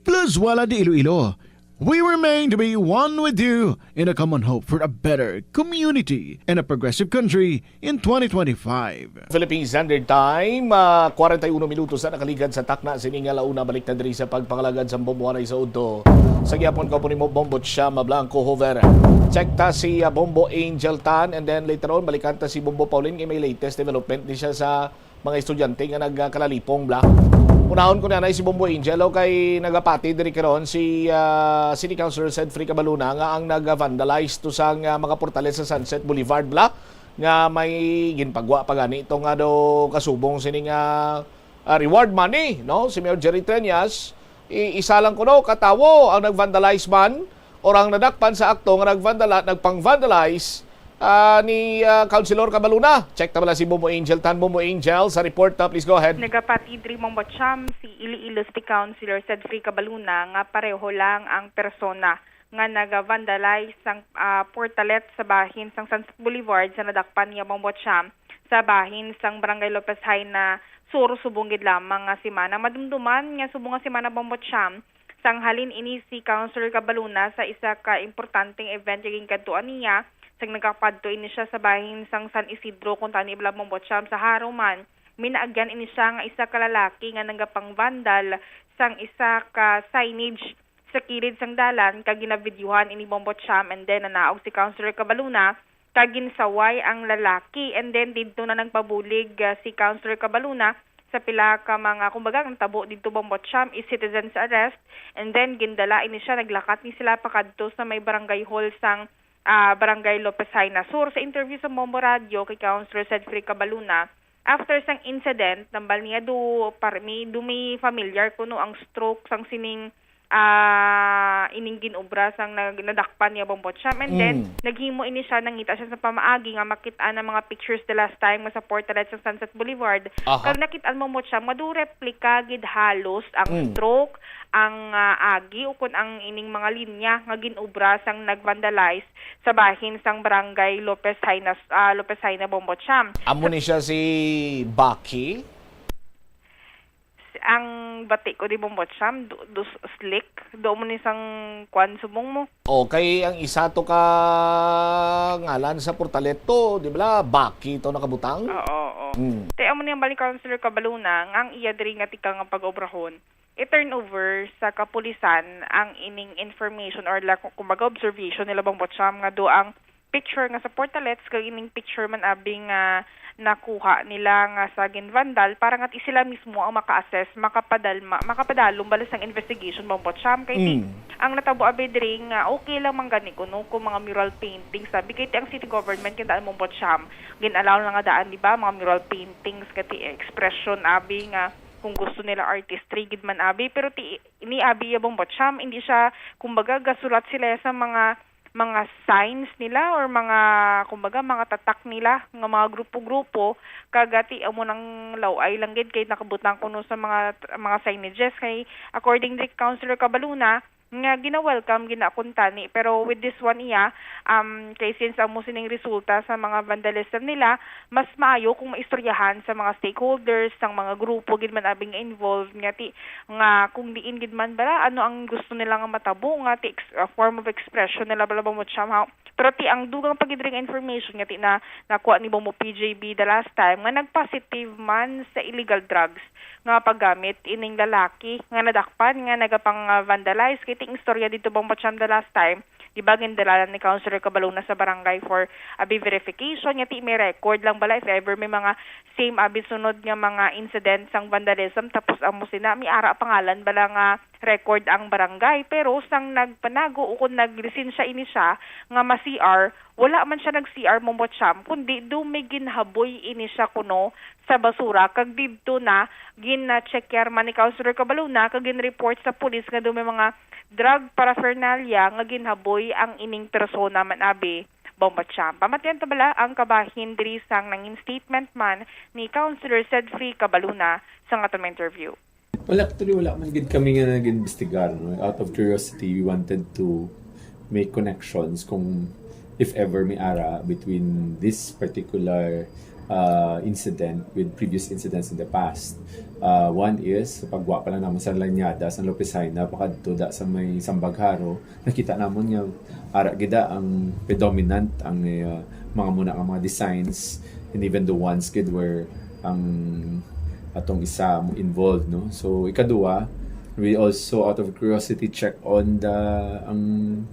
Plazuela de Iloilo, We remain to be one with you in a common hope for a better community and a progressive country in twenty twenty-five. Philippine Standard Time, ah, forty-one minutos na nakaligad sa takna sini nga launa. Balik na diri sa pagpangalagad sa Bombo Anay sa udto. Sa gihapon ko po nimo, Bombo Cham Blanco Hover. Check ta si, ah, Bombo Angel Tan, and then later on balikan ta si Bombo Pauline kay may latest development ni siya sa mga estudyante nga nagkalalipong bla. Unahon ko na si Bombo Angel, o kay nagapati diri karon si, ah, City Councilor Cedfrey Cabaluna nga ang nag-vandalize to sang, ah, mga portales sa Sunset Boulevard bla, nga may ginpagwa pa gani ito nga do kasubong sini nga, ah, reward money, no? Si Mayor Jerry Treñas, i-, isa lang kuno ka tawo ang nag-vandalize man or ang nadakpan sa akto nga nagvandala-, nagpang-vandalize, ah, ni, ah, Councilor Cabaluna. Check ta bala si Bombo Angel Tan. Bombo Angel, sa report ta, please go ahead. Nagapati diri, Bombo Cham, si Iloilo City Councilor Cedfrey Cabaluna nga pareho lang ang persona nga naga-vandalize sang, ah, portalet sa bahin sang Sunset Boulevard sa nadakpan niya, Bombo Cham, sa bahin sang Barangay Lopez Jaena Sur subong gid lamang nga semana. Madumduman nga subong nga semana, Bombo Cham, sang halin ini si Councilor Cabaluna sa isa ka importanteng event nga ginkadtuan niya, sang nagakadto ini siya sa bahin sang San Isidro, kuntani bala, Bombo Cham, sa Jaro man, minaagyan ini siya nga isa ka lalaki nga nagapang-vandal sang isa ka signage sa kilid sang dalan, kag ginabidyuhan ini, Bombo Cham, and then nanaog si Councilor Cabaluna kag ginsaway ang lalaki, and then didto na nagpabulig, ah, si Councilor Cabaluna sa pila ka mga, kumbaga, ang tabo didto, Bombo Cham, is citizens arrest, and then gindala ini siya, naglakat ni sila pakadto sa may barangay hall sang, ah, Barangay Lopez Jaena Sur. Sa interview sa Bombo Radio kay Councilor Cedfrey Cabaluna, after sang incident, nambal niya do par-, mi, do mi familiar kuno ang stroke sang sining, ah, ining gin-obra sang nag-, nadakpan niya, Bombo Cham. And then, Mm. naghimo ini siya, nangita siya sa pamaagi nga makit-an ang mga pictures the last time nga sa portalet sa Sunset Boulevard. Aha. Kag nakit-an, Bombo Cham, nga do replika gid halos ang Mm. stroke, ang, ah, agi, ukon ang ining mga linya nga gin-obra sang nag-vandalize sa bahin sang Barangay Lopez Jaena, ah, Lopez Jaena, Bombo Cham. Amo ni siya si Baki? Ang bati ko di, Bombo Cham, do, do s-, slick. Do mo ni sang kwan subong mo. O, kay ang isa to ka ngalan sa portalet to, di ba, Baki to nakabutang? Oo, oo. Mm. Te, amo ni ang bali, Councilor Cabaluna, nga ang iya diri nga tikang nga pag-obrahon, i-turn over sa kapulisan ang ining information or la-, kumbaga, observation nila, Bombo Cham, nga do ang picture nga sa portalets kag ining picture man abi nga nakuha nila nga sa ginvandal, para nga ti sila mismo ang maka-assess, makapadalma, makapadalom bala sang investigation, Bombo Cham. Kay ti Mm. ang natabo abi diri nga okay lang man gani kuno kung mga mural paintings abi, kay ti ang city government kintaan, Bombo Cham, gin-allow na nga daan, di ba, mga mural paintings, kay ti expression abi nga kung gusto nila artistry gid man abi, pero ti ini abi ya, Bombo Cham, hindi siya, kumbaga, gasulat sila sa mga, mga signs nila or mga, kumbaga, mga tatak nila nga mga grupo-grupo, kag ti amo nang law-ay lang gid kay nakabutang kuno sa mga, mga signages. Kay according to Councilor Cabaluna, nga gina-welcome gid na kuntani, pero with this one iya, um, kay since amo sining resulta sa mga vandalism nila, mas maayo kung maistoryahan sa mga stakeholders, sang mga grupo gid man abi nga involved, nga ti, nga kung diin gid man bala, ano ang gusto nila nga matabo, nga ti ex-, uh, form of expression nila bala, Bombo Cham, ha? Pero ti ang dugang pa gid ring information nga ti na nakuha ni Bombo P J B the last time nga nag-positive man sa illegal drugs nga paggamit ining lalaki nga nadakpan nga nagapang, ah, vandalize. Kay ti ang istorya dito, Bombo Cham, the last time, di ba, gindala ni Councilor Cabaluna sa barangay for abi verification, nga ti may record lang bala if ever may mga same abi sunod nga mga incident sang vandalism, tapos amo sina may ara pangalan bala nga record ang barangay. Pero sang nagpanago o kung naglisensya ini siya nga ma-C R, wala man siya nag-C R, Bombo Cham, kundi do may ginhaboy ini siya kuno sa basura, kag didto na gin-check man ni Councilor Cabaluna kag gin-report sa pulis nga do may mga drug paraphernalia nga ginhaboy ang ining persona man abi, Bombo Cham. Pamatian ta bala ang kabahin diri sang nangin statement man ni Councilor Cedfrey Cabaluna sa aton interview. Well, actually, wala man gid kami nga nag-imbestigar, no? Out of curiosity, we wanted to make connections kung if ever may ara between this particular uh, incident with previous incidents in the past. Uh, one is, sa pagwa pa lang naman sa Lanyada, sa Lopez Jaena, pakadto da sa may Sambagharo, nakita naman nga ara gida ang predominant, ang uh, mga muna nga mga designs, and even the ones gid where ang atong isa mo involved, no? So, ikaduha, we also, out of curiosity, check on the, ang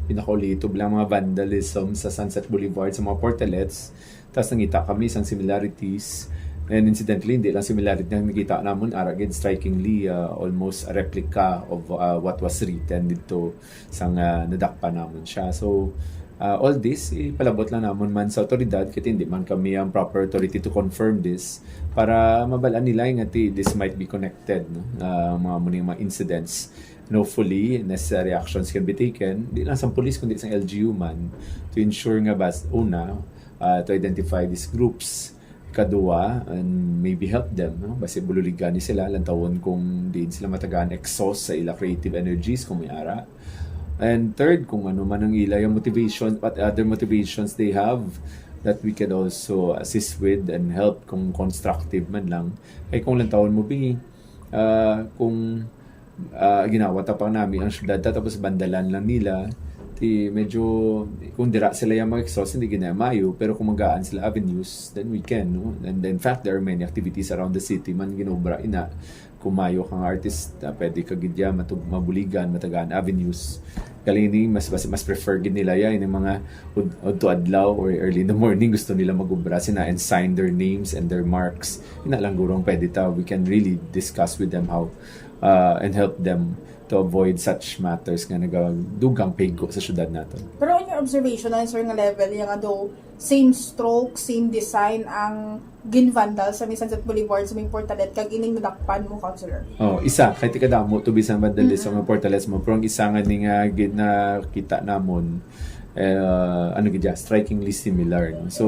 pinakaulito lang mga vandalism sa Sunset Boulevard, sa mga portalets. Tapos nangita kami sang similarities. And incidentally, hindi lang similarity ang nakita namon, ara gid, strikingly, uh, almost a replica of uh, what was written dito sang uh, nadakpan namon siya. So, uh, all this, ipalabot lang namon man sa otoridad, kay hindi man kami ang proper authority to confirm this, para mabalaan nila nga ti, this might be connected, no? Uh, mga muning mga incidents. And hopefully, necessary actions can be taken, di lang sa police, kundi sa L G U man, to ensure nga bas, una, uh, to identify these groups. Kadua, and maybe help them, no? Basi bululigan ni sila, lantawon kung diin sila matagaan exhaust sa ila creative energies kung may ara. And third, kung ano man ang ila yung motivation, what other motivations they have that we can also assist with and help kung constructive man lang. Kay kung lantawon mo, bi, ah, kung ah, ginawa ta pa nami ang syudad ta, tapos bandalan lang nila. Ti medyo, kung dira sila yung mag-exhaust, hindi gina mayo, pero kung magaan sila avenues, then we can, no? And in fact, there are many activities around the city man ginobra ina. Kung mayo kang artist, ah, pwede ka gid ya matug-, mabuligan, matagaan avenues. Galing ni mas, mas, mas prefer gid nila ya, yung mga ud-, udto adlaw or early in the morning, gusto nila magubra sina and sign their names and their marks. Ina lang gurong pwede ta, we can really discuss with them how uh, and help them to avoid such matters nga nagadugang paygo sa syudad naton. Pero on your observation, ano, sir, nga level, yung ano, same stroke, same design ang ginvandal sa may Sunset Boulevard, sa may portalet, kag ining nadakpan mo, Councilor? Oh, isa, kay tikadamo to bisan vandalism ang portalet mo, pero ang isa nga ni nga gin-, nakita namon, eh, ano gid siya, strikingly similar, no? So,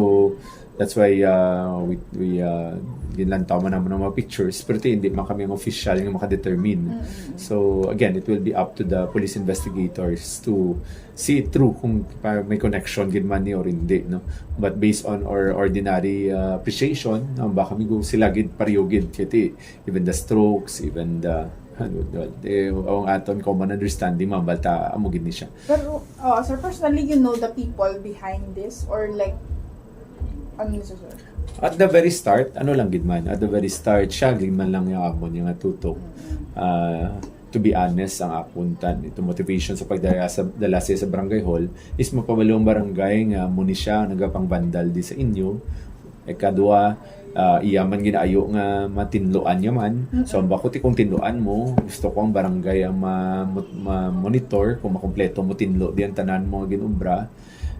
that's why uh, we, we uh, ginlantaw man naman ang mga pictures, pero ti, hindi man kami ang official nga makadetermine. So, again, it will be up to the police investigators to see through kung pa, may connection gid man ni or hindi, no? But based on our ordinary uh, appreciation, ang baka mi go sila gid, pareho gid, kay ti, even the strokes, even the, ano, the, the, ang aton common understanding, mabalta, amo gid ni siya. Pero, oh, sir, personally, you know the people behind this? Or like, ano yun, sir? At the very start, ano lang gid man, at the very start, siya gid man lang yung amon yung atutok. Ah, to be honest, ang akon tan, ito motivation sa pagdala sa, dala siya sa barangay hall is mapabalo ang barangay nga mo ni siya nagapang vandal di sa inyo. Ikadua, ah, iya man ginaayo nga matinloan niya man. So, ang bako ti kung tinloan mo, gusto ko ang barangay ang ma-, ma-, ma-monitor kung makompleto mo tinlo di ang tanan mo nga ginobra.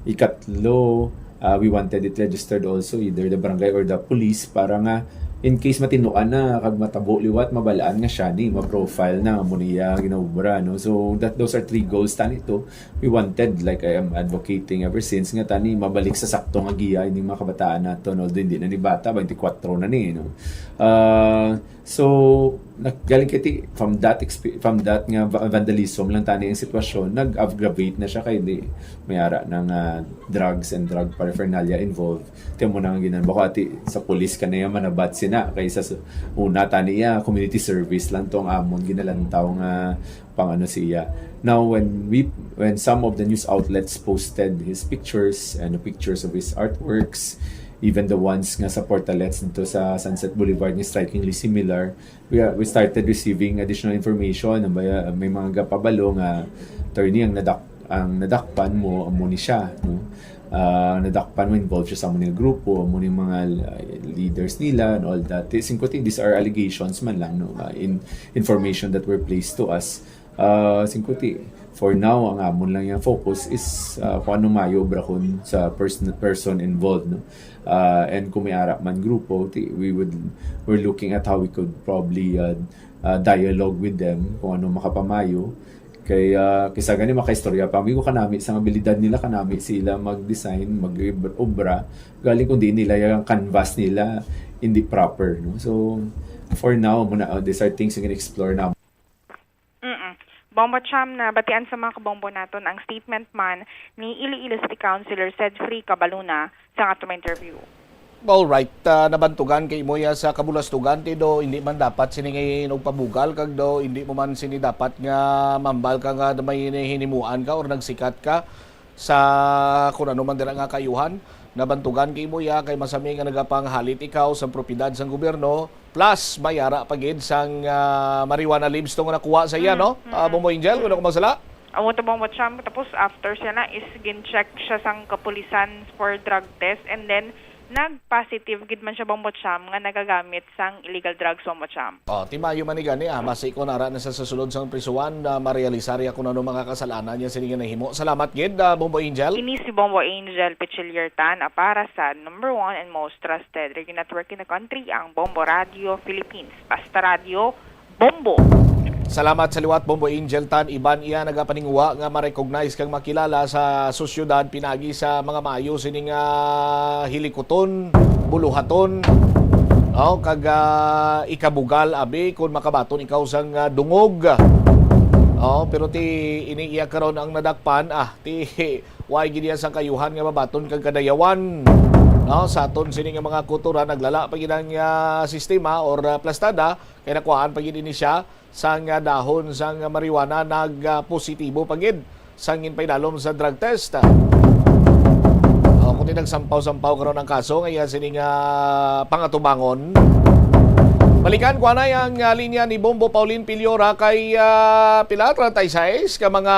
Ikatlo, ah, we wanted it registered also, either the barangay or the police, para nga in case matinloan na, kag matabo liwat, mabalaan nga siya ni, ma-profile na nga mo niya ginaubra, no? So, that, those are three goals tani to. We wanted, like I am advocating ever since, nga tani mabalik sa sakto nga giya ining mga kabataan naton, although hindi na ni bata, twenty-four na ni, no? Ah, so, nag-, galing kay ti-, from that expe-, from that nga va-, vandalism lang tani ang sitwasyon, nag-aggravate na siya kay di may ara na nga drugs and drug paraphernalia involved. Tiyan mo na nga ginan, bako ati sa police ka na yung manabat sina, kaysa sa una tani ya, community service lang tong amon ginalantaw nga pang ano siya. Now, when we, when some of the news outlets posted his pictures and the pictures of his artworks, even the ones nga sa portalets dito sa Sunset Boulevard nga strikingly similar, we, are, we started receiving additional information. Ang baya, may mga gapabalo nga, attorney, ang nadak-, ang nadakpan mo, amo ni siya, no? Ah, nadakpan mo, involved siya sa amo ni grupo, amo ni mga uh, leaders nila and all that. Singkuti, these are allegations man lang, no? Uh, in information that were placed to us. Uh, singkuti, for now, ang amon lang yung focus is uh, kung ano mayo obrahon sa person, person involved, no? Uh, and kung may ara man grupo, ti-, we would, we're looking at how we could probably uh, uh, dialogue with them kung ano makapamayo. Kay, ah, kisa gani makaistorya pa, amigo, kanami sa abilidad nila, kanami sila mag-design, mag-obra, galing kung di nila yung canvas nila hindi proper, no? So, for now, muna, uh, these are things you can explore na. Mm-mm. Bombo Cham, na batian sa mga kabombo naton ang statement man ni Iloilo City Councilor Sedfrey Cabaluna sa aton interview. Alright, ah, nabantugan kay imo ya sa kabulastugan, ti do hindi man dapat sini nga hinugpabugal, kag do hindi mo man sini dapat nga mambal ka nga may hinimuan ka or nagsikat ka sa kun ano man dira nga kaayuhan. Nabantugan kay imo ya kay masami nga nagapanghalit ikaw sa propiedad sang gobyerno, plus may ara pa gid sang, ah, marijuana leaves to nga nakuha sa iya, Mm, no? Ah, mm. Bombo Angel, kung ako magsala? Amo to, Bombo Cham. Tapos after siya na is gin-check siya sang kapulisan for drug test, and then nag-positive gid man siya, Bombo Cham, nga nagagamit sang illegal drugs, Bombo Cham. Oh, ti maayo man ni gani, ah, basi ko nara na sa, sa sulod sang prisuhan na marealisar ya kung ano mga kasalanan niya sini nga nahimo. Salamat gid, ah, Bombo Angel. Ini si Bombo Angel Pichiliertan, ah, para sa number one and most trusted radio network in the country, ang Bombo Radio Philippines. Basta Radio, Bombo. Salamat sa liwat, Bombo Angel Tan. Iban iya nagapaninguha nga ma-recognize kag makilala sa sosyedad pinagi sa mga maayo sini nga hilikuton, buluhaton, oh, kag, ah, ikabugal, abi, kung makabaton ikaw sang, ah, dungog. Oh, pero ti ini iya karon ang nadakpan, ah, ti way gid iya sang kayuhan nga mabaton kag kadayawan. No, sa aton sini nga mga kultura, naglala pa gid ang, ah, sistema or, ah, plastada, kay nakuhaan pa gid ini siya sang, ah, dahon sang marijuana, nag, ah, positibo pa gid sang ginpaidalom sa drug test. O, kundi nagsampaw-sampaw karon ang kaso nga iya sini nga pangatubangon. Balikan ko anay ang, ah, linya ni Bombo Pauline Piliora kay, ah, pila, treinta y seis ka mga,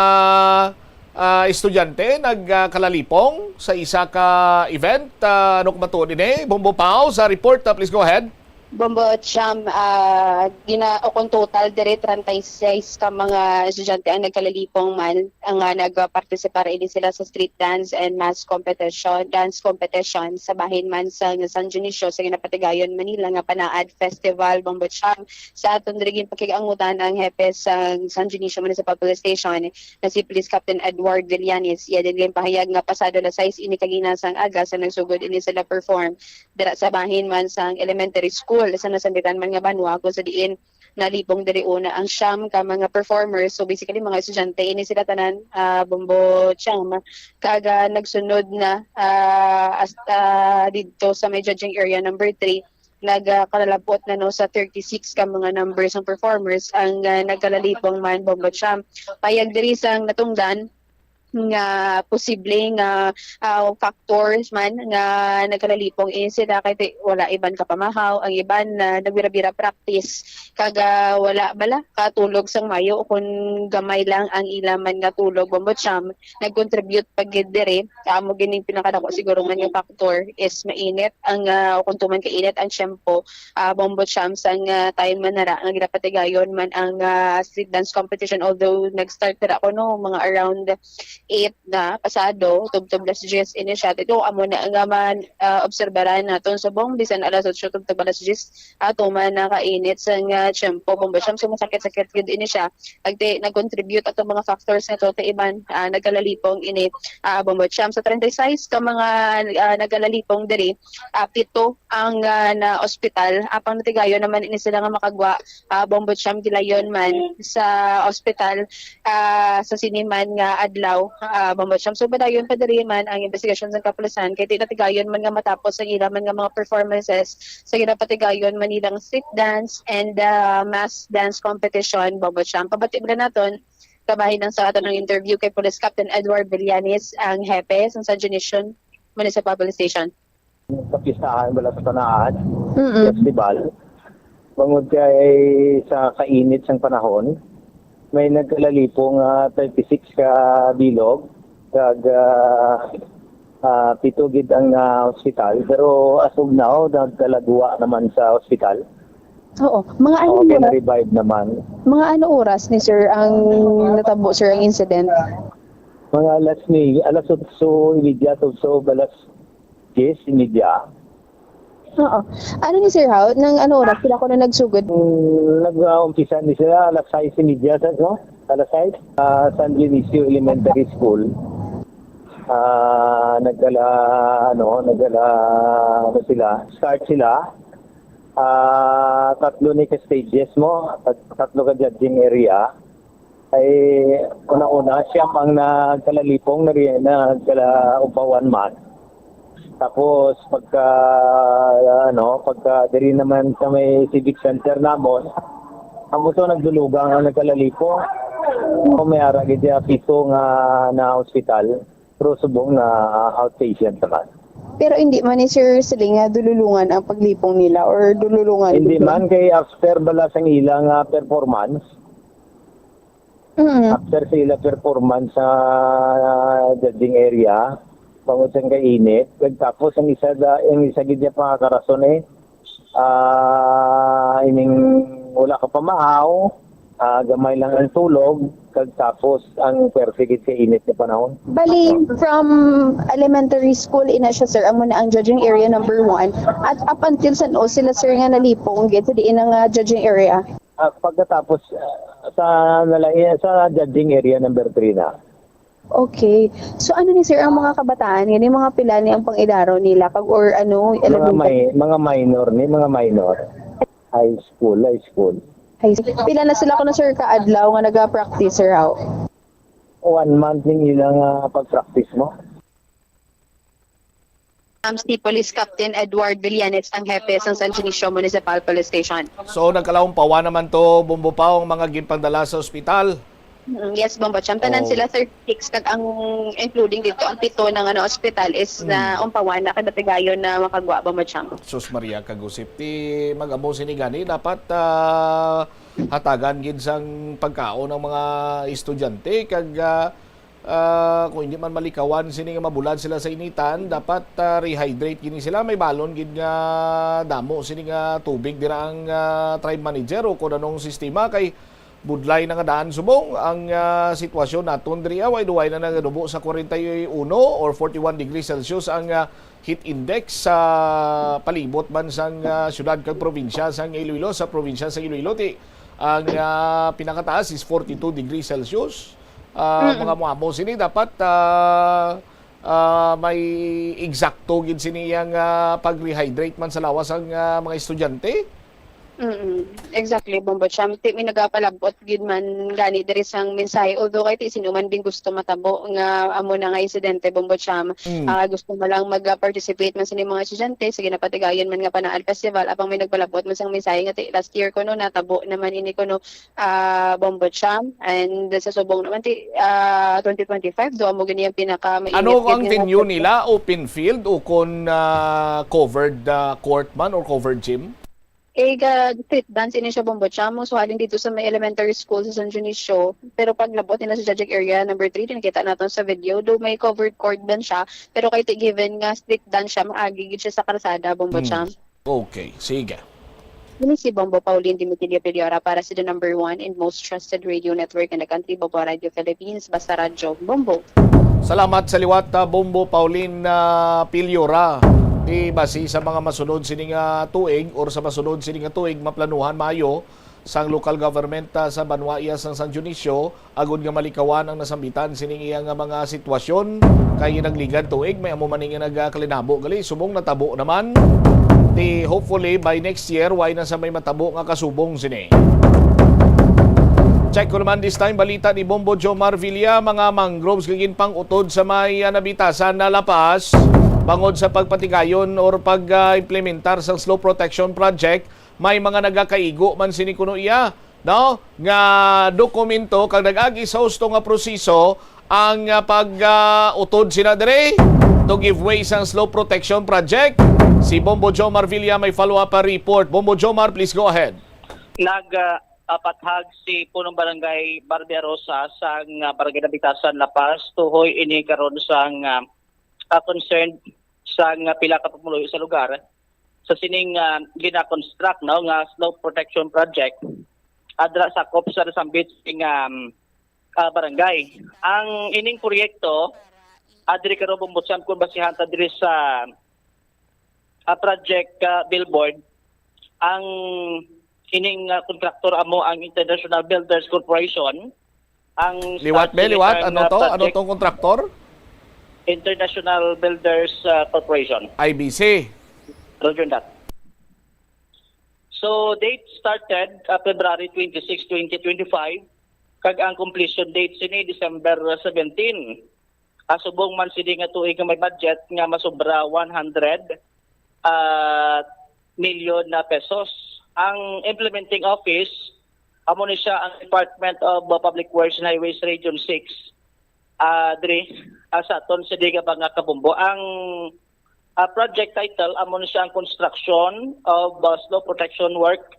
ah, estudyante nagkalalipong sa isa ka event. Ah, ano ko matuod ini? Bombo Pau sa report, ah, please go ahead. Bombo Cham, ah, gina-, o kung total, diri treinta y seis ka mga estudyante ang nagkalalipong man, ang, ah, nagpartisipar ini sila sa street dance and mass competition, dance competition sa bahin man sa San Dionisio sa ginapatigayon Manila nga Panaad Festival, Bombo Cham. Sa aton diri ginpakig-angutan ang hepe sa San Dionisio Municipal Police Station na si Police Captain Edward Villanes. Iya din ginpahayag nga pasado las sais ini kagina sang aga sa nagsugod ini sila perform dira sa bahin man sang elementary school sa nasambitan man nga banwa, kung sa diin nalipong diri una ang siyam ka mga performers. So, basically, mga estudyante, ini sila tanan, ah, Bombo Cham. Kag, ah, nagsunod na, ah, hasta didto sa may judging area number three, nagkalabot na, no, sa thirty-six ka mga numbers ang performers ang, ah, nagkalalipong man, Bombo Cham. Payag diri sang natungdan, nga posible nga, ah, factors man nga nagkalalipong ini sila kay ti-, wala iban kapamahaw, ang iban na nagbira-bira practice, kag, ah, wala bala katulog sang mayo o kun gamay lang ang ila man nga tulog, Bombo Cham, nag-contribute pa gid diri. Amo gining pinakadako siguro man nga factor is mainit ang, ah, o kun tuman kainit ang tiyempo, ah, Bombo Cham, sang, ah, time man nara nga ginapatigayon man ang, ah, street dance competition, although nag-start dira kuno mga around eight na pasado, tubtob las diyes ini siya. Ito amo na nga man, ah, obserbaran naton subong bisan alas otso tubtob alas diyes, ato man nakainit sang, ah, tiyempo, Bombo Cham, so masakit-sakit gid ini siya. Agdi nag-contribute ato mga factors nga to, ti iban, ah, nagkalalipong ini, ah, Bombo Cham. Sa treinta y seis ka mga, ah, nagkalalipong diri, ah, pito ang, ah, na ospital. Apang natigayon naman ini sila nga makagwa, ah, Bombo Cham, gilayon man sa ospital, ah, sa sini man nga adlaw, ah, Bombo Cham. So, padayon pa diri man ang investigasyon sa kapulisan, kay ti natigayon man nga matapos ang ila man nga mga performances sa ginapatigayon man nilang street dance and, ah, mass dance competition, Bombo Cham. Pabati bala naton, kabahin lang sa aton ang interview kay Police Captain Edward Villanes, ang hepe sa San Dionisio Municipal Police Station. Sa pistahan bala sa Panaad Mm-mm. Festival, bangod kay sa kainit sang panahon, may nagkalalipo nga thirty-six ka bilog, kag, ah, ah, pito gid ang na-hospital. Pero as of now, nagkalagwa naman sa hospital. Oo. Mga ano Oo, oras? Kaya na-revive naman. Mga ano oras ni sir ang natabo, sir, ang incident? Mga alas ni, alas otso y media, so, so, alas diyes y media. Oo. Ano ni Sir Hao? Nang ano oras sila ko na nagsugod? Mm, nag-umpisa ni sila alas sais y media, sa, no? Alas sais, ah, San Dionisio Elementary School. Ah, nagdala, ano, nagdala, ano sila, start sila. Ah, tatlo ni ka stages mo, tat-, tatlo ka judging area. Ay, una-una, siyam ang nagkalalipong, nari-, nagkalaumbawan man. Tapos pagka, ano, pagka diri naman sa may civic center namon, ang gusto nagdulugang ang nagkalalipo. O may ara gid siya piso nga na hospital, pero subong na outpatient naman. Pero hindi man ni Sir Celing nga dululungan ang paglipong nila or dululungan Hindi dito? man kay after bala sang ila nga performance, Mm. after sa ila performance sa judging area, bangod sang kainit, kag tapos ang isa da, ang isa gid niya pangakarason eh, ah, ining wala ka pamaaw, ah, gamay lang ang tulog, kag tapos ang perfect gid sa init nga panahon. Bali, from elementary school, ina siya, sir, amo na ang judging area number one. At up until san-o sila, sir, nga nalipong gid sa diin nga judging area? Ah, pagkatapos ah, sa nalain sa judging area number three na. Okay. So, ano ni, sir, ang mga kabataan? Yan yung mga pila ni ang pang-ilaro nila? Pag or ano, Mga, elementary? may, mga minor ni, mga minor. High school, high school. High school. Pila na sila kuno, sir, kaadlaw nga nag-practice, sir, how? One month ning ilang ah, pag-practice mo. Um, si Police Captain Edward Villanes ang hepe sa San Dionisio Municipal Police Station. So nagkalaumpawan naman to, Bombo Pao, ang mga ginpandala sa ospital. Mm, yes, Bombo Cham. Tanan Oh. sila thirty-six, kag ang including dito, ang pito ng ano, ospital is na umpawan na, kay matigayon na makagwa, Bombo Cham. Sus Maria, kagusip ti mag-amo sini gani, dapat ah, hatagan gid sang pagkaon ang mga estudyante kag ah, ah, kung hindi man malikawan sini nga mabulad sila sa initan, dapat ah, rehydrate gini sila. May balon gid nga damo sini nga tubig dira ang ah, tribe manager o kung anong sistema kay budlay na nga daan subong ang ah, sitwasyon naton diri. Away duway na nagadubo sa forty-one or forty-one degrees Celsius ang ah, heat index sa palibot man sang ah, syudad kag probinsya sang Iloilo. Sa probinsya sang Iloilo, ti ang ah, pinakataas is forty-two degrees Celsius. Ah, Mm-mm. Mga muamo sini dapat ah, ah, may eksakto gid sini ang ah, pag-rehydrate man sa lawas ang ah, mga estudyante. Mm-mm. Exactly, Bombo Cham. Ti may nagapalabot gid man gani diri sang mensahe. Although kay ti sino man din gusto matabo nga amo na nga insidente, Bombo Cham. Mm. Ah, gusto mo lang mag-participate man sa mga estudyante, sige na patigayon man nga Panaad Festival. Apang may nagpalabot man sang mensahe nga ti last year kuno natabo naman ini kuno, ah, Bombo Cham. And sa subong naman ti ah, twenty twenty-five, do amo gani ang pinaka Ano ang venue nila? Open field o kon ah, covered ah, court man or covered gym? Eh, ga street dance ini siya, Bombo Cham. So, halin dito sa may elementary school sa San Dionisio. Pero pag labot nila sa judging area number three, nakita natin sa video, do may covered court man siya. Pero kay ti given nga street dance siya, maagi gid siya sa kalsada, Bombo Hmm. Cham. Okay, sige. Ini si Bombo Pauline Dimitilio Piliora para sa the number one and most trusted radio network in the country, Bombo Radio Philippines, basta radyo, Bombo. Salamat sa liwat, ah, Bombo Pauline ah, Piliora. Di basi sa mga masunod sini nga tuig or sa masunod sini nga tuig, maplanuhan maayo sang local government ah, sa banwa iya sang San Dionisio agud nga malikawan ang nasambitan sining iya nga mga sitwasyon. Kay nagligad tuig, may amo man nga nagakalinabo gali, subong natabo naman. Di hopefully by next year, way na sa may matabo nga kasubong sini. Check ko naman this time, balita ni Bombo Jomar Villa, mga mangroves nga ginpang-utod sa may ah, Nabitasan na La Paz, bangod sa pagpatigayon or pag-implementar sang slope protection project, may mga nagakaigo man sini kuno iya, no? Nga dokumento kag nag-agi sa husto nga proseso ang ah, pag-utod sina diri to give way sang slope protection project. Si Bombo Jomar Villa may follow-up ah, report. Bombo Jomar, please go ahead. Nag ah, ah, pathag si Punong Barangay Barbie Arosa sang ah, Barangay Nabitasan, La Paz, tuhoy ini karon sang ah, ah, concerned sang ah, pila ka pumuluyo sa lugar sa sining ah, gina-construct, no, nga slope protection project adra sakop sa nasambit sing um, ah, barangay. Ang ining proyekto adri karon, Bombo Cham, kung basihan ta diri sa ah, project ah, billboard, ang ining ah, kontraktor amo ang International Builders Corporation. Ang Liwat, be, staff liwat. sini Ano nga to? Ano project, tong kontraktor? International Builders ah, Corporation. I B C. Roger that. So, date started ah, February twenty-six, twenty twenty-five, kag ang completion date sini December seventeen. Ah, subong man sini nga tuig nga may budget nga masobra one hundred, ah, milyon na pesos. Ang implementing office, amo ni siya ang Department of, uh, Public Works and Highways Region six. Ah, diri, ah, sa aton sini nga mga kabombo. Ang, ah, project title, amo ni siya ang construction of, uh, slope protection work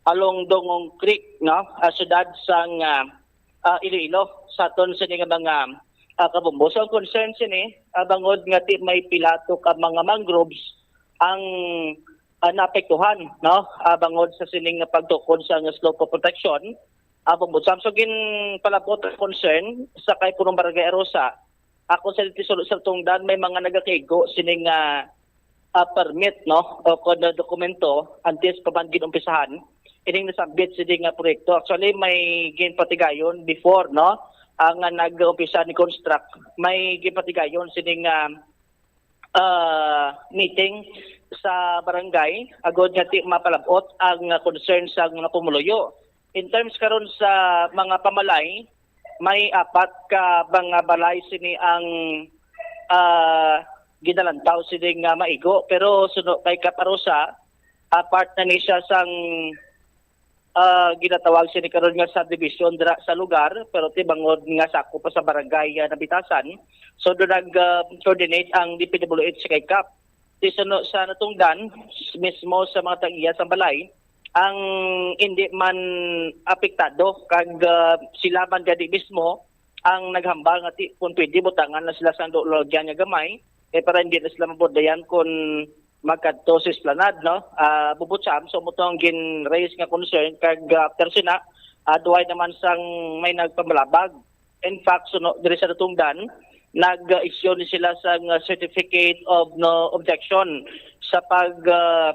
along Dongong Creek, no? Ah, siyudad sang, ah, ah, Iloilo, sa aton sini nga mga, ah, kabombo. So, ang concern sini, ah, bangod nga ti may pila to ka mga mangroves ang, ah, naapektuhan, no? Ah, bangod sa sining nga pagtukod sa nga slope of protection, ah, Bombo Sam. So, ginpalabot ang concern sa kay Punong Barangay Arosa. Ako sa dito sa, sa tungdan, may mga nagakaigo sining, ah, ah, permit, no? O kon dokumento, antes pa man ginumpisahan ining nasambit sini nga proyekto. Actually, may ginpatigayon before, no? Ang, ah, nag-umpisa ni construct, may ginpatigayon sining, ah, ah, meeting sa barangay, agod nga ti mapalabot ang, ah, concern sa mga pumuluyo. In terms karon sa mga pamalay, may apat ka mga balay sini ang, ah, ginalantaw sini nga maigo, pero suno kay Kap Arosa, ah, part na ni siya sang, ah, ginatawag sini karon nga subdivision dira sa lugar, pero ti bangod nga sakop pa sa barangay, ah, Nabitasan, so do nag, ah, coordinate ang D P W H kay Kap. Ti suno sa natungdan mismo sa mga tag-iya sang balay, ang indi man apektado kag, ah, sila man gani mismo ang naghambal nga ti, kung pwede, butangan na sila sang do-, lalagyan nga gamay, eh, para hindi na sila mabordayan kung magkadto sa Esplanade, no? Ah, Bombo Sam, so mo to ang gin-raise nga concern kag, ah, after sina, ah, duway naman sang may nagpamalabag. In fact, suno diri sa natungdan, nag-issue ni sila sang, ah, certificate of no objection sa pag, ah,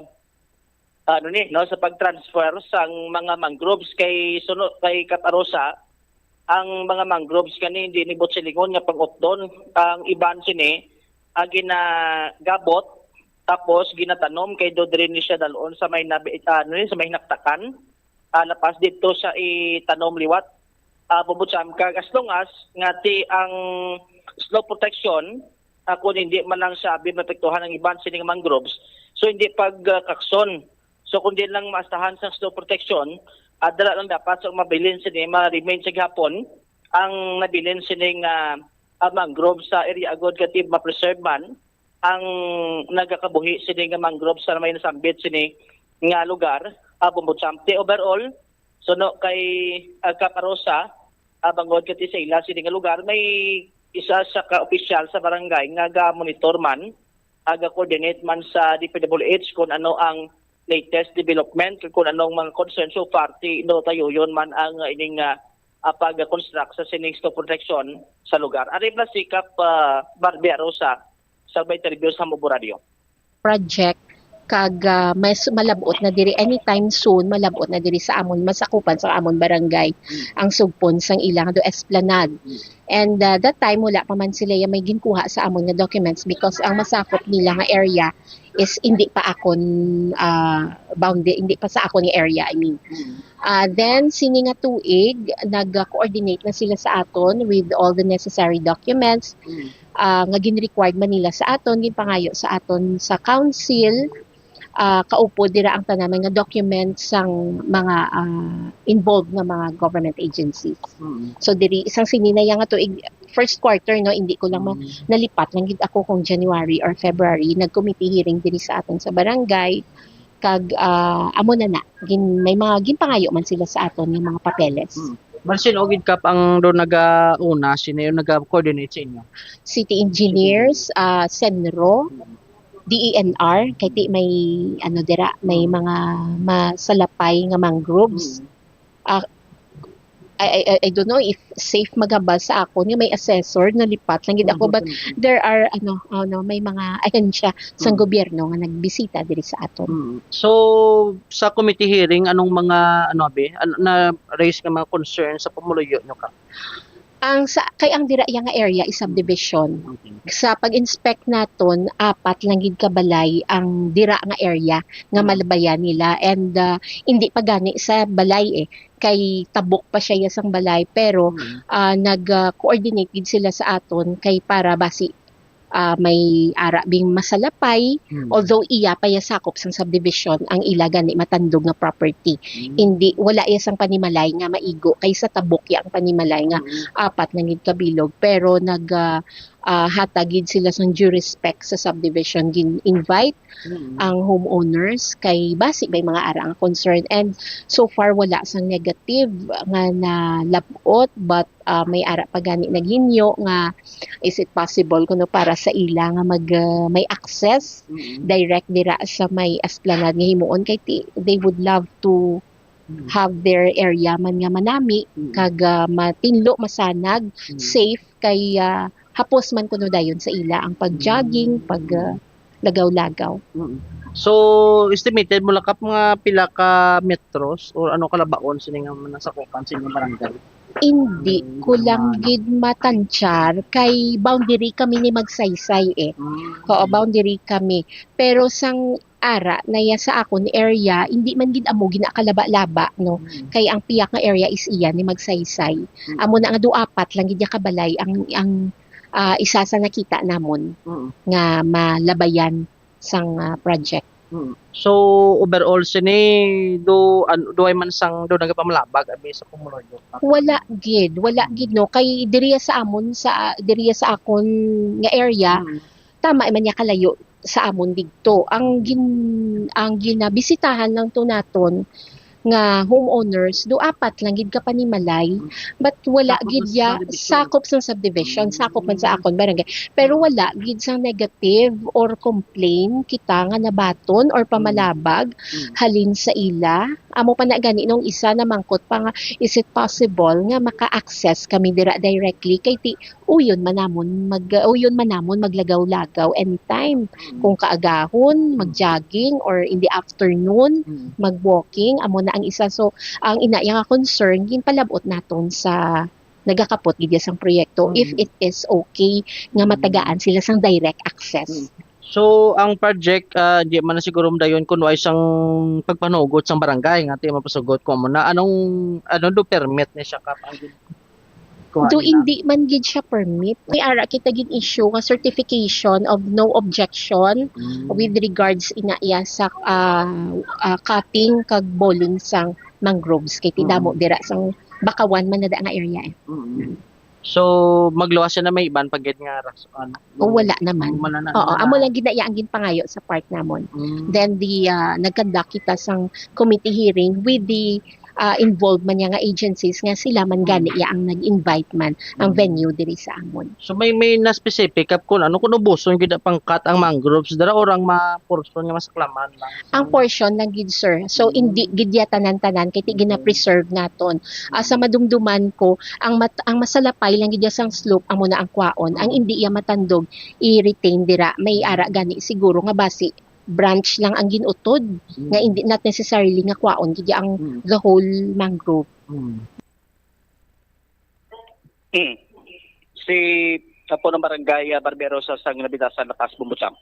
ano ni, no, sa pag-transfer sang mga mangroves kay suno kay Kap Arosa, ang mga mangroves kani hindi ni buot silingon nga pang-utdon. Ang iban sini, ah, ginagabot, tapos ginatanom kay do diri ni siya dalon sa may nabi-, ah, ano ni, sa may hinaktakan. Ah, lapas dito sa itanom liwat. Ah, Bombo Sam, kag as long as nga ti ang slope protection, ah, kung hindi man lang siya abi mapektuhan ang iban sining mangroves, so hindi pag, ah, kakson. So kung di lang maastahan sa slope protection, ah, dala lang dapat sa mabilin sini ma-remain sa gihapon ang nabilin sining, ah, ah, mangrove sa area agod kati ma-preserve man ang nagakabuhi sini nga mangrove sa may nasambit sini nga lugar, ah, Bombo Sam. Ti overall, suno kay, ah, Kap Arosa, ah, bangod kati sa ila sini nga lugar, may isa sa ka opisyal sa barangay nga ga-monitor man, ah, ga-coordinate man sa D P W H kung ano ang latest development, kung anong mga concern. So far, ti no tayuyon man ang, ah, ining, ah, ah, pag-construct sa sining slope protection sa lugar. Ari na si Kap, ah, Barbie Arosa sa may interview sa Mubo Radio. Project kag, ah, mas malab-ot na diri anytime soon, malab-ot na diri sa amon, masakupan sa amon barangay ang sugpon sang ilang do Esplanade. And, ah, that time, wala pa man sila ya may ginkuha sa amon nga documents because ang masakop nila nga area is hindi pa akon, ah, boundary, hindi pa sa akon nga area, I mean. Ah, then, sini nga tuig, nag-coordinate na sila sa aton with all the necessary documents, ah, nga gin-required man nila sa aton, ginpangayo sa aton sa council, ah, kaupod dira ang tanan nga documents sang mga, ah, involved nga mga government agencies. Mm. So, diri, isang sini na yang ato ig-, first quarter, no, hindi ko lang ma-, Mm. nalipat lang gid ako kung January or February, nag-committee hearing diri sa aton sa barangay, kag, ah, amo na na, gin-, may mga ginpangayo man sila sa aton nga mga papeles. Mm. Marcel, o gid Kap ang do nagauna, sino yung naga-coordinate sa inyo? City engineers, ah, Senro, Mm. D E N R, kay ti may, ano dira, may Mm. mga masalapay nga mangroves. Mm. Ah, I, I, I, I don't know if safe maghambal sa akon nga may assessor, nalipat lang gid ako, but Mm. there are, ano, ano, may mga ahensya sa Mm. gobyerno nga nagbisita diri sa aton. Mm. So, sa committee hearing, anong mga, ano, abi, ano, na-raise nga mga concern sa pumuluyo nyo ka? Ang sa, kay ang dira iya nga area is subdivision. Okay. Sa pag-inspect naton, apat lang gid ka balay ang dira nga area nga Mm. malabayan nila, and ah, hindi pa gani sa balay eh, kay tabok pa siya iya sang balay, pero Mm. ah, nag-coordinate gid sila sa aton kay para basi ah, may ara bing masalapay, Mm. although iya pa iya sakop sang subdivision ang ila gani matandog nga property. Mm. Hindi, wala iya sang panimalay nga maigo kay sa tabok iya ang panimalay nga Mm. apat na gid ka bilog, pero nag ah, ah, hatag gid sila sang due respect sa subdivision, gin-invite Mm. ang homeowners kay basi may mga ara nga concern, and so far wala sang negative nga nalab-ot, but ah, may ara pa gani naghinyo nga is it possible kuno para sa ila nga mag ah, may access Mm. direct dira sa may esplanade nga himuon kay ti, they would love to Mm. have their area man nga manami Mm. kag ah, matinlo, masanag, Mm. safe kay ah, hapos man kuno dayon sa ila ang pag-jogging, Mm. pag ah, lagaw-lagaw. Mm. So, estimated mo lang kap mga pila ka metros or ano kalabaon sini nga nasakupan sa inyong barangay? Hindi Mm, ko lang ano. gid matansyar kay boundary kami ni Magsaysay eh. Mm. Oo, boundary kami. Pero sang ara na iya sa akon area, hindi man gid amo ginakalaba-laba, no? Mm. Kay ang pihak nga area is iya ni Magsaysay. Mm. Amo na nga do apat lang gid iya kabalay ang ang ah, isa sa nakita namon Mm. nga malabayan sang ah, project. Mm. So, overall sini, do an, do ay man sang do nagapamalabag abi sa pumuluyo? Wala gid, wala Mm. gid, no, kay diriya sa amon, sa diriya sa akon nga area, Mm. tama man niya kalayo sa amon digto. Ang gin ang ginabisitahan lang to naton nga homeowners, do apat lang gid ka panimalay, but wala Sakop gid man sa ya subdivision. sakop sa subdivision, sakop man sa Mm. akon barangay. Pero Mm. wala gid sang negative or complain kita nga nabaton or Mm. pamalabag Mm. halin sa ila. Amo pa na gani nung isa namangkot pa nga, is it possible nga maka-access kami dira directly? Kay ti, uyon man namon mag, uyon man namon maglagaw-lagaw anytime. Mm. Kung kaagahon, Mm. mag-jogging, or in the afternoon, Mm. mag-walking, amo na ang isa. So, ang ina iya nga concern, ginpalab-ot naton sa nagakapot gid sang proyekto if Mm. it is okay nga Mm. matagaan sila sang direct access. Mm. So, ang project, ah, di man na siguro dayon kun way sang pagpanugot sang barangay nga ti mapasugot ko mo na anong, ano do permit ni siya kap ang gin-, kuha Do nila? Hindi man gid siya permit. May ara kita gin-issue nga certification of no objection Mm. with regards ina iya sa ah, ah, cutting kag boling sang mangroves kay ti Mm. damo dira sang bakawan man na da nga area eh. Mm. So, magluwas siya na may iban pa gid nga rason. O wala naman. Wala na, Oo, wala amo na. Lang gid na iya ang ginpangayo sa part namon. Mm. Then the ah, nag-conduct kita sang committee hearing with the ah, involved man niya nga agencies nga sila man Mm. gani iya ang nag-invite man ang Mm. venue diri sa amon. So may, may na specific kap kun ano kun ubuson gid pang-cut ang mangroves dira or ang ma portion nga masaklaman lang. Ang portion lang gid, sir. So Mm. hindi gid ya tanan-tanan kay ti Okay. gina-preserve naton. Ah, sa Mm. madumduman ko, ang mat- ang masalapay lang gid ya sang slope amo na ang kwaon. Ang Mm. Hindi iya matandog i-retain dira. May ara Mm. Gani siguro nga basi branch lang ang gin-utod nga Mm. hindi, not necessarily nga kwaon gid ya ang Mm. the whole mangrove. Mm. Hmm. Si Apo ng Barangay, ah, Barbero sa sang Nabinasan, Lakas, Bumbuchang.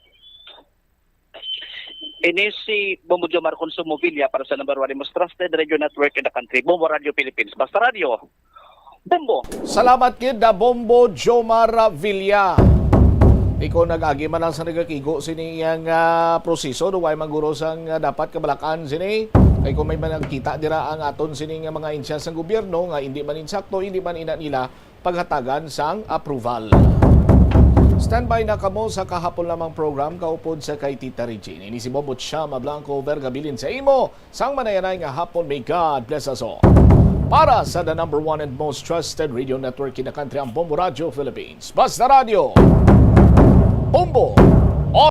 Ini si Bombo Jomar Consumo Villa para sa number one, the most trusted radio network in the country, Bombo Radio Philippines. Basta Radio, Bombo! Salamat gid na Bombo Jomar Villa. Ikaw nag-agi man lang sa nagakigo sini iyang ah, proseso, do way man guro sang ah, dapat kabalakan sini. Kay kung may man nakita dira ang aton sini nga mga insyas sang gobyerno nga hindi man insakto, hindi man ina nila paghatagan sang approval. Standby na kamo sa kahapon lamang program kaupod sa kay Tita Regine. Ini si Bombo Chama Blanco Vergabilin sa imo sang manayanay nga hapon. May God bless us all. Para sa the number one and most trusted radio network in the country, ang Bombo Radio Philippines. Basta Radio, Bombo.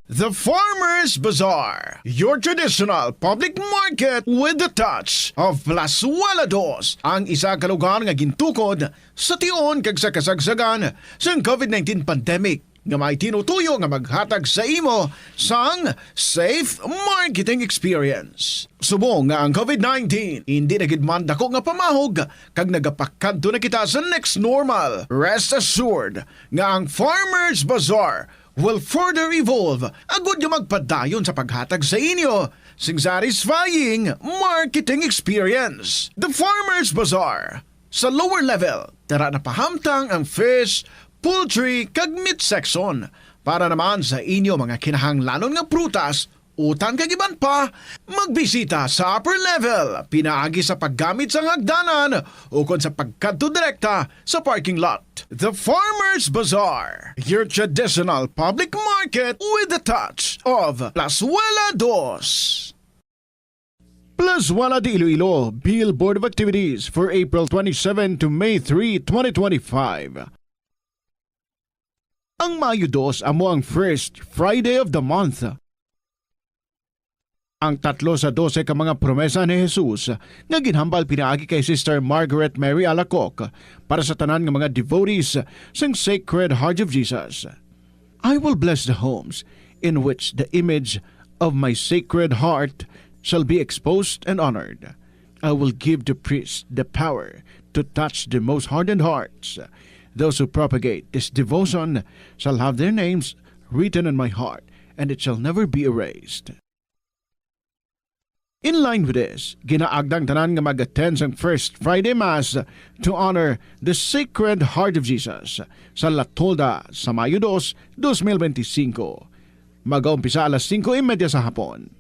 The Farmers Bazaar, your traditional public market with the touch of Plazuela Dos, ang isa ka lugar nga gintukod sa tion kag sa kasagsagan sang COVID nineteen pandemic. nga may tinutuyo nga maghatag sa imo sang safe marketing experience. Subong nga ang COVID nineteen indi na gid man dako nga pamahog kag nagapakadto na kita sa next normal, rest assured nga ang Farmers Bazaar will further evolve agud nga magpadayon sa paghatag sa inyo sing satisfying marketing experience. The Farmers Bazaar. Sa lower level, tara na pahamtang ang fish, poultry, kag meat section. Para naman sa inyo mga kinahanglanon nga prutas, utan kag iban pa, magbisita sa upper level pinaagi sa paggamit sang hagdanan ukon sa pagkadto direkta sa parking lot. The Farmers Bazaar, your traditional public market with a touch of Plazuela Dos. Plazuela de Iloilo, Billboard of Activities for April twenty-seven to May three, twenty twenty-five. Ang Mayo dos amo ang first Friday of the month. Ang tatlo sa dose ka mga promesa ni Jesus nga ginhambal pinaagi kay Sister Margaret Mary Alacoque para sa tanan nga mga devotees sang Sacred Heart of Jesus. I will bless the homes in which the image of my Sacred Heart shall be exposed and honored. I will give the priests the power to touch the most hardened hearts. Those who propagate this devotion shall have their names written in my heart, and it shall never be erased. In line with this, ginaagda ang tanan nga mag-attend sang First Friday Mass to honor the Sacred Heart of Jesus sa La Tolda sa Mayo dos, dos mil benti singko. Magaumpisa alas singko y media sa hapon.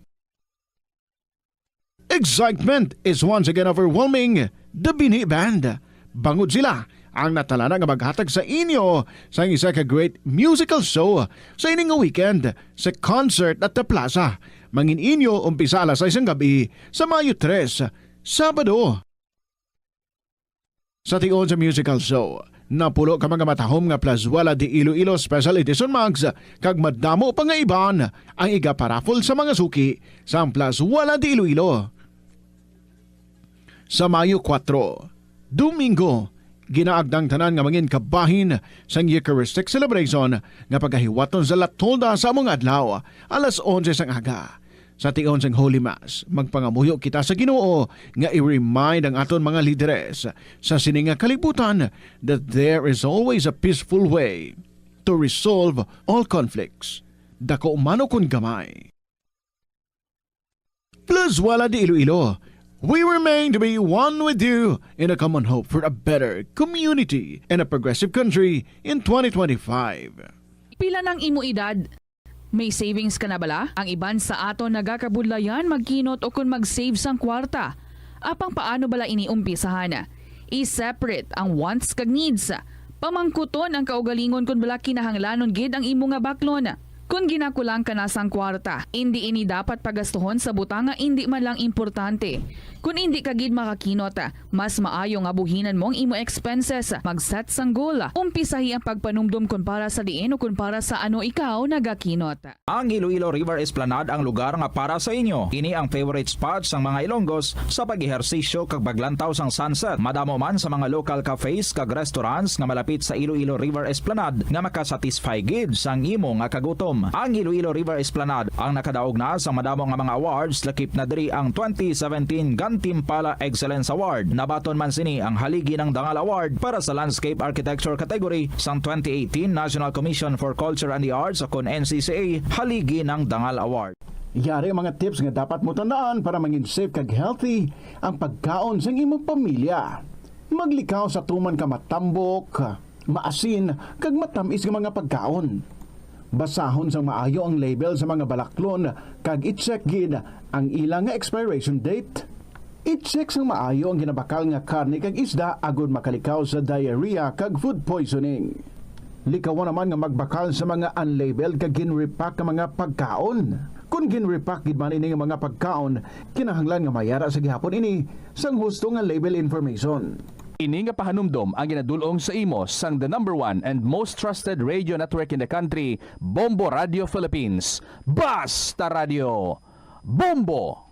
Excitement is once again overwhelming the Binhi Band. Bangod sila ang natalana nga maghatag sa inyo sang isa ka great musical show sa ini nga weekend sa Concert at the Plaza. Mangin-inyo umpisa alas sais sang gabi sa Mayo tres, Sabado. Sa tion sa musical show, napulo ka mga matahom nga Plazuela de Iloilo Special Edition mugs kag madamo pa nga iban ang igaparaffle sa mga suki sang Plazuela de Iloilo. Sa Mayo kuwatro, Domingo, ginaagda ang tanan nga mangin kabahin sang Eucharistic Celebration nga pagahiwaton sa La Tolda sa among adlaw, alas onse sang aga. Sa tion sang Holy Mass, magpangamuyo kita sa Ginoo nga i-remind ang aton mga lideres sa sini nga kalibutan that there is always a peaceful way to resolve all conflicts, dako man ukon gamay. Plazuela de Iloilo, we remain to be one with you in a common hope for a better community and a progressive country in twenty twenty-five. Pila nang imo edad? May savings ka na bala? Ang iban sa aton nagakabudlayan magkinot ukon mag-save sang kwarta. Apang paano bala ini umpisahan? I-separate ang wants kag needs. Pamangkuton ang kaugalingon kon bala kinahanglanon gid ang imo nga baklon. Kon ginakulang ka na sang kwarta, indi ini dapat pagastuhon sa butang nga indi man lang importante. Kon indi ka gid makakinot, mas maayo nga buhinan mo ang imo expenses. Mag-set sang goal. Umpisahi ang pagpanumdom kon para sa diin o kon para sa ano ikaw nagakinot. Ang Iloilo River Esplanade ang lugar nga para sa inyo. Ini ang favorite spot sang mga Ilonggos sa pag-ehersisyo kag paglantaw sang sunset. Madamo man sa mga local cafes kag restaurants nga malapit sa Iloilo River Esplanade nga makasatisfy gid sang imo nga kagutom. Ang Iloilo River Esplanade ang nakadaog na sa madamo nga mga awards, lakip na diri ang twenty seventeen Gantimpala Excellence Award. Nabaton man sini ang Haligi ng Dangal Award para sa Landscape Architecture category sang twenty eighteen National Commission for Culture and the Arts, kon N C C A, Haligi ng Dangal Award. Yari ang mga tips nga dapat mo tandaan para mangin safe kag healthy ang pagkaon sang imong pamilya. Maglikaw sa tuman ka matambok, maasin, kag matamis nga mga pagkaon. Basahon sang maayo ang label sa mga balaklon kag i-check gid ang ila nga expiration date. I-check sang maayo ang ginabakal nga karne kag isda agud makalikaw sa diarrhea kag food poisoning. Likawan naman nga magbakal sa mga unlabeled kag gin-repack nga mga pagkaon. Kon gin-repack gid man ini nga mga pagkaon, kinahanglan nga mayara sa gihapon ini sang husto nga label information. Ini nga pahanumdom ang ginadul-ong sa imo sang the number one and most trusted radio network in the country, Bombo Radio Philippines. Basta Radio, Bombo!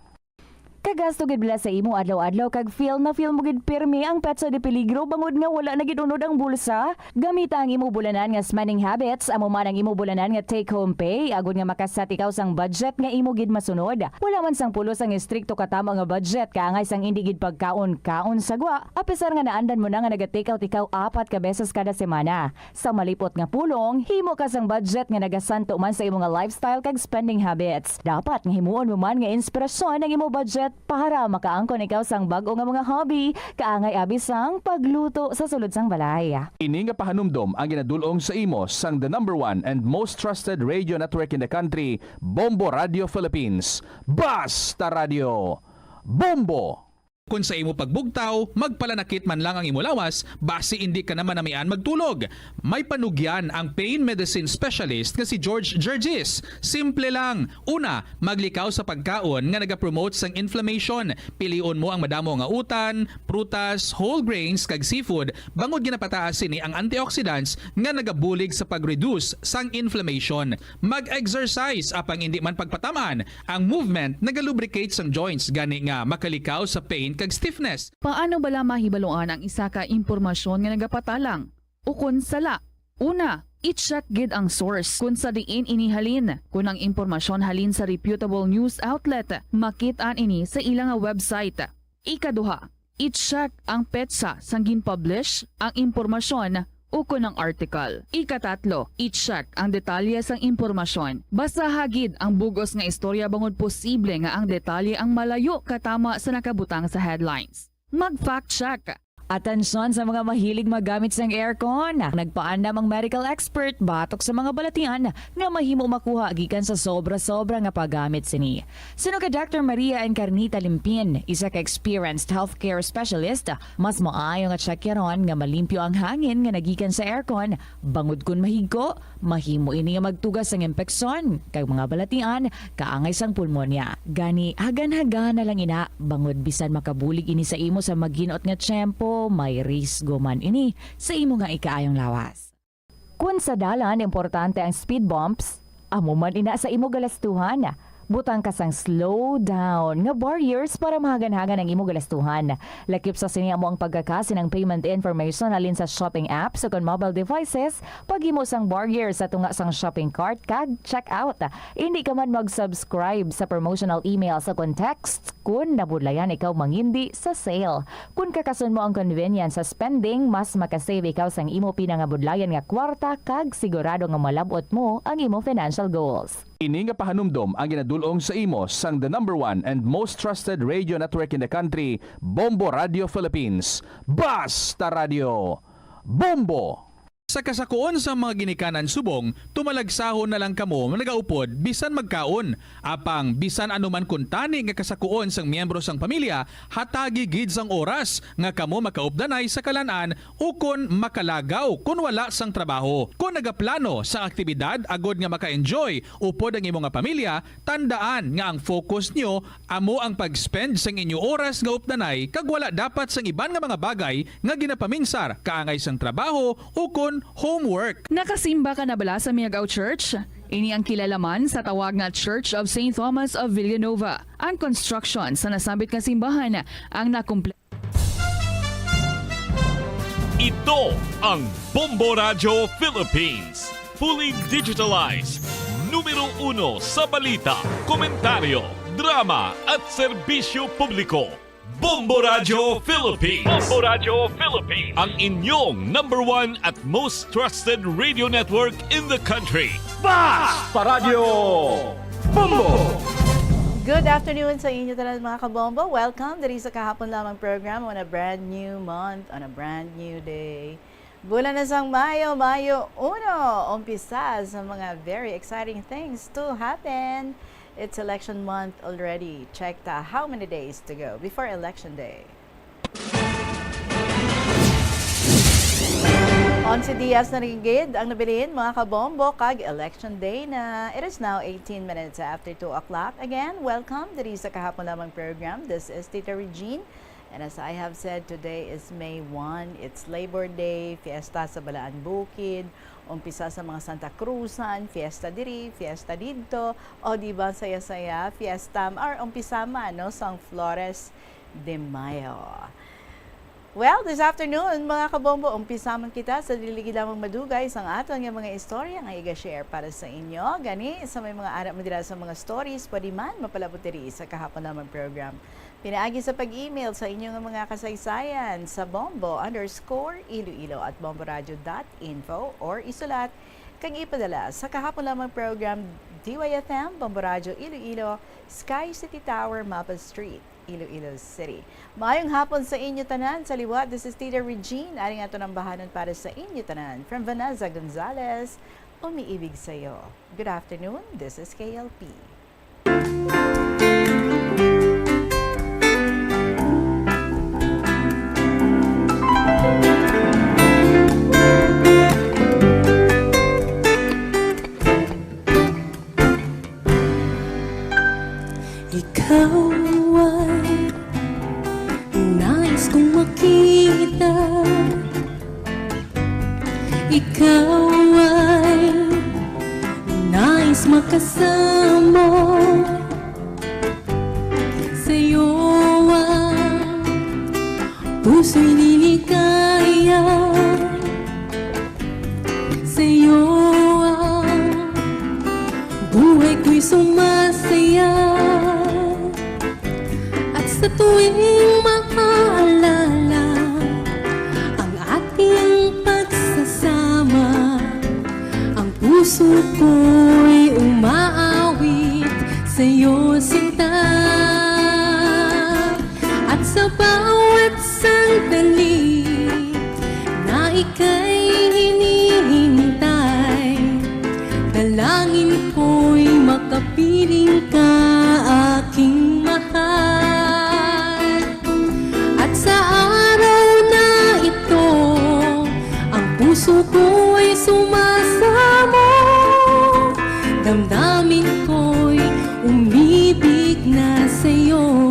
Kagasto gid bala sa imo adlaw-adlaw kag feel na feel mo gid pirmi ang petsa de peligro bangod nga wala na gid unod ang bulsa? Gamita ang imo bulanan nga spending habits, amo man ang imo bulanan nga take-home pay, agod nga makaset ikaw sang budget nga imo gid masunod. Wala man sang pulos ang estrikto katama nga budget, kaangay sang indi gid pagkaon-kaon sa gwa, apisar nga naandan mo na nga naga-take out ikaw apat ka beses kada semana. Sa malipot nga pulong, himo ka sang budget nga nagasanto man sa imo nga lifestyle kag spending habits. Dapat nga himuon mo man nga inspirasyon ang imo budget para makaangkon ikaw sang bag-o nga mga hobby, kaangay abi sang pagluto sa sulod sang balay. Ini nga pahanumdom ang ginadul-ong sa imo sang the number one and most trusted radio network in the country, Bombo Radio Philippines. Basta Radio! Bombo! Kon sa imo pagbugtaw, magpalanakit man lang ang imo lawas, basi indi ka na manamian magtulog. May panugyan ang pain medicine specialist nga si George Gergis. Simple lang. Una, maglikaw sa pagkaon nga nagapromote sang inflammation. Pilion mo ang madamo nga utan, prutas, whole grains, kag seafood, bangod ginapataas sini ang antioxidants nga nagabulig sa pag-reduce sang inflammation. Mag-exercise, apang indi man pagpataman. Ang movement nagalubricate sang joints, gani nga makalikaw sa pain kag stiffness. Paano bala mahibaluan ang isa ka impormasyon nga nagapatalang ukon sala? Una, i-check gid ang source kon sa diin ini halin. Kon ang impormasyon halin sa reputable news outlet, makit-an ini sa ila nga website. Ikaduha, i-check ang petsa sang gin-publish ang impormasyon ukon ang article. Ikatatlo, i-check ang detalye sang impormasyon. Basaha gid ang bug-os nga istorya bangod posible nga ang detalye ang malayo katama sa nakabutang sa headlines. Mag-fact check. Atensyon sa mga mahilig maggamit sang aircon. Nagpaandam ang medical expert batok sa mga balatian nga mahimo makuha gikan sa sobra-sobra nga paggamit sini. Suno kay Doctor Maria Encarnita Limpin, isa ka experienced healthcare specialist, mas maayo nga tsakyaron nga malimpyo ang hangin nga nagikan sa aircon, bangod kon mahigko, mahimo ini nga magtuga sang impeksyon kag mga balatian kaangay sang pulmonya. Gani, hagan-hagana lang ina, bangod bisan makabulig ini sa imo sa maginot nga tiyempo, may risgo man ini sa imo nga ikaayong lawas. Kon sa dalan importante ang speed bumps, amo man ina sa imo galastuhan. Butang ka sang slow down nga barriers para mahagan-hagan ang imo galastuhan. Lakip sa sini amo ang pagkakasi ng payment information halin sa shopping apps o kon mobile devices, paghimo sang barrier sa tunga sang shopping cart kag checkout. Indi ka man mag-subscribe sa promotional emails o kon texts kon nabudlayan ikaw mangindi sa sale. Kon kakason mo ang convenience sa spending, mas makasave ikaw sang imo pinangabudlayan nga kwarta kag sigurado nga malab-ot mo ang imo financial goals. Ini nga pahanumdom ang ginadul-ong sa imo sang the number one and most trusted radio network in the country, Bombo Radio Philippines. Basta Radio! Bombo! Sa kasakuon sang mga ginikanan subong, tumalagsahon na lang kamo nagaupod bisan magkaon. Apang bisan ano man kuntani nga kasakuon sang miyembro sang pamilya, hatagi gid sang oras nga kamo makaupdanay sa kalan-an ukon makalagaw kon wala sang trabaho. Kon nagaplano sang aktibidad agod nga maka-enjoy upod ang imo nga pamilya, tandaan nga ang focus nyo amo ang pag-spend sang inyo oras nga updanay kag wala dapat sang iban nga mga bagay nga ginapaminsar kaangay sang trabaho ukon homework. Nakasimba ka na bala sa Miagao Church? Ini ang kilala man sa tawag nga Church of Saint Thomas of Villanova. Ang construction sa nasambit nga simbahan ang nakumple- Ito ang Bombo Radyo Philippines. Fully digitalized. Numero uno sa balita, komentaryo, drama at serbisyo publiko. Bombo Radyo Philippines. Bombo Radyo Philippines. Ang inyong number one at most trusted radio network in the country. Basta Radyo Bombo! Good afternoon sa inyo tanan, mga kabombo. Welcome diri sa Kahapon Lamang program on a brand new month, on a brand new day. Bulan na sang Mayo, Mayo uno. Umpisa sa mga very exciting things to happen. It's election month already. Check ta how many days to go before election day. Onse dias na rin gid ang nabilin, mga kabombo, kag election day na. It is now eighteen minutes after two o'clock. Again, welcome diri sa Kahapon Lamang program. This is Tita Regine. And as I have said, today is May one. It's Labor Day, fiesta sa Balaan Bukid, umpisa sa mga Santa Cruzan, fiesta diri, fiesta didto, o di ba, saya-saya, fiesta, or umpisa man, no, sang Flores de Mayo. Well, this afternoon, mga kabombo, umpisa man kita sa dili gid lamang madugay sang aton nga mga istorya nga iga-share para sa inyo. Gani, sa may mga ara mo dira sa mga stories, pwede man mapalabot diri sa Kahapon Lamang program. Pinaagi sa pag-email sa inyo nga mga kasaysayan sa bombo underscore iloilo at bomboradio dot info or isulat kag ipadala sa Kahapon Lamang program, D Y F M, Bombo Radio Iloilo, Sky City Tower, Mapa Street, Iloilo City. Maayong hapon sa inyo tanan. Sa liwat, this is Tita Regine. Ari nga aton ambahanon para sa inyo tanan. From Vanessa Gonzalez, umiibig sa'yo. Good afternoon. This is K L P. Ikaw ay nais kong makita. Ikaw ay nais makasama. Sa'yo ang puso'y liligaya. Sa'yo ang buhay ko'y sumasaya. At sa tuwing maaalala ang ating pagsasama, ang puso ko'y umaawit sa'yo, sinta. At sa bawat sandali na ika'y hinihintay, dalangin ko'y makapiling ka, aking mahal. At sa araw na ito, ang puso ko'y sumasamo, damdamin ko'y umibig na sa'yo.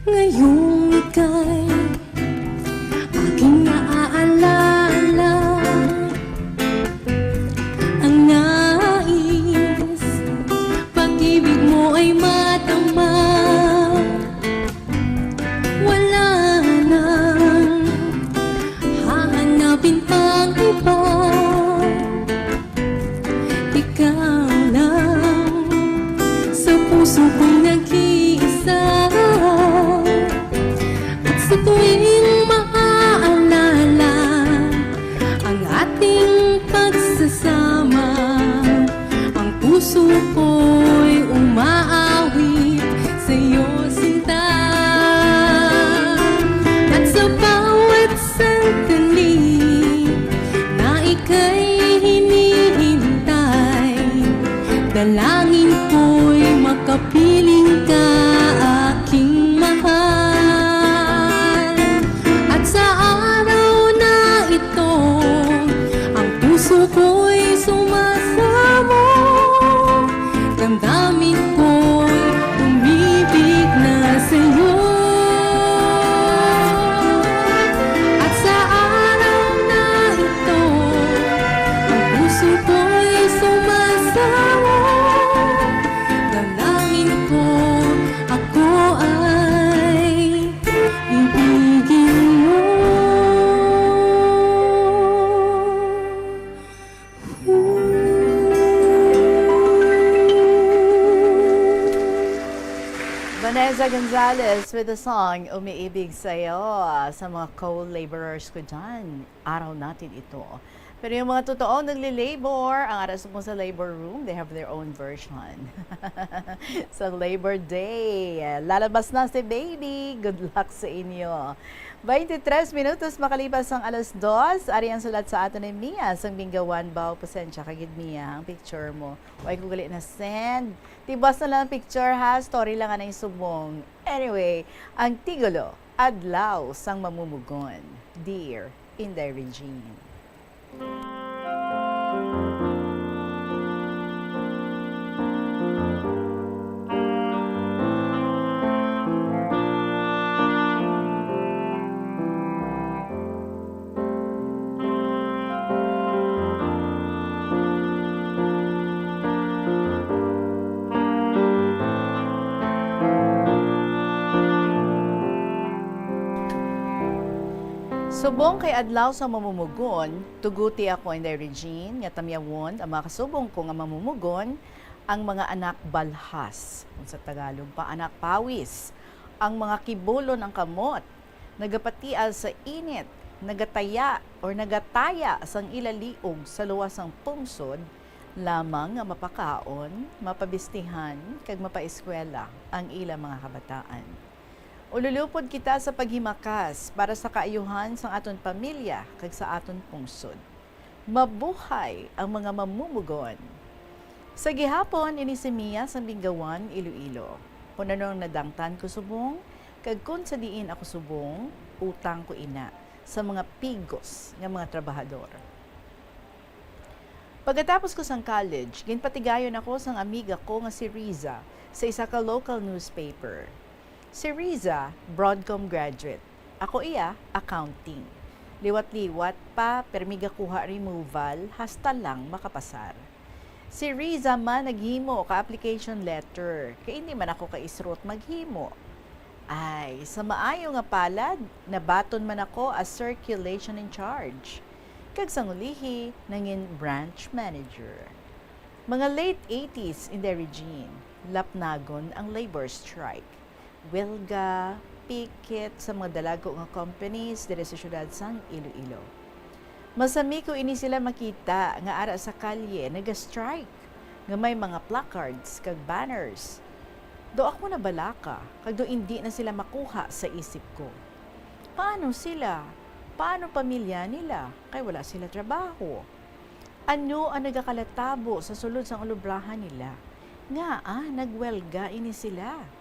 Ngayong ika'y aking naaalala, ang nais, pag-ibig mo ay madama. Wala nang hahanapin pang iba. Ikaw lang sa puso ko'y nag-iisa. At sa tuwing maaalala ang ating pagsasama, ang puso ko'y umaawit sa'yo, sinta. At sa bawat sandali na ika'y hinihintay, dalangin ko'y makapiling ka, aking mahal. At sa araw na ito, ang puso ko'y sumasamo, damdamin ko'y umibig na sa'yo. At sa araw na ito, ang puso ko'y sumasamo, dalangin ko, ako ay ibigin mo. Vanessa Gonzalez with the song Umiibig Sa'yo. Sa mga co-laborers ko dyan, araw natin ito. Pero yung mga totoong nagle-labor, ang ara subong sa labor room, they have their own version. Sa Labor Day, lalabas na si baby. Good luck sa inyo. Twenty-three minutos makalipas ang alas dos, ari ang sulat sa aton ni Mia sang Binggawan. Baw, pasensya ka gid, Mia, ang picture mo. Why ko gali na-send? Tibas na lang ang picture, ha? Story lang anay subong. Anyway, ang titulo, Adlaw sang Mamumugon. Dear Inday Regine. Subong kay Adlaw sang Mamumugon, tuguti ako, Inday Regine, nga tamyawon ang mga kasubong ko nga mamumugon, ang mga anak balhas, kung sa Tagalog pa, anak pawis, ang mga kibulon ang kamot, nagapatial sa init, nagataya or nagataya sang ila liog sa luwas sang pungsod, lamang nga mapakaon, mapabistihan, kag mapaeskwela ang ila mga kabataan. Ululupod kita sa paghimakas para sa kaayuhan sang aton pamilya kag sa aton pungsod. Mabuhay ang mga mamumugon! Sa gihapon, ini si Mia sang Binggawan, Iloilo. Kon ano ang nadangtan ko subong, kag kon sa diin ako subong, utang ko ina sa mga pigos nga mga trabahador. Pagkatapos ko sang college, ginpatigayon ako sang amiga ko nga si Riza sa isa ka local newspaper. Si Riza, Broadcom graduate. Ako iya, accounting. Liwat-liwat pa, permi gakuha removal, hasta lang makapasar. Si Riza man naghimo ka application letter, kay indi man ako kaisrot maghimo. Ay, sa maayo nga palad, nabaton man ako as circulation in charge. Kag sang ulihi, nangin branch manager. Mga late eighties, Inday Regine, lapnagon ang labor strike. Welga, picket sa mga dalago nga companies diri sa siyudad sang Iloilo. Masami ko ini sila makita nga ara sa kalye naga-strike, nga may mga placards kag banners. Do ako nabalaka, kag do indi na sila makuha sa isip ko. Paano sila? Paano pamilya nila? Kay wala sila trabaho. Ano ang nagakalatabo sa sulod sang ulubrahan nila? Ngaa nagwelga ini sila?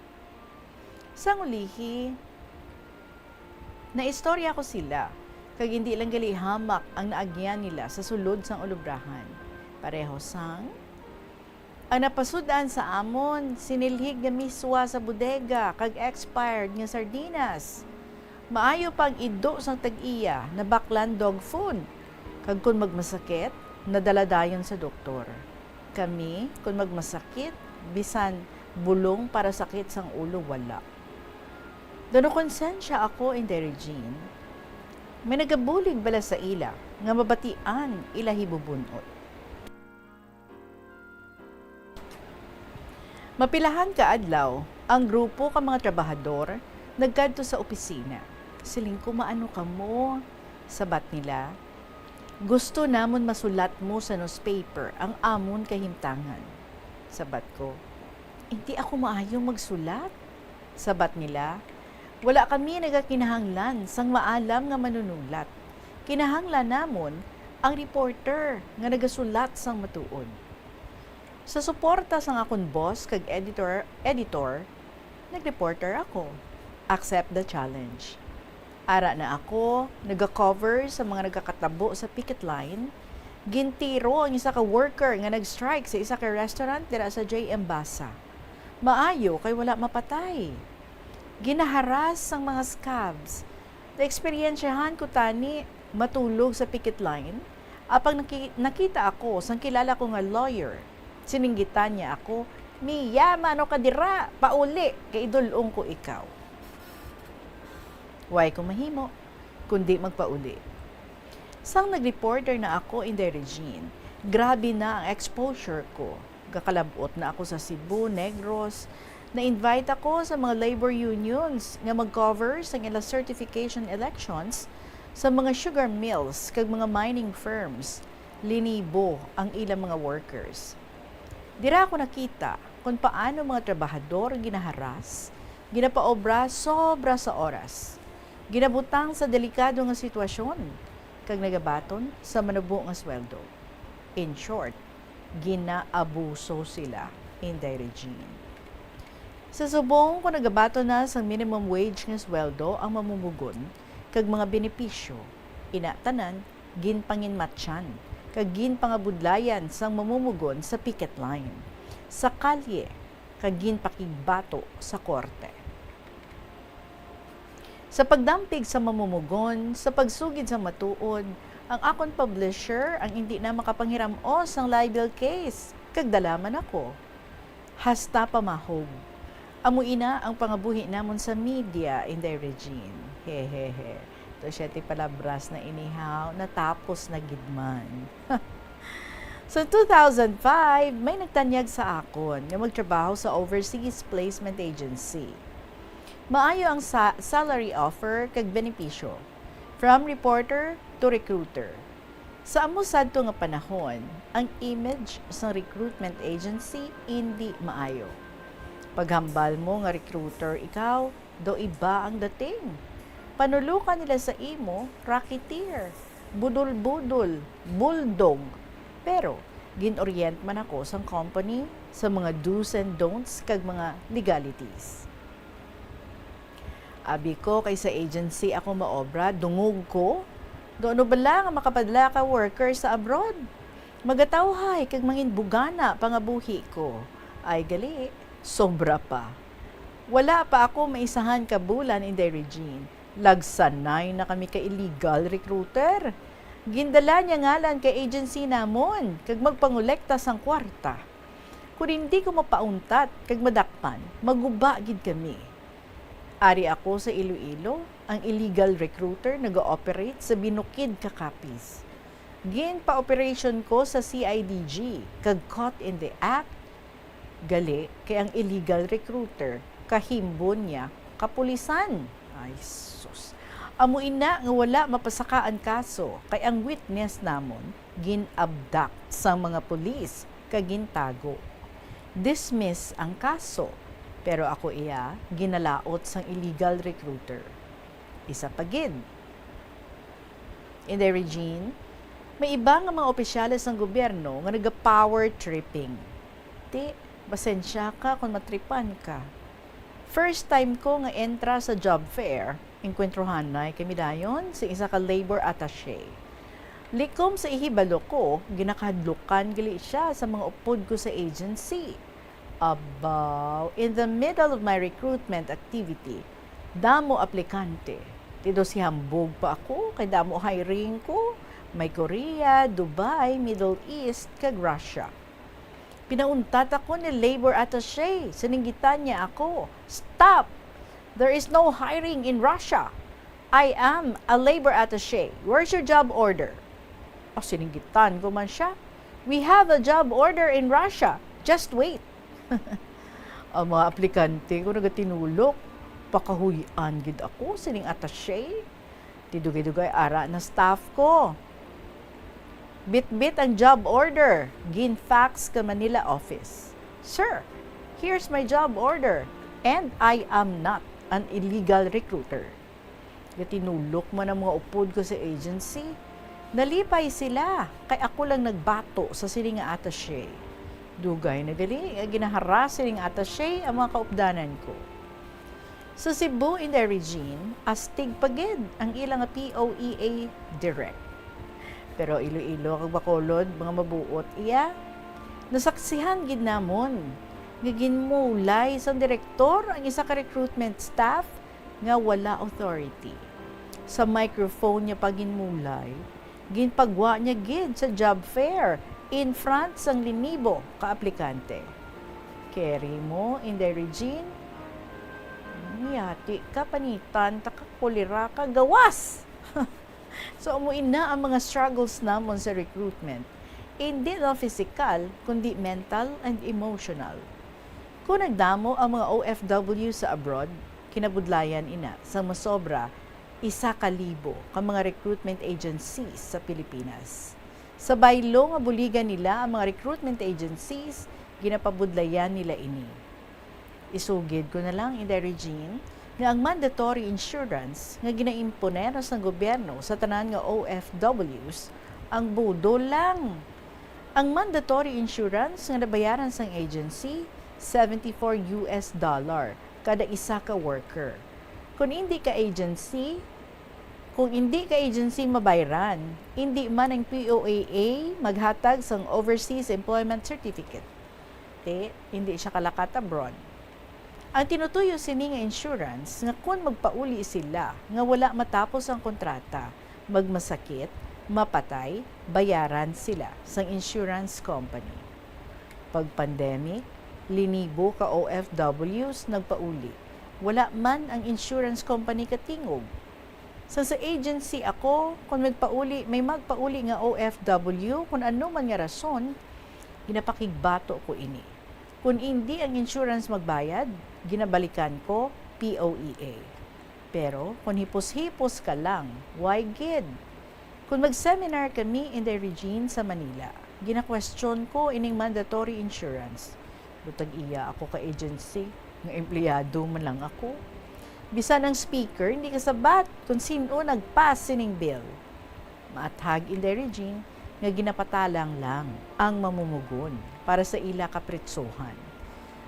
Sang ulihi, naistorya ko sila, kag indi lang gali hamak ang naagyan nila sa sulod sang ulubrahan. Pareho sang, ang napasud-an sa amon, sinilhig nga miswa sa bodega kag expired nga sardinas. Maayo pa ang ido sang tag-iya, nabaklan dog food. Kag kon magmasakit, nadala dayon sa doktor. Kami, kon magmasakit, bisan bulong para sakit sang ulo, wala. Daw nakonsensya ako, Inday Regine. May nagabulig bala sa ila nga mabatian ila hibubun-ot. Mapilahan ka adlaw, ang grupo ka mga trabahador nagkadto sa opisina. Siling ko, "Maano kamo?" Sabat nila, "Gusto namon masulat mo sa newspaper ang amon kahimtangan." Sabat ko, "Indi ako maayo magsulat." Sabat nila, "Wala kami nagakinahanglan sang maalam nga manunulat. Kinahanglan namon ang reporter nga nagasulat sang matuod." Sa suporta sang akon boss kag editor, editor, nag-reporter ako. Accept the challenge. Ara na ako, naga-cover sa mga nagakatabo sa picket line. Gintiro ang isa ka worker nga nag-strike sa isa ka restaurant dira sa J M Basa. Maayo kay wala mapatay. Ginaharas sang mga scabs. Naeksperyensyahan ko tani matulog sa picket line, apang naki-, nakita ako sang kilala ko nga lawyer. Sininggitan niya ako, "Mia, maano ka dira? Pauli, kay idul-ong ko ikaw." Way ko mahimo, kundi magpauli. Sang nag-reporter na ako, Inday Regine, grabe na ang exposure ko. Gakalab-ot na ako sa Cebu, Negros. Na-invite ako sa mga labor unions nga mag-cover sa ila certification elections Sa mga sugar mills kag mga mining firms, linibo ang ilang mga workers. Dira ako nakita kon paano mga trabahador ginaharas, ginapaobra sobra sa oras, ginabutang sa delikado nga sitwasyon, kag nagabaton sa manubo nga sweldo. In short, ginaabuso sila, Inday Regine. Sa subong, kung nagabaton na sang minimum wage nga sweldo ang mamumugon kag mga benepisyo, ina tanan ginpanginmatyan kag ginpangabudlayan sang mamumugon sa picket line, sa kalye, kag ginpakigbato sa korte. Sa pagdampig sa mamumugon, sa pagsugid sa matuod, ang akon publisher ang indi na makapanghiram-os sang libel case, kag dala man ako. Hasta pamahog. Amo ina ang pangabuhi namon sa media, Inday Regine. Hehehe. To siete palabras na, anyhow, natapos na gid man. Sa two thousand five, may nagtanyag sa akon nga magtrabaho sa Overseas Placement Agency. Maayo ang sa-, salary offer kag benepisyo, from reporter to recruiter. Sa amo sadto nga panahon, ang image sang recruitment agency indi maayo. Paghambal mo nga recruiter ikaw, daw iba ang dating. Panulokan nila sa imo, racketeer, budol-budol, bulldog. Pero gin-orient man ako sang company sa mga do's and don'ts kag mga legalities. Abi ko, kay sa agency ako maobra, dungog ko. Daw ano bala nga makapadala ka worker sa abroad? Magatawhay kag manginbugana pangabuhi ko. Ay gali, sobra pa. Wala pa ako maisahan ka bulan, Inday Regine, lagsanay na kami ka illegal recruiter. Gindala niya ngalan ka agency namon kag magpangolekta sang kwarta. Kon hindi ko mapauntat kag madakpan, maguba gid kami. Ari ako sa Iloilo, ang illegal recruiter naga-operate sa binukid ka Capiz. Ginpa-operation ko sa C I D G kag caught in the act. Gali kay ang illegal recruiter kahimbon niya kapulisan. Ay sus. Amo ina nga wala mapasaka ang kaso kay ang witness namon gin-abduct sang mga pulis kag gintago. Dismiss ang kaso, pero ako iya ginalaot sang illegal recruiter. Isa pa gid. Inday Regine, may iba nga mga opisyales sang gobyerno nga naga-power tripping. Ti, pasensya ka kon matripan ka. First time ko nga entra sa job fair, engkwentrohanay kami dayon sing isa ka labor attaché. Likom sa ihibalo ko, ginakahadlukan gali siya sa mga upod ko sa agency. Abaw, in the middle of my recruitment activity, damo aplikante. Ti daw sihambog pa ako kay damo hiring ko. May Korea, Dubai, Middle East, kag Russia. Pinauntat ako ni labor attaché. Sininggitan niya ako, "Stop! There is no hiring in Russia. I am a labor attaché. Where's your job order?" Ah, sininggitan ko man siya, "We have a job order in Russia. Just wait." Ang mga aplikante ko nagatinulok, pakahuy-an gid ako sining attaché. Ti dugay-dugay ara na staff ko. Bitbit ang job order, gin-fax ka Manila office. "Sir, here's my job order, and I am not an illegal recruiter." Gatinulok man ang mga upod ko sa agency. Nalipay sila, kay ako lang nagbato sa sini nga attaché. Dugay na gali nga ginaharas sining attaché ang mga kaupdanan ko. Sa Cebu, Inday Regine, astig pa gid ang ila nga P O E A direct. Pero Iloilo kag Bacolod, mga mabuot iya. Nasaksihan gid namon nga ginmulay sang direktor ang isa ka recruitment staff nga wala authority. Sa microphone niya pa ginmulay, ginpagwa niya gid sa job fair in front sang linibo ka aplikante. Keri mo, Inday Regine? Yati ka, panitan ta ka, kolera ka, gawas! So, amo ina ang mga struggles namon sa recruitment. Indi lang physical, kundi mental and emotional. Kung nagdamo ang mga O F W sa abroad, kinabudlayan ina sang masobra Isa ka libo ka mga recruitment agencies sa Pilipinas. Sa baylo nga buligan nila ang mga recruitment agencies, ginapabudlayan nila ini. Isugid ko na lang, Inday Regine, nga ang mandatory insurance nga ginaimponer sang gobyerno sa tanan nga O F Ws ang budol lang. Ang mandatory insurance nga nabayaran sang agency, seventy-four U S dollar kada isa ka worker. Kung indi ka agency, kung indi ka agency mabayran, indi man ang P O A A maghatag sang Overseas Employment Certificate. Ti, indi siya kalakat abroad. Ang tinutuyo sini nga insurance nga kon magpauli sila nga wala matapos ang kontrata, magmasakit, mapatay, bayaran sila sang insurance company. Pag pandemic, linibo ka O F Ws nagpauli. Wala man ang insurance company katingog. Sa, sa agency ako, kung magpauli, may magpauli nga O F W, kung ano man nga rason, ginapakigbato ko ini. Kung indi ang insurance magbayad, ginabalikan ko P O E A. Pero kung hipos-hipos ka lang, why gid? Kung mag-seminar kami, Inday Regine, sa Manila, gina-question ko ining mandatory insurance. Butag iya ako ka agency, nga empleyado man lang ako. Bisan ang speaker, hindi kasabat kung sin-o nag-pass sining bill. Maathag, Inday Regine, nga ginapatalang lang ang mamumugon para sa ila kapritsohan.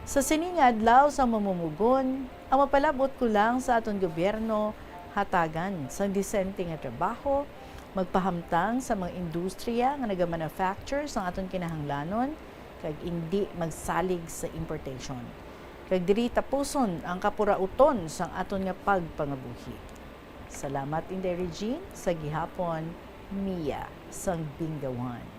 Sa sini nga adlaw sa mamumugon, ang mapalabot ko lang sa aton gobyerno, hatagan sang disente nga trabaho, magpahamtang sa mga industriya nga nagamanufacture sang aton kinahanglanon, kag indi magsalig sa importation, kag diri tapuson ang kapurauton sang aton nga pagpangabuhi. Salamat, Inday Regine, sa gihapon, Mia sang Bingawan.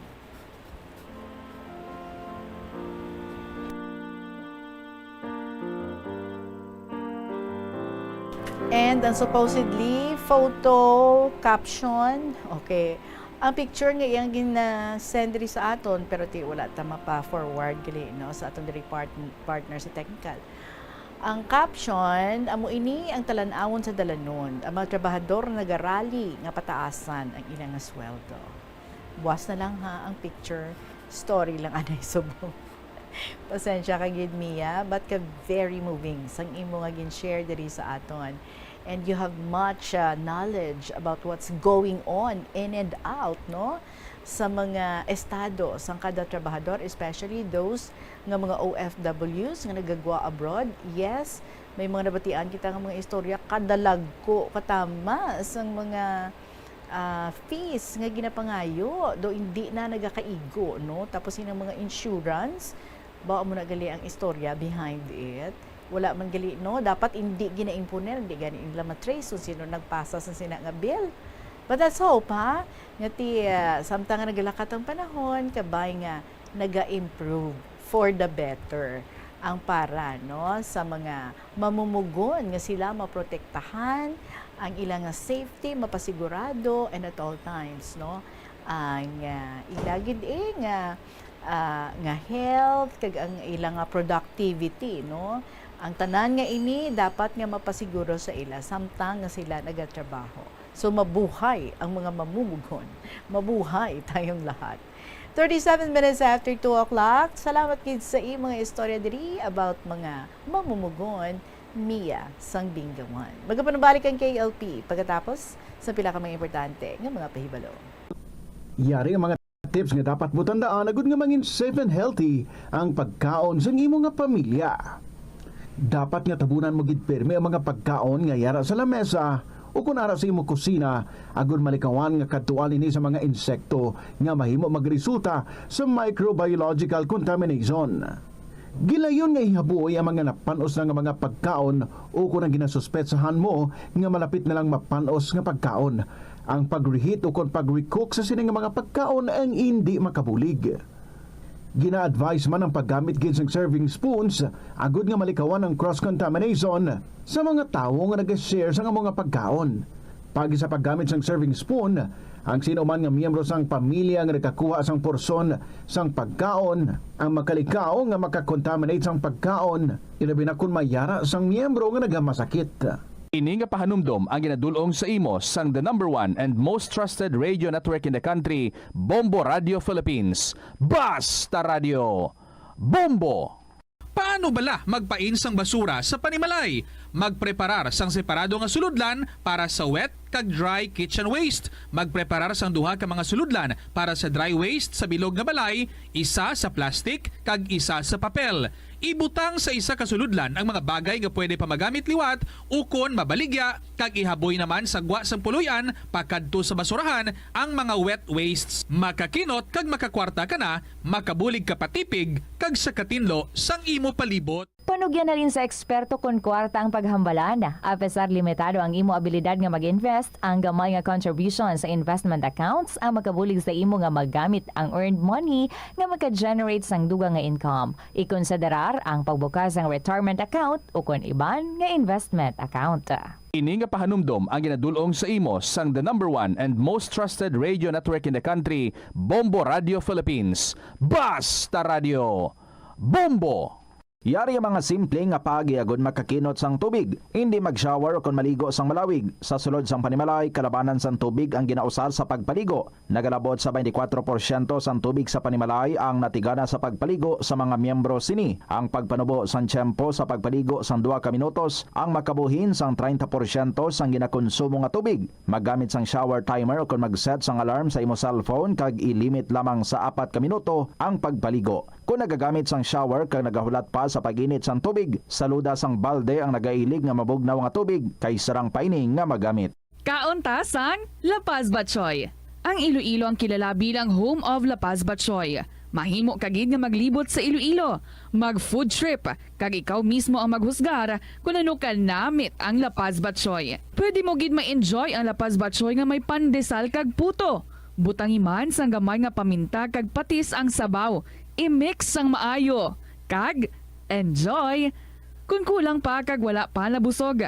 And ang supposedly photo caption, okay, ang picture nga iyang gina-send diri sa aton, pero ti wala ta mapa-forward gali, no, sa aton diri part-, partner sa technical. Ang caption, amo ini ang talan-awon sa dalanon, ang mga trabahador nagarali nga pataasan ang ilang nga sweldo. Buas na lang, ha, ang picture. Story lang anay subong. Pasensya ka gid, Mia, but ka very moving sang imo nga gin-share diri sa aton. And you have much, uh, knowledge about what's going on in and out, no? Sa mga estado sang kada trabahador, especially those nga mga O F Ws nga nagagwa abroad. Yes, may mga nabatian kita nga mga istorya, kadalagko, katama sang mga, ah, fees nga ginapangayo, do hindi na nagakaigo, no? Tapos yun ang mga insurance, ba mo na gali ang istorya behind it. Wala man gali, no? Dapat hindi gina-imponer, hindi gani nila matrace kung sino nagpasa sa sina nga bill. But let's hope, ha? Nga ti, ah, samtang nga nagalakat ang panahon, kabay nga naga-improve for the better ang para, no, sa mga mamumugon nga sila maprotektahan, ang ila nga safety mapasigurado, and at all times, no, ang, ah, ila gid, eh, nga, ah, nga health kag ang ila nga productivity, no. Ang tanan nga ini dapat nga mapasiguro sa ila samtang nga sila nagatrabaho. So, mabuhay ang mga mamumugon. Mabuhay tayong lahat. Thirty-seven minutes after two o'clock. Salamat gid sa imo nga istorya diri about mga mamumugon, Mia sang Bingawan. Magapanubalik ang K L P pagkatapos sa pila ka mga importante nga mga pahibalo. Yari ang mga tips nga dapat mo tandaan agud nga mangin safe and healthy ang pagkaon sang imo nga pamilya. Dapat nga tabunan mo gid pirmi ang mga pagkaon nga yara sa lamesa o kon ara sa imo kusina, agud malikawan nga kadtuan ini sa mga insekto nga mahimo magresulta sa microbiological contamination. Gilayon nga ihabuoy ang mga napan-os na nga mga pagkaon o kon ang ginasuspetsahan mo nga malapit na lang mapan-os nga pagkaon. Ang pag-reheat o kon pag-recook sa sini nga mga pagkaon ang indi makabulig. Gina-advise man ang paggamit gid sang serving spoons agud nga malikawan ang cross-contamination sa mga tawo nga naga-share sang amo nga pagkaon. Paagi sa paggamit sang serving spoon, ang sino man nga miyembro sang pamilya nga nagakuha sang porsyon sang pagkaon ang makalikaw nga maka-contaminate sang pagkaon, ilabi na kon may yara sang miyembro nga nagamasakit. Ini nga pahanumdom ang ginadul-ong sa imo sang the number one and most trusted radio network in the country, Bombo Radio Philippines. Basta Radio Bombo! Paano bala magpain sang basura sa panimalay? Magpreparar sang separado nga sulodlan para sa wet kag dry kitchen waste. Magpreparar sang duha ka mga sulodlan para sa dry waste sa bilog nga balay, isa sa plastic kag isa sa papel. Ibutang sa isa ka sulodlan ang mga bagay nga pwede pa magamit liwat ukon mabaligya, kag ihaboy naman sa gwa sang puloy-an pakadto sa basurahan ang mga wet wastes. Makakinot kag makakwarta ka na, makabulig ka pa tipig, kag sa katinlo sang imo palibot. Panugyan halin sa eksperto kon kwarta ang paghambalan. Apesar limitado ang imo abilidad nga mag-invest, ang gamay nga contribution sa investment accounts ang makabulig sa imo nga magamit ang earned money nga maka-generate sang dugang nga income. Ikonsiderar ang pagbukas sang retirement account ukon iban nga investment account. Ini nga pahanumdom ang ginadul-ong sa imo sang the number one and most trusted radio network in the country, Bombo Radio Philippines. Basta Radio Bombo! Yari ang mga simple nga paagi agod makakinot sang tubig. Indi mag-shower ukon maligo sang malawig. Sa sulod sang panimalay, kalabanan sang tubig ang ginausar sa pagpaligo. Nagalabot sa twenty-four porsyento sang tubig sa panimalay ang natigana sa pagpaligo sa mga miyembro sini. Ang pagpanubo sang tiyempo sa pagpaligo sang duha ka minutos ang makabuhin sang treinta porsyento sang ginakonsumo nga tubig. Maggamit sang shower timer ukon mag-set sang alarm sa imo cellphone kag i-limit lamang sa apat ka minuto ang pagpaligo. Kon nagagamit sang shower kag nagahulat pa sa pag-init sang tubig, saluda sang balde ang nagailig nga mabugnaw nga tubig kay sarang pa ini nga magamit. Kaon ta sang La Paz Batchoy. Ang Iloilo ang kilala bilang home of La Paz Batchoy. Mahimo ka gid nga maglibot sa Iloilo, mag-food trip, kag ikaw mismo ang maghusgar kon ano ka namit ang La Paz Batchoy. Pwede mo gid ma-enjoy ang La Paz Batchoy nga may pandesal kag puto. Butangi man sang gamay nga paminta kag patis ang sabaw. I-mix sang maayo. Kag enjoy! Kon kulang pa kag wala pa nabusog,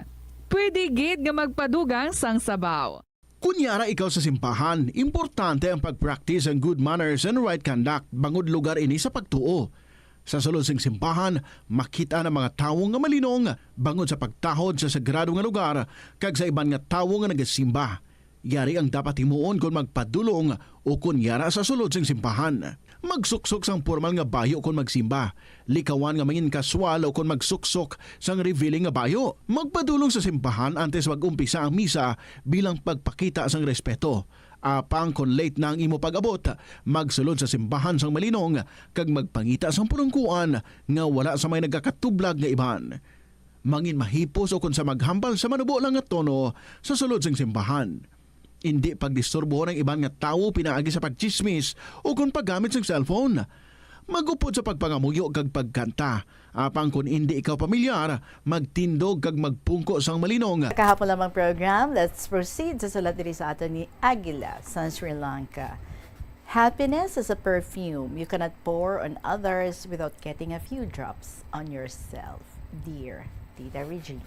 pwede gid nga magpadugang sang sabaw. Kon yara ikaw sa simbahan, importante ang pag-practice ang good manners and right conduct bangod lugar ini sa pagtuo. Sa sulod sing simbahan, makit-an ang mga tawo nga malinong bangod sa pagtahod sa sagrado nga lugar kag sa iban nga tawo nga nagasimba. Yari ang dapat himuon kon magpadulong o kon yara sa sulod sing simbahan. Magsuksok sang pormal nga bayo kon magsimba. Likawan nga mangin-kaswal o kon magsuksok sang revealing nga bayo. Magpadulong sa simbahan antes mag-umpisa ang misa bilang pagpakita sang respeto. Apang kon late na ang imo pag-abot, magsulod sa simbahan sang malinong kag magpangita sang pulungkuan nga wala sa may nagakatublag nga iban. Mangin mahipos o kon sa maghambal sa manubo lang nga tono sa sulod sing simbahan. Indi pagdisturbohon ang iban nga tawo pinaagi sa pagtsismis o kon paggamit sing cellphone. Mag-upod sa pagpangamuyo kag pagkanta. Apang kon indi ikaw pamilyar, magtindog kag magpungko sang malinong. Kahapon lamang program, let's proceed sa sulat diri sa aton ni Aguila sa Sri Lanka. Happiness is a perfume you cannot pour on others without getting a few drops on yourself, dear Tita Regina.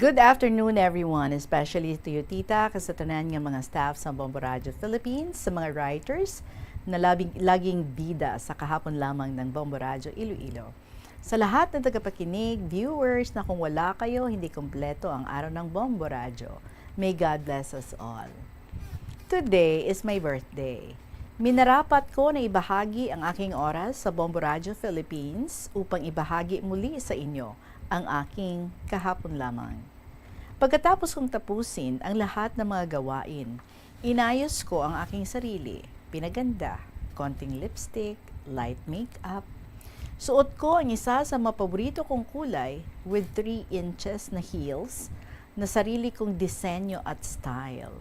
Good afternoon, everyone, especially to you, Tita, kag sa tanan nga mga staff sa Bombo Radio Philippines, sa mga writers na labing, laging bida sa kahapon lamang ng Bombo Radio Iloilo. Sa lahat ng tagapakinig, viewers, na kung wala kayo, hindi kompleto ang araw ng Bombo Radio. May God bless us all. Today is my birthday. Minarapat ko na ibahagi ang aking oras sa Bombo Radio Philippines upang ibahagi muli sa inyo ang aking kahapon lamang. Pagkatapos kong tapusin ang lahat ng mga gawain, inayos ko ang aking sarili, pinaganda, konting lipstick, light makeup. Suot ko ang isa sa mapaborito kong kulay with three inches na heels na sarili kong disenyo at style.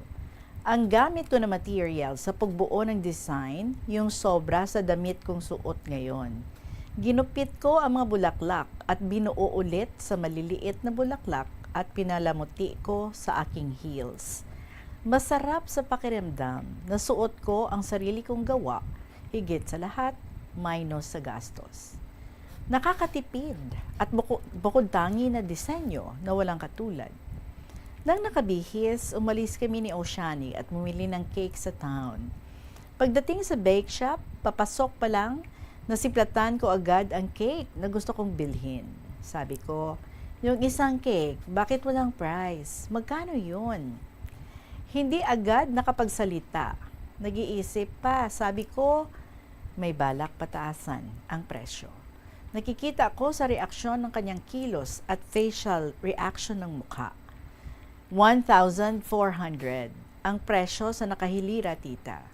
Ang gamit ko na material sa pagbuo ng design, yung sobra sa damit kong suot ngayon. Ginupit ko ang mga bulaklak at binuo ulit sa maliliit na bulaklak at pinalamuti ko sa aking heels. Masarap sa pakiramdam na suot ko ang sarili kong gawa, higit sa lahat, minus sa gastos. Nakakatipid at buku-, bukod tangi na disenyo na walang katulad. Nang nakabihis, umalis kami ni Oshani at bumili ng cake sa town. Pagdating sa bake shop, papasok pa lang, nasiplatan ko agad ang cake na gusto kong bilhin. Sabi ko, "Yung isang cake, bakit walang price? Magkano yun?" Hindi agad nakapagsalita. Nag-iisip pa. Sabi ko, "May balak pataasan ang presyo." Nakikita ko sa reaksyon ng kanyang kilos at facial reaction ng mukha. "One thousand four hundred ang presyo sa nakahilira, tita.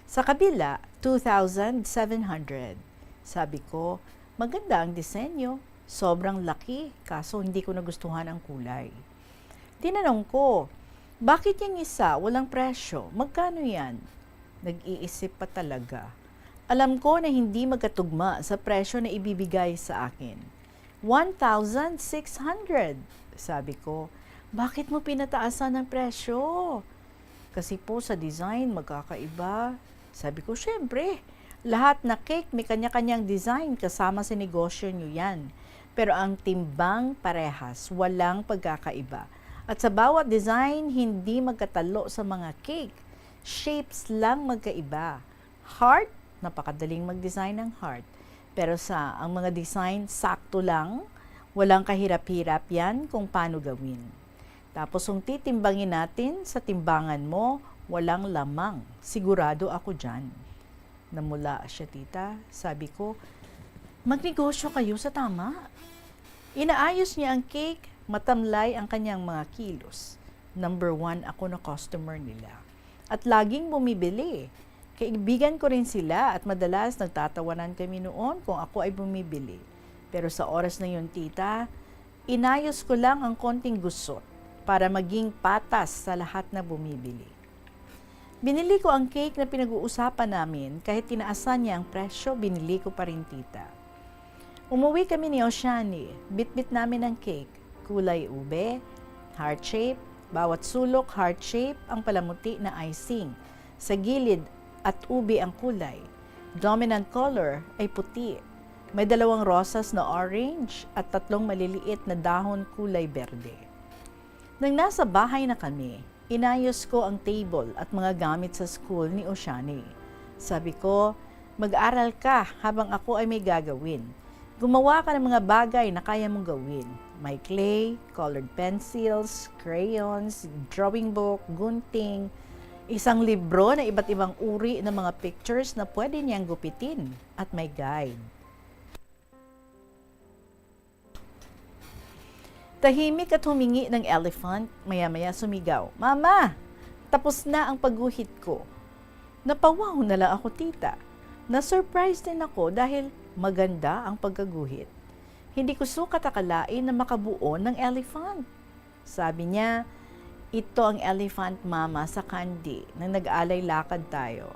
Sa kabila, two thousand seven hundred." Sabi ko, "Maganda ang disenyo. Sobrang laki, kaso hindi ko nagustuhan ang kulay." Tinanong ko, "Bakit yung isa walang presyo? Magkano yan?" Nag-iisip pa talaga. Alam ko na hindi magkatugma sa presyo na ibibigay sa akin. "One thousand six hundred," sabi ko. "Bakit mo pinataasan ang presyo?" "Kasi po sa design, magkakaiba." Sabi ko, "Siyempre, lahat na cake may kanya-kanyang design kasama sa negosyo nyo yan. Pero ang timbang parehas, walang pagkakaiba. At sa bawat design, hindi magkatalo sa mga cake. Shapes lang magkaiba. Heart, napakadaling mag-design ng heart. Pero sa ang mga design, sakto lang, walang kahirap-hirap yan kung paano gawin. Tapos kung titimbangin natin sa timbangan mo, walang lamang. Sigurado ako dyan." "Namula siya, tita." Sabi ko, "Magnegosyo kayo sa tama." Inaayos niya ang cake, matamlay ang kanyang mga kilos. Number one ako na customer nila. At laging bumibili. Kaibigan ko rin sila at madalas nagtatawanan kami noon kung ako ay bumibili. Pero sa oras na yun, tita, inayos ko lang ang konting gusot para maging patas sa lahat na bumibili. Binili ko ang cake na pinag-uusapan namin, kahit tinaasan niya ang presyo, binili ko pa rin, tita. Umuwi kami ni Oshani. Bitbit namin ang cake. Kulay ube, heart shape. Bawat sulok, heart shape ang palamuti na icing. Sa gilid at ube ang kulay. Dominant color ay puti. May dalawang rosas na orange at tatlong maliliit na dahon kulay berde. Nang nasa bahay na kami, inayos ko ang table at mga gamit sa school ni Oshani. Sabi ko, "Mag-aral ka habang ako ay may gagawin. Gumawa ka ng mga bagay na kaya mong gawin. May clay, colored pencils, crayons, drawing book, gunting, isang libro na iba't ibang uri ng mga pictures na pwede niyang gupitin, at may guide." Tahimik at humingi ng elephant, maya-maya sumigaw, "Mama, tapos na ang pagguhit ko." Napawaw na lang ako, tita. Na-surprise din ako dahil maganda ang pagkaguhit. Hindi ko sukat akalain na makabuo ng elephant. Sabi niya, "Ito ang elephant, mama, sa candy nang nag-alay lakad tayo."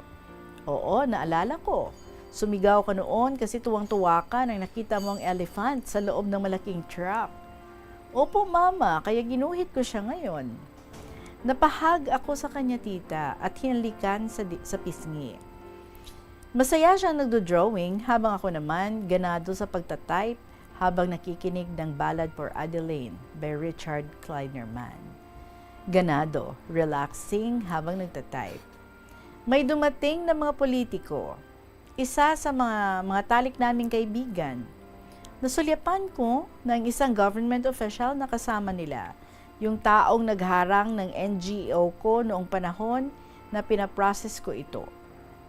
"Oo, naalala ko. Sumigaw ka noon kasi tuwang-tuwa ka nang nakita mo ang elephant sa loob ng malaking truck." "Opo, mama, kaya ginuhit ko siya ngayon." Napahag ako sa kanya, tita, at hinalikan sa di-, sa pisngi. Masaya siyang nagdo-drawing habang ako naman ganado sa pagta-type habang nakikinig ng Ballad for Adeline by Richard Kleinerman. Ganado, relaxing habang nagta-type. May dumating na mga politiko. Isa sa mga, mga talik naming kaibigan. Nasulyapan ko na ang isang government official na kasama nila, yung taong nagharang ng N G O ko noong panahon na pinaprocess ko ito.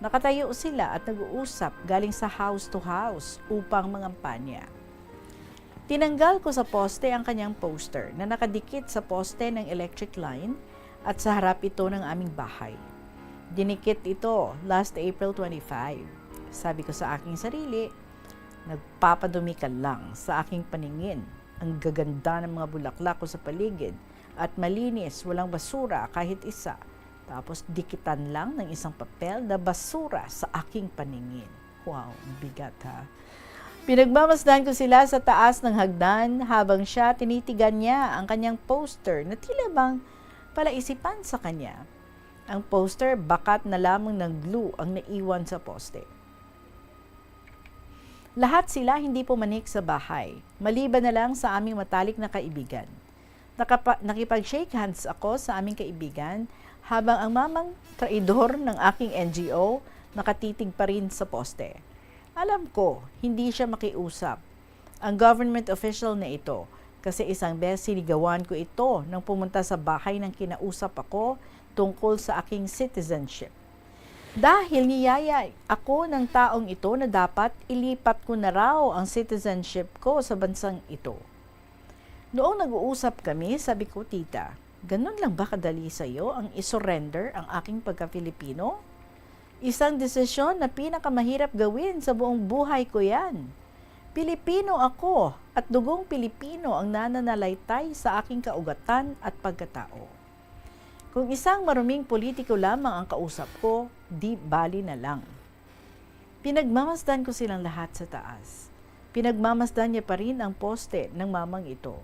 Nakatayo sila at nag-uusap galing sa house to house upang mangampanya. Tinanggal ko sa poste ang kanyang poster na nakadikit sa poste ng electric line at sa harap ito ng aming bahay. Dinikit ito last April twenty-five. Sabi ko sa aking sarili, "Nagpapadumi ka lang sa aking paningin. Ang gaganda ng mga bulaklak ko sa paligid at malinis, walang basura kahit isa. Tapos dikitan lang ng isang papel na basura sa aking paningin." Wow, ang bigat, ha? Pinagmamasdan ko sila sa taas ng hagdan habang siya tinitigan niya ang kanyang poster na tila bang palaisipan sa kanya. Ang poster, bakat na lamang ng glue ang naiwan sa poste. Lahat sila hindi pumanik sa bahay, maliban na lang sa aming matalik na kaibigan. Nakapa-, nakipag-shake hands ako sa aming kaibigan, habang ang mamang traidor ng aking N G O nakatitig pa rin sa poste. Alam ko, hindi siya makiusap. Ang government official na ito, kasi isang beses sinigawan ko ito nang pumunta sa bahay ng kinausap ako tungkol sa aking citizenship. Dahil niyaya ako ng taong ito na dapat ilipat ko na raw ang citizenship ko sa bansang ito. Noong nag-uusap kami, sabi ko, "Tita, ganun lang ba kadali sa iyo ang isurrender ang aking pagka-Filipino? Isang desisyon na pinakamahirap gawin sa buong buhay ko yan. Pilipino ako at dugong Pilipino ang nananalaytay sa aking kaugatan at pagkatao. Kung isang maruming politiko lamang ang kausap ko, di bali na lang." Pinagmamasdan ko silang lahat sa taas. Pinagmamasdan niya pa rin ang poste ng mamang ito.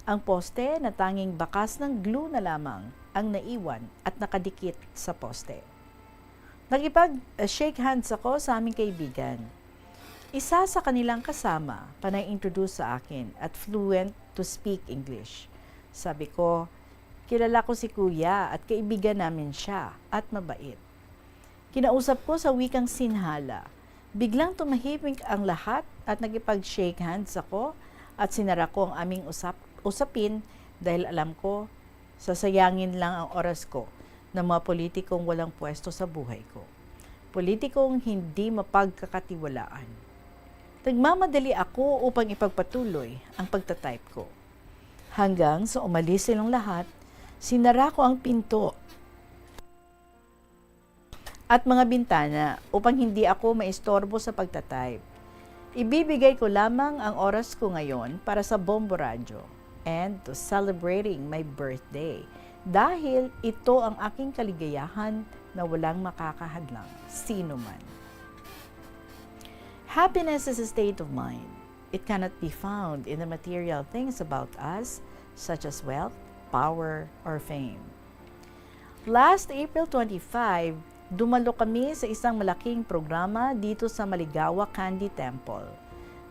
Ang poste na tanging bakas ng glue na lamang ang naiwan at nakadikit sa poste. Nakipag-shake hands ako sa aming kaibigan. Isa sa kanilang kasama, panay introduce sa akin at fluent to speak English. Sabi ko, "Kilala ko si Kuya at kaibigan namin siya at mabait." Kinausap ko sa wikang Sinhala. Biglang tumahimik ang lahat at nakipag-shake hands ako at sinara ko ang aming usap-, usapin dahil alam ko, sasayangin lang ang oras ko ng mga politikong walang pwesto sa buhay ko. Politikong hindi mapagkakatiwalaan. Nagmamadali ako upang ipagpatuloy ang pagta-type ko. Hanggang sa umalis silang lahat, sinara ko ang pinto at mga bintana upang hindi ako maistorbo sa pagta-type. Ibibigay ko lamang ang oras ko ngayon para sa Bombo Radyo and to celebrating my birthday, dahil ito ang aking kaligayahan na walang makakahadlang sino man. Happiness is a state of mind. It cannot be found in the material things about us, such as wealth, power, or fame. Last April twenty-five, dumalo kami sa isang malaking programa dito sa Maligawa Kandy Temple,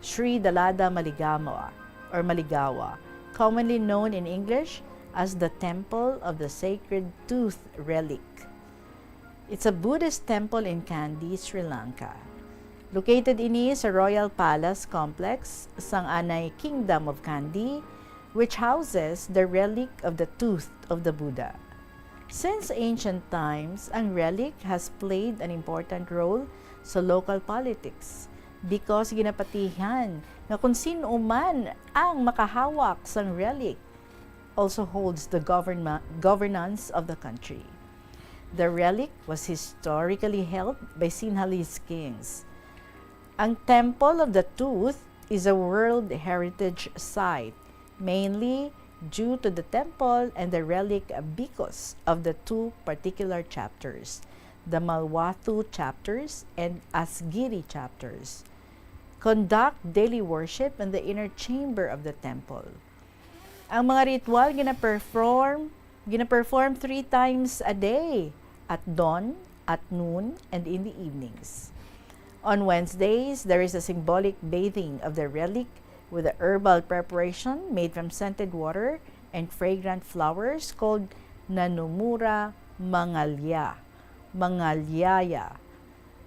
Sri Dalada Maligawa, or Maligawa, commonly known in English as the Temple of the Sacred Tooth Relic. It's a Buddhist temple in Kandy, Sri Lanka. Located ini sa Royal Palace Complex sang anay Kingdom of Kandy, which houses the relic of the tooth of the Buddha. Since ancient times, ang relic has played an important role sa local politics because ginapatihan nga kung sino man ang makahawak sang relic also holds the governma-, governance of the country. The relic was historically held by Sinhalese kings. Ang Temple of the Tooth is a World Heritage Site, mainly due to the temple and the relic because of the two particular chapters, the Malwathu chapters and Asgiri chapters. Conduct daily worship in the inner chamber of the temple. Ang mga ritual gina-perform, gina-perform three times a day, at dawn, at noon, and in the evenings. On Wednesdays, there is a symbolic bathing of the relic with a herbal preparation made from scented water and fragrant flowers called Nanumura Mangalya, Mangalyaya.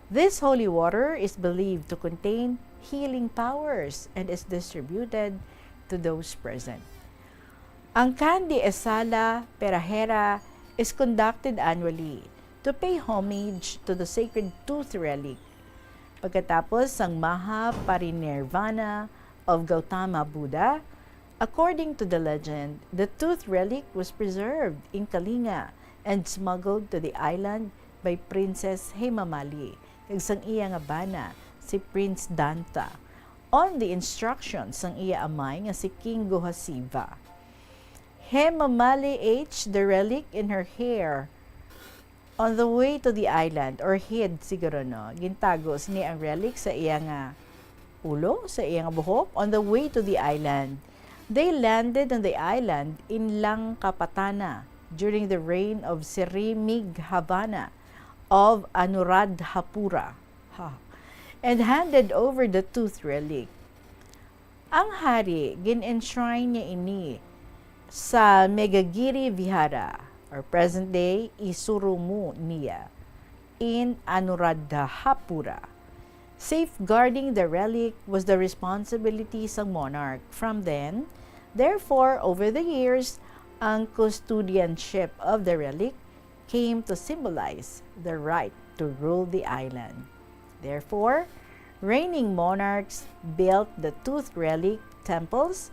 This holy water is believed to contain healing powers and is distributed to those present. Ang Kandy Esala Perahera is conducted annually to pay homage to the sacred tooth relic. Pagkatapos sang Maha Parinirvana of Gautama Buddha, according to the legend, the tooth relic was preserved in Kalinga and smuggled to the island by Princess Hemamali kag sang iya nga bana, si Prince Danta, on the instruction sang iya amay nga si King Guhasiva. Hemamali hid the relic in her hair on the way to the island, or hid siguro, no? Gintago sini ang relic sa iya nga ulo, sa iya nga buhok. On the way to the island, they landed on the island in Langkapatana, during the reign of Sri Meghavana of Anuradhapura, ha, and handed over the tooth relic. Ang hari, gin-enshrine niya ini sa Meghagiri Vihara, or present-day Isurumoniya, in Anuradhapura. Safeguarding the relic was the responsibility sang monarch. From then, therefore, over the years, ang custodianship of the relic came to symbolize the right to rule the island. Therefore, reigning monarchs built the tooth relic temples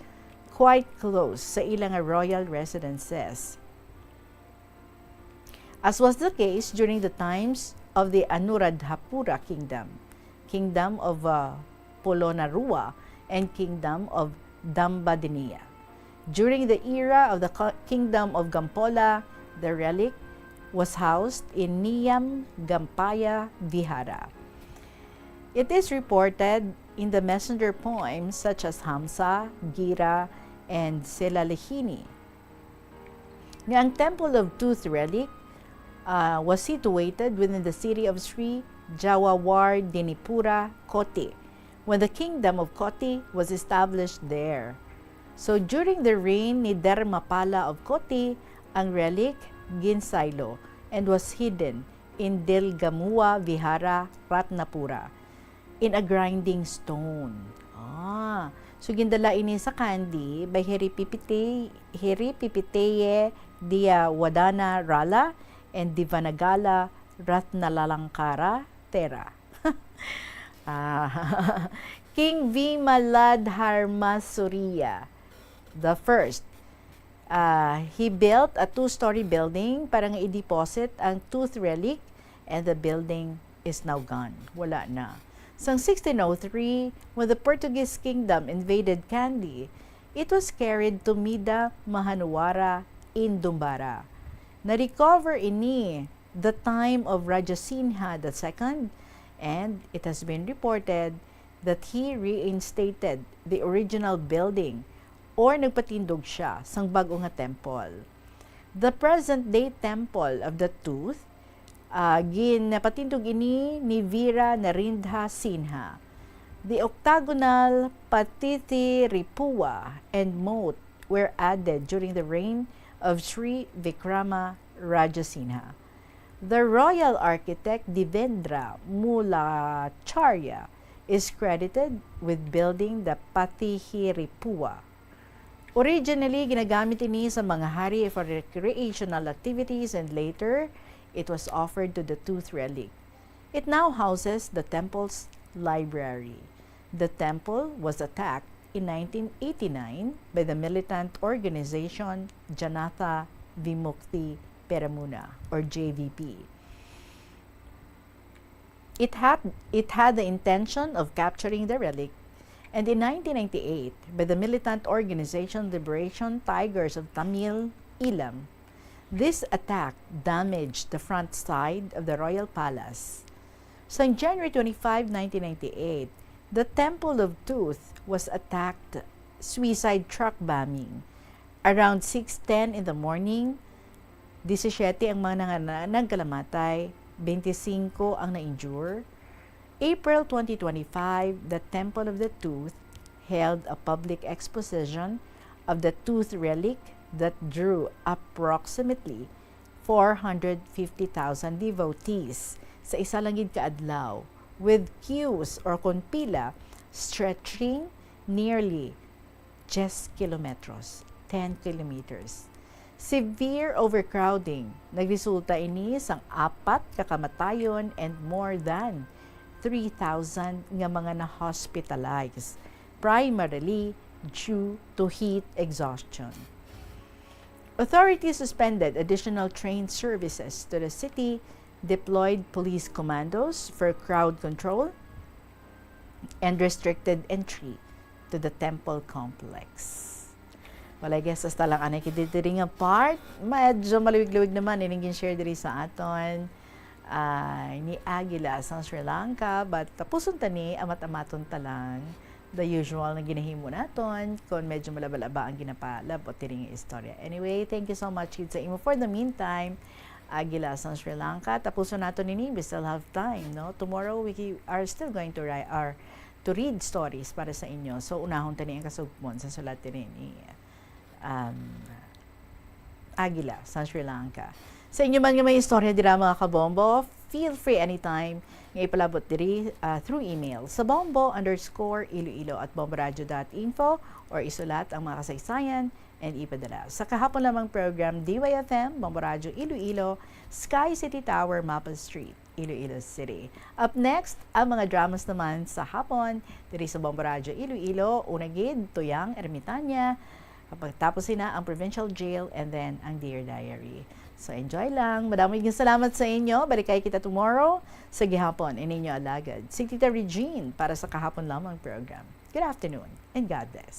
quite close sa ila nga royal residences, as was the case during the times of the Anuradhapura kingdom, kingdom of, uh, Polonnaruwa, and kingdom of Dambadeniya. During the era of the co-, kingdom of Gampola, the relic was housed in Niyam Gampaya Vihara. It is reported in the messenger poems such as Hamsa, Gira, and Silalihini nga ang Temple of Tooth Relic, uh, was situated within the city of Sri Jawawardhanipura, Kotti, when the Kingdom of Kotti was established there. So, during the reign ni Dharmapala of Kotti, ang relic ginsaylo and was hidden in Dilgamua Vihara, Ratnapura, in a grinding stone. Ah, so gindala ini sa Kandy by Heripipite-, Heripipiteye Diyawadana Rala and Divanagala Ratnalalankara Thera. Ah, King Vimaladharma Suriya the first. Ah, he built a two-story building para nga i-deposit ang tooth relic, and the building is now gone. Wala na. Sang sixteen oh three, when the Portuguese kingdom invaded Kandy, it was carried to Mida Mahanuwara in Dumbara. Na-recover ini the time of Raja Sinha the second, and it has been reported that he reinstated the original building, or nagpatindog siya sang bag-o nga temple. The present-day Temple of the Tooth, ah, ginapatindog ini ni Vira Narindha Sinha. The octagonal Patithiripua and moat were added during the reign of Sri Vikrama Raja Sinha. The royal architect Devendra Mulacharya is credited with building the Patithiripua. Originally, ginagamit ini sa mga hari for recreational activities, and later, it was offered to the Tooth Relic. It now houses the temple's library. The temple was attacked in nineteen eighty-nine by the militant organization Janatha Vimukti Peramuna, or J V P. It had, it had the intention of capturing the relic, and in nineteen ninety-eight, by the militant organization Liberation Tigers of Tamil Eelam, this attack damaged the front side of the royal palace. So, on January twenty-five, nineteen ninety-eight, the Temple of Tooth was attacked, suicide truck bombing. Around six ten in the morning, disisiete ang mga nangana-, nagkalamatay, bente singko ang na-injure. April twenty twenty-five, the Temple of the Tooth held a public exposition of the tooth relic that drew approximately four hundred fifty thousand devotees sa isa lang gid ka adlaw, with queues or kon pila stretching nearly diyes kilometros, ten kilometers. Severe overcrowding. Nagresulta ini sang apat ka kamatayon and more than three thousand nga mga na-hospitalize, primarily due to heat exhaustion. Authorities suspended additional train services to the city, deployed police commandos for crowd control, and restricted entry to the temple complex. Well, I guess hasta lang anay kita diri nga part. Medyo maluwig-luwig naman ining gin-share diri sa aton, ah, ni Aguila sang Sri Lanka, but tapuson ta ni, amat-amaton ta lang. the usual na ginahimo naton kon medyo malaba-laba ang ginapalabot diri nga istorya. Anyway, thank you so much gid sa imo. For the meantime, Aguila sang Sri Lanka, tapuson nato nini, we still have time, no? Tomorrow we are still going to write or to read stories para sa inyo. So unahon tani ang kasugpon sa sulat diri ni um, Aguila sang Sri Lanka. Sa inyo man nga may istorya dira, mga kabombo, feel free anytime nga ipalabot diri, ah, through email sa bombo underscore iloilo at bomboradio dot info or isulat ang mga kasaysayan and ipadala sa kahapon lamang program, D Y F M, Bombo Radio Iloilo, Sky City Tower, Mapa Street, Iloilo City. Up next, ang mga dramas naman sa hapon diri sa Bombo Radio Iloilo, una gid, Tuyang Ermitanya, pagtapos sina ang Provincial Jail, and then ang Dear Diary. So enjoy lang. Madamo nga salamat sa inyo. Balikay kita tomorrow sa gihapon. Ininyo alagad, si Tita Regine para sa kahapon lamang program. Good afternoon and God bless.